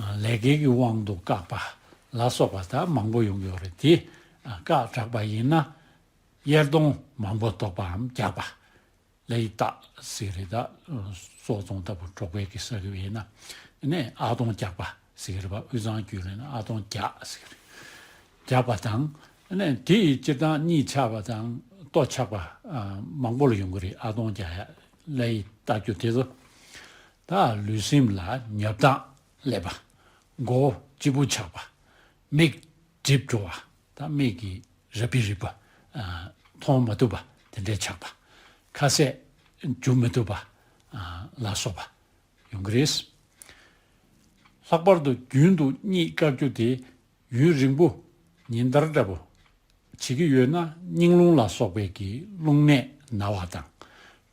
ཨ་ལས་ཀའི་གི་དབང་དུ་བཀག་པ་ལ་སོགས་པ་ད་མང་པོ་ཡོང་གི་ཡོད་རེད། དེ་ཨ་བཀག་དྲགས་པ་ཡིན་ན་གཡས་གདོང་མང་པོ་བཏོག་པའམ་རྒྱག་པ། ལེའི་རྟགས་ཟེར་གི་རེད། ད་སོག་རྫོང་ལྟ་བུ་འབྲོག་པའི་གི་ས་ཁུལ་ཡིན་ན། ཨ་ནི་ཨ་གདོང་རྒྱག་པ་ཟེར་གི་རེད་པ། དབུས་གཙང་རྒྱུད་ལ་ཡིན་ན་ཨ་གདོང་རྒྱག་ཟེར་གི་རེད། རྒྱག་པ་དང་། ཨ་ནི་དེ་ཡི་སྤྱིར་བཏང་གཉིད་ཆག་པ་དང་ལྟོ་ཆག་པ་ཨ་མང་པོ་ལ་ཡོང་གི་རེད། ཨ་གདོང་རྒྱག་ཡ་ལེའི་རྟགས་རྒྱུ་དེ་ཚོ། ད་ལུས་སེམས་ལ་ཉོབ་ཐང་སླེབས་པ། མགོ་བོ་སྐྱིད་པོ་ཆགས་པ། མིག་འགྲིབ་འགྲོ་བ། ད་མིག་གི་ར་པི་རི་པ་ཨ་མཐོང་མ་ཐུབ་པ་དེ་འདྲའི་ཆགས་པ། ཁ་ཟས་འཇུ་མི་ཐུབ་པ་ཨ་ལ་སོགས་པ་ཡོང་གི་རེད། ལྷག་པར་དུ་རྒྱུན་དུ་གཉིད་བཀག་རྒྱུ་དེ་ཡུན་རིང་པོ་ཉིན་ལྟར་འདྲ་པོ་བྱེད་ཀྱི་ཡོད་ན་སྙིང་རླུང་ལ་སོགས་པའི་གི་རླུང་ནད་ན་བ་དང་།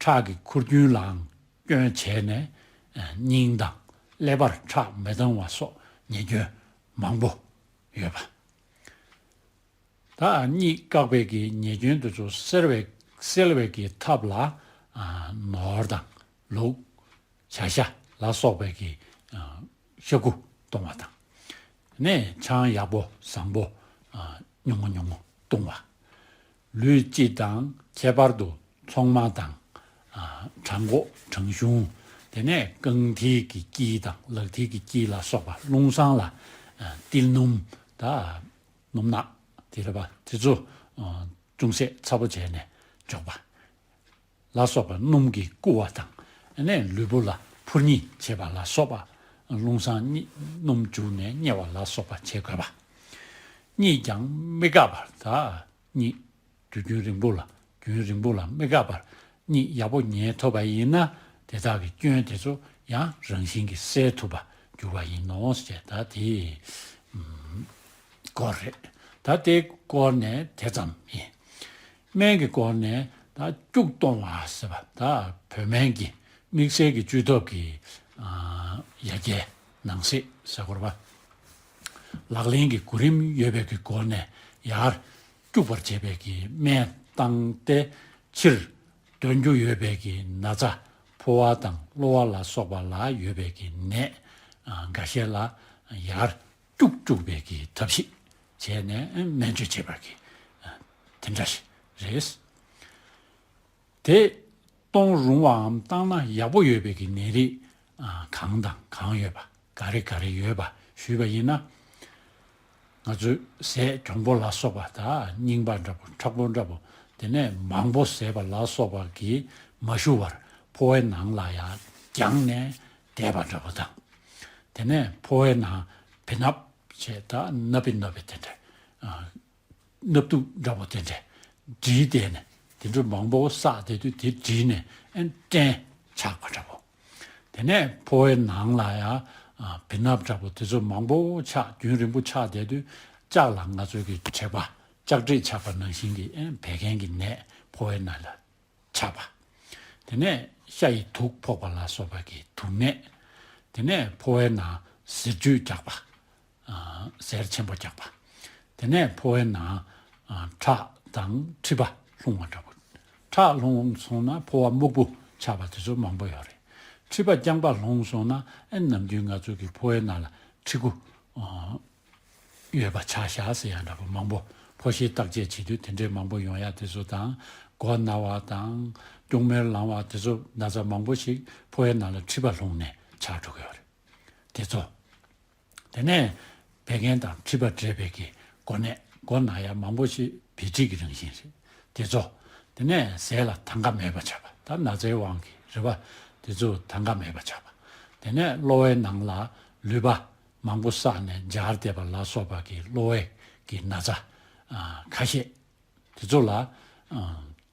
ཁྲག་གི་འཁོར་རྒྱུན་ལའང་སྐྱོན་བྱས་ནས་ཨ་སྙིང་དང་ཀླད་པར་ཁྲག་མི་འདང་བ་སོགས་ཉེས་སྐྱོན་མང་པོ་ཡོད་པ། ད་གཉིད་བཀག་པའི་གི་ཉེས་སྐྱོན་དེ་ཚོ་སེལ་བའི་སེལ་བའི་གི་ཐབས་ལ་ཨ་ནོར་དང་ལུག་བྱ་ཤ་ལ་སོགས་པའི་གི་ཨ་ཤ་ཁུ་གཏོང་བ་དང་། ནས་ཆང་ཡག་པོ་བཟང་པོ་ ཨ་ཉུང་ངུ་ཉུང་ངུ་བཏུང་བ། ལུས་སྤྱི་དང་ཁྱད་པར་དུ་མཚོག་མ་དང་། ཨ་བྲང་ཁོག་བྲང་གཞུང་། དེ་ནས་རྐང་མཐིལ་གྱི་དཀྱིལ་དང་ལག་མཐིལ་གྱི་དཀྱིལ་ལ་སོགས་པ། རླུང་སྲང་ལ་ཨ་ཏིལ་སྣུམ་དང་། སྣུམ་ནག་དེ་རེད་པ། དེ་ཚོ་ཨ་ཅུང་ཟད་ཚ་པོ་བྱས་ནས་འཇོག་པ་ལ་སོགས་པ། སྣུམ་གྱིས་བསྐུ་བ་དང་། ཨ་ནས་ལུས་པོ་ལ་འཕུར་མཉེད་བྱེད་པ་ལ་སོགས་པ། རླུང་སྲང་གཉིས་སྣུམ་བྱུགས་ནས་མཉེ་བ་ལ་སོགས་པ་བྱེད་དགོས་པ། གཉིད་ཀྱང་མི་འགག་པར། ད་གཉིད་དུས་རྒྱུན་རིང་པོ་ལ་རྒྱུན་རིང་པོ་ལ་མི་འགག་པར་གཉིད་ཡག་པོ་ཉལ་ཐུབ་པ་ཡིན་ན། དེ་དག་གི་སྐྱོན་དེ་ཚོ་ཡང་རང་བཞིན་གྱིས་སེལ་ཐུབ་པ་འགྱུར་བ་ཡིན་ནོ་ཞེས། ད་དེ་ཨམ་སྐོར་རེད། ད་དེ་སྐོར་ནས་དེ་ཙམ་ཡིན། སྨན་གྱི་སྐོར་ནས་ད་སྐྱུག་གཏོང་བ་ཟེར་བ། ད་བོད་སྨན་གྱི་དམིགས་བསལ་གྱི་བཅོས་ཐབས་ཀྱི་ཨ་ཡ་གྱལ་ནང་གསེས་ཟེར་དགོས་རེད་པ། ལག་ལེན་གྱི་གོ་རིམ་ཡོད་པའི་གི་སྒོ་ནས་ཡར་སྐྱུག་པར་བྱེད་པའི་གི་སྨན་བཏང་སྟེ། ཕྱིར་འདོན་རྒྱུ་ཡོད་པའི་གི་ན་ཚ། ཕོ་བ་དང་གློ་བ་ལ་སོགས་པ་ལ་ཡོད་པའི་གི་ནད་ཨ་འགའ་ཤས་ལ་ཡར་སྐྱུག་བཅུག་པའི་གི་ཐབས་ཤེས་བྱས་ནས་སྨན་བཅོས་བྱེད་པར་གི་ཨ་དེ་འདྲ་ཞིག་རེད། དེ་གཏོང་རུང་བའམ་བཏང་ན་ཡག་པོ་ཡོད་པའི་གི་ནད་རིགས་ཨ་གང་དང་གང་ཡོད་པ། ག་རེ་ག་རེ་ཡོད་པ་ཞུས་པ་ཡིན་ན། ང་ཚོའི་ཟས་གྱོང་པོ་ལ་སོགས་པ། ད་རྙིང་པ་འདྲ་པོ་མཁྲེགས་པོ་འདྲ་པོ། དེ་ནས་མང་པོ་ཟས་པ་ལ་སོགས་པ་གིས་མ་ཞུ་བར་ཕོ་བའི་ནང་ལ་ཡང་རྒྱང་ནས་བསྡད་པ་འདྲ་པོ་དང་། དེ་ནས་ཕོ་བའི་ནང་བེ་སྣབས་བྱས། ད་ནབ་པི་ནབ་པི་དེ་འདྲ། ཨ་སྣབས་དུག་འདྲ་པོ་དེ་འདྲ་འདྲིས་བསྡད་ནས། དེ་འདྲ་མང་པོ་བསགས་བསྡད་དུས་དེ་འདྲིས་ནས་ཨེ་སྐྲན་ཆགས་པ་འདྲ་པོ། དེ་ནས་ཕོ་བའི་ནང་ལ་ཡང་ཨ་བེ་སྣབས་འདྲ་པོ་དེ་ཚོ་མང་པོ་ཆགས། རྒྱུན་རིང་པོ་ཆགས་བསྡད་དུས་ལྕགས་ལ་ང་ཚོའི་གི་དྲེག་པ་ལྕགས་དྲེག་ཆགས་པ་ནང་བཞིན་གྱི་ཨེ་བད་ཀན་གྱི་ནད་ཕོ་བའི་ནང་ལ་ཆགས་པ། དེ་ནས་ཤ་ཡི་དུག་ཕོག་པ་ལ་སོགས་པ་གི་དུག་ནད། དེ་ནས་ཕོ་བའི་ནང་གཟེར་ཆུ་རྒྱག་པ། ཨ་གཟེར་ཆེན་པོ་རྒྱག་པ། དེ་ནས་ཕོ་བའི་ནང་ཨ་ཁྲག་དང་མཁྲིས་པ་ལྷུང་བ་འདྲ་པོ། ཁྲག་ལྷུང་སོང་ན་ཕོ་བ་སྨུག་པོ་ཆགས་པ་དེ་ཚོ་མང་པོ་ཡོད་རེད། མཁྲིས་པ་རྐྱང་པ་ལྷུང་སོང་ན་ཨེ་ནམ་རྒྱུན་ང་ཚོ་གི་ཕོ་བའི་ནང་ལ་མཁྲིས་ཁུ་ཨ་ཡོད་པ་ཆགས་བཞག་ཟེར་ཡ་འདྲ་པོ་མང་པོ། ཕོ་ཤེད་བརྟག་དཔྱད་བྱེད་དུས་དེ་འདྲའི་མང་པོ་ཡོང་ཡ་དེ་ཚོ་དང་། མགོ་ན་བ་དང་གཅུང་མོའི་ལངས་པ་དེ་ཚོ། ན་ཚ་མང་པོ་ཞིག་ཕོ་བའི་ནང་ལ་མཁྲིས་པ་ལྷུང་ནས་ཆགས་འགྲོ་གི་ཡོད་རེད། དེ་ཚོ། དེ་ནས་བད་ཀན་དང་མཁྲིས་པ་འདྲེས་པའི་གི་མགོ་ནད། མགོ་ན་ཡ་མང་པོ་ཞིག་བད་མཁྲིས་ཀྱི་རང་བཞིན་རེད། དེ་ཚོ། དེ་ནས་ཟས་ལ་དང་ག་མེད་པ་ཆགས་པ། ད་ན་ཚའི་དབང་གིས་རེད་པ། དེ་ཚོ་དང་ག་མེད་པ་ཆགས་པ། དེ་ནས་གློ་བའི་ནང་ལ་ལུད་པ་མང་པོ་བསགས་ནས་འབྱར་བསྡད་པ་ལ་སོགས་པ་གི་གློ་བའི་གི་ན་ཚ་ཨ་ཁ་ཤས་དེ་ཚོ་ལ་ཨ་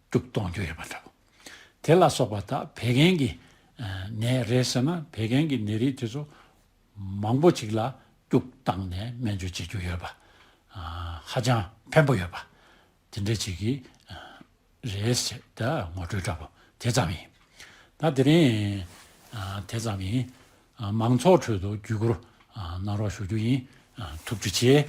སྐྱུག་གཏོང་རྒྱུ་ཡོད་པ་འདྲ་པོ། དེ་ལ་སོགས་པ་ད་བད་ཀན་གྱི་ཨ་ནད་རེད་ཟེར་ན། བད་ཀན་གྱི་ནད་རིགས་དེ་ཚོ་མང་པོ་ཅིག་ལ་སྐྱུག་བཏང་ནས་སྨན་བཅོས་བྱེད་རྒྱུ་ཡོད་པ། ཨ་ཧ་ཅང་ཕན་པོ་ཡོད་པ་དེ་འདྲ་ཅིག་གི་ཨ་རེད་ཟེར། ད་ངོ་སྤྲོད་འདྲ་པོ་དེ་ཙམ་ཡིན། ད་དེ་རིང་ཨ་དེ་ཙམ་ཡིན། ཨ་མང་ཚོགས་ཁྲོད་དུ་བརྒྱུད་སྐུར་ཨ་གནང་རོགས་ཞུ་རྒྱུ་ཡིན། ཨ་ཐུགས་རྗེ་ཆེ།